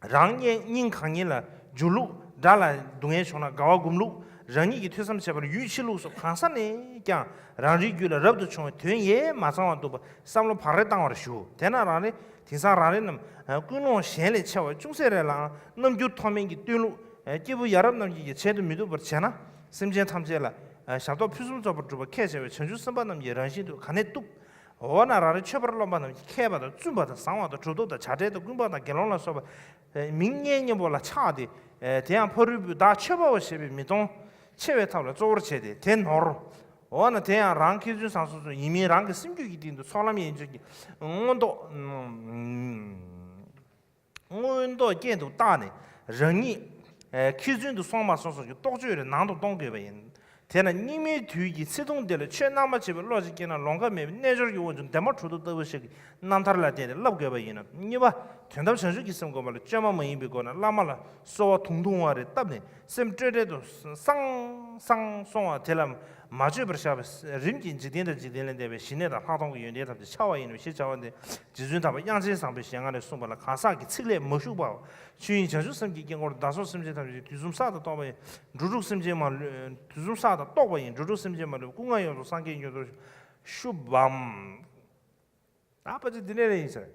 རང་གཉེན་སྙིང་གང་ཉེ་ལ་འཇུག་ལུགས། དགྲ་ལ་སྡུག་བསྔལ་བྱུང་ན་དགའ་བ་སྒོམ་ལུགས། རང་ཉིད་ཀྱིས་ཐོས་བསམ་བྱེད་པར་ཡུས་ཆེ་ལུགས་སོགས་གང་ས་ནས་ཀྱང་རང་རེའི་རྒྱུད་ལ་རབ་ཏུ་བྱུང་བའི་དོན་ཡེ་མ་ཚང་བར་འདུག་པ་བསམ་བློ་བག་རེ་བཏང་བར་ཞུ། དེས་ན་རང་རེ་དེང་སང་རང་རེ་རྣམས་ཀུན་སློང་གཞན་ལས་ཆེ་བ་ཅུང་ཟད་རེ་ལའང་རྣམ་འགྱུར་མཐོ་དམན་གྱིས་སྟོན་ལུགས། སྐྱེས་བུ་ཡ་རབས་རྣམས་ཀྱིས་བྱེད་དུ་མི་ཐུབ་པར་བྱས་ན། སེམས་ཅན་ཐམས་ཅད་ལ་ཞབས་ཏོག་ཕུན་སུམ་ཚོགས་པར་སྒྲུབ་པ་ཁས་འཆེ་བའི་བྱང་ཆུབ་སེམས་དཔའ་རྣམས་ཀྱི་རང་བཞིན་དུ་ག་ནས་བཏུབ། འོ་ན་རང་རེ་ཆོས་པར་རློམ་པ་རྣམས་ཀྱིས་མཁས་པ་དང་བཙུན་པ་དང་བཟང་བ་དང་གྲུབ་ཐོབ་དང་བྱ་བྲལ་དང་ཀུན་སྤངས་དང་དགེ་སློང་ལ་སོགས་པ་མིང་སྙན་སྙན་པོ་ལ་ཆགས་ཏེ། དེ་ཡང་ཕ་རོལ་པོས་བདག་ཆོས་པའོ་ཞེས་པའི་མིང་མཐོང་ཆེ་བའི་ཐབས་ལ་གཙོ་བོར་བྱས་ཏེ་དེ་ནོར། འོ་ན་དེ་ཡང་རང་མཁས་བཙུན་བཟང་སོ་སོ་ཡིན་མིན་རང་གི་སེམས་རྒྱུད་ཀྱི་སྟེང་དུ་ཚོགས་ལམ་ཡན་ཆད་ཀྱི་མངོན་རྟོགས། མངོན་རྟོགས་རྐྱེན་དུ་བཏགས་ནས་རང་ཉིད་ མཁས་བཙུན་དུ་སོང་མ་སོང་སོགས་ཀྱི་རྟོག་དཔྱོད་རེ་ནང་དུ་གཏོང་དགོས་པ་ཡིན། དེས་ན་སྙིགས་མའི་དུས་ཀྱི་ཚེ་ཐུང་འདི་ལ་ཆོས་རྣམ་པར་ཕྱེ་བའི་བློ་ཞིག་སྐྱེས་ན་ལོང་ཁ་མེད་པའི་རྣལ་འབྱོར་གྱི་དབང་ཕྱུག་འདན་མ་གྲུབ་ཐོབ་ལྟ་བུ་ཞིག་གི་རྣམ་ཐར་ལ་བརྟེན་ཏེ་བསླབ་དགོས་པ་ཡིན་ནོ། གཉིས་པ། དོན་དམ་བྱང་ཆུབ་ཀྱི་སེམས་བསྒོམ་པ་ལ་བཅོས་མ་མ་ཡིན་པའི་སྒོ་ནས་བླ་མ་ལ་གསོལ་བ་དུང་དུང་བ་རེ་བཏབ་ནས་སེམས་སྤྲོས་བྲལ་དུ་སངས་སངས་སོང་བ་དེ་ལ་མ་བཅོས་པར་བཞག་པས་རིམ་གྱིས་འཇིག་རྟེན་དང་འཇིག་རྟེན་ལས་འདས་པའི་ཞི་གནས་དང་ལྷག་མཐོང་གི་ཡོན་ཏན་ཐམས་ཅད་འཆར་བ་ཡིན་ནོ་ཞེས་བྱ་བ་འདི་རྗེ་བཙུན་དམ་པ་དབྱངས་ཅན་བཟང་པོའི་ཞལ་སྔ་ནས་གསུངས་པ་ལ་གང་ཟག་གི་ཚིག་ལས་མ་ཞུགས་པའོ། ཆོས་དབྱིངས་བྱང་ཆུབ་སེམས་ཀྱི་དཀྱིལ་འཁོར་བདག་སོགས་སེམས་ཅན་ཐམས་ཅད་དུས་གསུམ་བསགས་དང་རྟོགས་པ་ཡིན། འགྲོ་དྲུག་སེམས་ཅན་མ་ལུས། དུས་གསུམ་བསགས་དང་རྟོགས་པ་ཡིན། འགྲོ་དྲུག་སེམས་ཅན་མ་ལུས་སྐུ་ལྔ་ཡོངས་སུ་སངས་རྒྱས་མྱུར་དུ་ཤུགས་བམ། ད་ཕལ་ཆེར་འདི་ནས་རེ་ཡིན་ཟེར།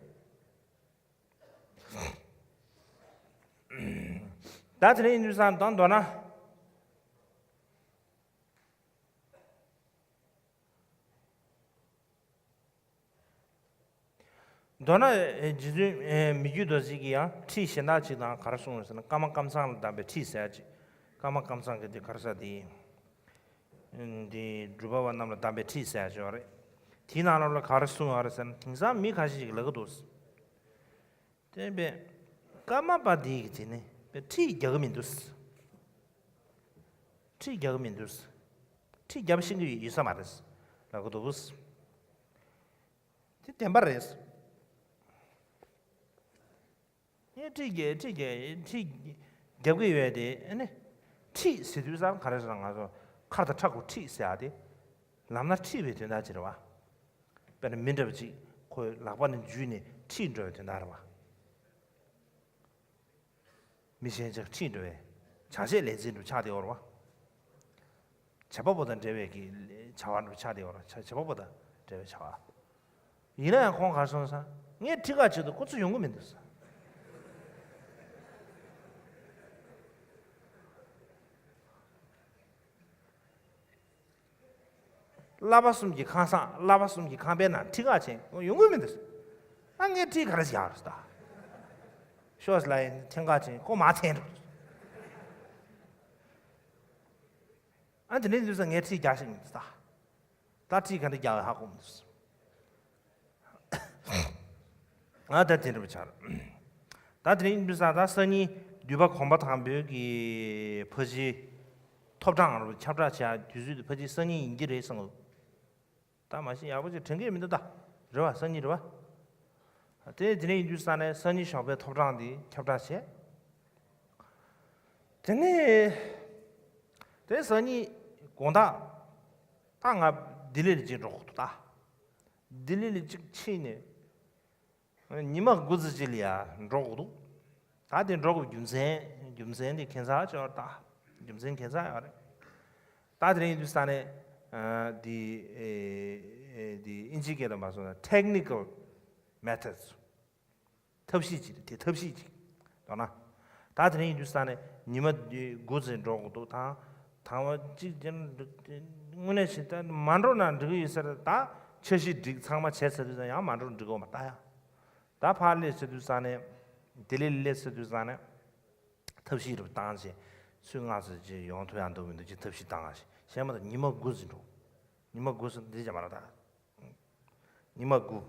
ད་དེ་ནས་ཡིན་དུས་ཙང་དང་མདོར་ན། མདོར་ན་རྗེ་བཙུན་མི་བསྐྱོད་རྡོ་རྗེ་གིས་ཡང་ཁྲིད་གཞན་དག་ཅིག་དང་ག་རེ་གསུངས་ཡོད་ཟེར་ན། ཀརྨ་ཀཾ་ཚང་ལ་གདམས་པའི་ཁྲིད་ཟེར་ཡ་ཅིག་ཀརྨ་ཀཾ་ཚང་གི་དེ་ག་རེ་ཟེར་དེ་ཡིན། འདི་སྒྲུབ་པ་བ་རྣམས་ལ་གདམས་པའི་ཁྲིད་ཟེར་ཡ་ཅིག་ཡོད་རེད། དེའི་ནང་ལོགས་ལ་ག་རེ་གསུངས་ཡོད་རེད་ཟེར་ན། དེང་སང་མི་ཁ་ཤས་ཤིག་ལབ་ཀྱི་འདུག་དེ་བས་ཀརྨ་པ་འདི་གི་དེ་ནི་ཁྲིད་རྒྱག་གི་མི་འདུག་ཁྲིད་རྒྱག་གི་མི་འདུག་ཁྲིད་རྒྱབ་ཤེས་ཀྱི་ཡོད་ས་མ་རེད་ལབ་གི་འདུག་དེ་བདེན་པ་རེད། ངས་ཁྲིད་རྒྱག་ཁྲིད་རྒྱག་ཁྲིད་རྒྱབ་ཀྱི་ཡོད་དེ། ཨ་ནི་ཁྲིད་ཟེར་དུས་ཙང་ག་རེ་ཟེར་ན། ང་ཚོ་ཁ་དང་ཁྲག་གི་ཁྲིད་ཟེར་ཡ་དེ་ལམ་སྣ་ཁྲིད་པའི་དོན་དག་ཅིག་རེད་བ། དཔེར་ན་མི་འདྲ་བ་ཅིག་ཁོའི་ལག་པ་ནས་འཇུས་ནས་ཁྲིད་འགྲོ་བའི་དོན་དག་རེད་བ། མི་གཞན་ཅིག་ཁྲིད་འགྲོ་བའི་ཆ་ཤས་ལས་འཛིན་འགྲོ་ཆགས་དེ་འོར་བ། བྱེད་པ་པོ་དང་འབྲེལ་བའི་གི་བྱ་བ་འགྲོ་ཆགས་དེ་འོར་བ། བྱ་བྱེད་པ་པོ་དང་འབྲེལ་བའི་བྱ་བ། ཡིན་ན་ཡང་ཁོང་གར་སོང་ས། ངས་ཁྲིད་ག་བྱེད་དུ་ཁོ་ཚོ་ཡོང་གི་མི་འདུག་ས། བསླབ་པ་གསུམ་གྱི་ཁང་བཟང་། བསླབ་པ་གསུམ་གྱི་ཁང་པའི་ནང་ཁྲིད་ག་བྱེད་ཡོང་གི་མི་འདུག་ཨ་ངས་ཁྲིད་ག་རེ་བྱེད་ཡག་རེད་ད། ཤོག་ལ་ཡིན་འཐེན་ག་བྱེད་ཁོ་མ་འཐེན་འགྲོ། ཨ་དེ་འདྲའི་འདུག་ས་ངས་ཁྲིད་རྒྱག་ཤེས་མི་འདུག་ད། ད་ཁྲིད་ག་འདྲ་རྒྱག་ཧ་གོ་མི་འདུག་ཨ་ད་དེ་འདྲ་པོ་ཆགས། ད་དེ་རིང་འདུག་ས་ད་སང་ཉིན་འདུས་པ་གོང་མ་དང་པོའི་གི་ཕ་གཞིས་ཐོབ་གྲངས་རུ་ཁྱབ་བསྒྲགས་བྱ་དུས་ཚོད་དེ་ཕ་གཞིས་སང་ཉིན་ཡིན་གྱི་རེད་བསམ་གི། ད་མ་གཞི་ཡག་པོ་ཅིག་དྲན་གྱི་མི་འདུག་ད། རེད་བ། སང་ཉིན་རེད་བ། དེ་དེ་རིང་ཡིན་དུས་ས་ནས་སང་ཉིན་ཞོགས་པའི་ཐོབ་གྲངས་དེ་ཁྱབ་བསྒྲགས་བྱས། དེ་ནས་དེ་སང་ཉིན་དགོང་དག་ད་ང་ལྡི་ལི་ལ་ཅིག་འགྲོ་དགོས་འདུག་ད། ལྡི་ལི་ལ་ཅིག་ཕྱིན་ནས། ཉི་མ་དགུ་ཙམ་ཅིག་ལ་ཡ་འགྲོ་དགོས་འདུག་ད་དེ་འགྲོ་དགོས་རྒྱུ་མཚན་རྒྱུ་མཚན་དེ་ཁྱད་མཚར་ཅིག་ཡོད་རེད་ད། རྒྱུ་མཚན་ཁྱད་མཚར་ཡོད་རེད། ད་དེ་རིང་ཡིན་དུས་ས་ནས་ཨ་འདི་ཨེ་འདི་ཨིན་ཇིའི་སྐད་དུ་མ་སོང་ན་technical methods། ཐབས་ཤེས་ཅིག་རེད། དེ་ཐབས་ཤེས་ཅིག་མདོར་ན། ད་དེ་རིང་ཡིན་དུས་ས་ནས་ཉི་མ་དགུ་ཙམ་འགྲོ་དགོས་འདུག་ད་དང་པོ་གཅིག་དངོས་གནས་བྱས་ད་མ་འགྲོ་ན་འགྲིག་གི་ཡོད་ས་རེད། ད་འཆར་གཞི་སྒྲིག་ཚང་མ་བྱས་ཚར་དུས་ཙང་ཡང་མ་འགྲོ་འགྲིག་གི་མ་རེད་ད་ཡ། ད་ཕར་སླེབས་ཚར་དུས་ཙང་ནས་ལྡི་ལི་སླེབས་ཚར་དུས་ཙང་ནས་ཐབས་ཤེས་རུ་བཏང་བྱས་ཚོད་སྔ་ཙམ་ཅིག་ཡོང་ཐུབ་ཡག་འདུག་མི་འདུག་ཅིག་ཐབས་ཤེས་བཏང་ཨ་ཞེས་བཤད་མ་ཐག་ཉི་མ་དགུ་ཙམ་འགྲོ། ཉི་མ་དགུ་ཙམ་འདི་ཅང་མ་རེད་ད། ཉི་མ་དགུ།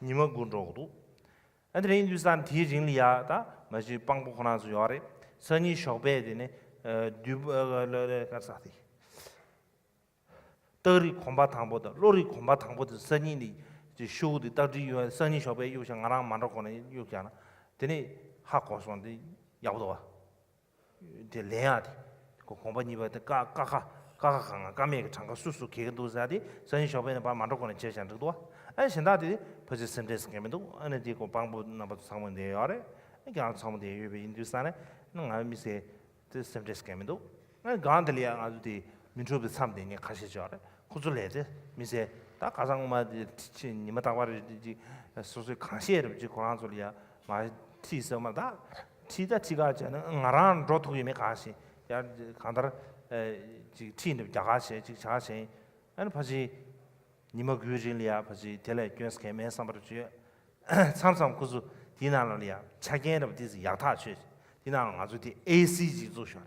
ཉི་མ་དགུ་འགྲོ་དགོས་འདུག་ཨ་དེ་རིང་དུས་སང་དེའི་རིང་ལ་ཡ་ད་མ་གཞི་དཔང་པོ་ཁོ་རང་ཚོ་ཡོད་རེད། སང་ཉིན་ཞོགས་པས་དེ་ནས་ཨ་དུས་བབ་ཨ་ལ་ལ་ག་རེ་ཟེར་དེ། རྟགས་རིགས་གོམ་པ་དང་པོ་དང་གློག་རིགས་གོམ་པ་དང་པོ་དེ་སང་ཉིན་ནས་ཅིག་ཤོག་གུ་དེ་རྟགས་སྒྲིག་གཡུག་སང་ཉིན་ཞོགས་པས་གཡུག་བཞག་ང་རང་མ་འགྲོ་གོང་ནས་གཡུག་བཞག་ན་དེ་ནས་ཧ་གོ་སོང་། དེ་ཡག་པོ་འདུག་བ། དེ་ལེན་ཡག་དེ། ཁོ་གོམ་པ་གཉིས་པ་དེ་ཀ་ཀ་ཁ་ཀ་ཁ་གང་ཀ་མེད་ཀྱི་གྲངས་ཀ་སུ་སུ་གེ་གི་འདུག་ཟེར་དེ་སང་ཉིན་ཞོགས་པ་ནས་ཕར་མ་འགྲོ་གོང་ནས་བྱས་བཞག་འགྲིག་འདུག་བ། ཨ་གཞན་དག་དེ་ཕལ་ཆེར་སེམས་ཁྲལ་ཟེར་མཁན་མི་འདུག་ཨ་ནི་དེ་ཁོ་དཔང་པོ་རྣམ་པ་ཚོ་ཚང་མ་འདིར་ཡོད་རེད། ཨ་ཁྱེད་རང་ཚོ་ཚང་མ་འདིར་ཡོད་པ་ཡིན་དུས་ས་ནས་ང་མི་ཟེར། དེ་སེམས་ཁྲལ་གང་མི་འདུག་ཨ་གང་དེ་ལ་ཡང་ང་ཚོ་དེ་མི་འཁྲུག་པའི་མཚམས་དེ་ངས་ཁ་ཤས་ཅིག་ཡོད་རེད། ཁོ་ཚོ་ལས་དེ་མི་ཟེར། ད་ཁ་སང་མ་དེ་ཁྲིད་ཉི་མ་རྟག་པར་རེ་ཅིག་སོ་སོའི་གང་ཤེས་རེད་ཅིག་ཁོ་རང་ཚོ་ལ་ཡ་མ་ཁྲིད་ཟེར་མ། ད་ཁྲིད་ད་ཁྲིད་ག་བྱས་ན་ང་རང་འགྲོ་ཐུབ་ཡོད་མེད་གང་ཤེས། ཡར་གང་ལྟར་ཅིག་ཁྲིད་འདི་རྒྱག་ག་བྱས་ཅིག་བྱ་བྱས། ཨ་ནི་ཕ་ཆེ་ཉི་མ་དགུའི་རིང་ལ་ཡ་ཕ་ཆེ་དེ་ལས་སྐྱོན་ཟེར་མཁན་མེད་བསམ་པར་བྱོས། མཚམས་མཚམས་ཁོ་ཚོ་དེའི་ནང་ལ་ཡ་ཆ་རྐྱེན་འདྲ་པོ་དེ་ཚོ་ཡག་ཐག་ཆོད། དེའི་ནང་ལ་ང་ཚོ་དེ་ཨེ་སི་ཅིག་བཙུགས་ཤོག་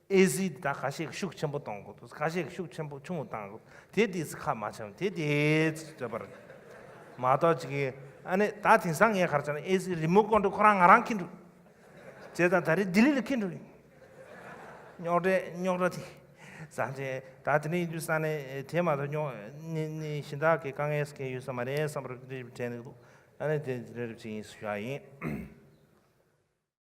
ཨེ་སི་དེ་ད་ཁ་ཤས་ཀྱི་ཤུགས་ཆེན་པོ་གཏོང་དགོས་འདུག་ཁ་ཤས་ཀྱི་ཤུགས་ཆེན་པོ་ཆུང་ངུ་བཏང་དགོས། དེ་དེ་ཚོ་ཁ་མ་ཆེམ་དེ་དེ་ཚོ་བརྗོད་པར་མ་གཏོགས་ཅིག་གི་ཨ་ནི་ད་དེང་སང་ངས་ག་རེ་བྱས་ན་ཨེ་སི་རི་མོ་ཀོན་ཊོལ་ཁོ་རང་ང་རང་འཁྱེར་འགྲོ། བྱས་ཙང་ད་རེས་ལྡི་ལི་ལ་འཁྱེར་འགྲོ་ཡིན། རྙོག་དྲ་རྙོག་དྲ་དེ་བཟང་ཆེ། ད་དེ་འདྲ་ཡིན་དུས་ས་ནས་དེ་མ་གཏོགས་རྙོག་ནི་ནི་གཞན་དག་གི་དཀའ་ངལ་གང་ཡོད་ས་མ་རེད་བསམ་པར་དེ་འདྲ་དྲན་གི་འདུག་ཨ་ནི་དེ་འདྲ་རེ་ཅིག་ཡིན་ཞུ་ཡ་ཡིན།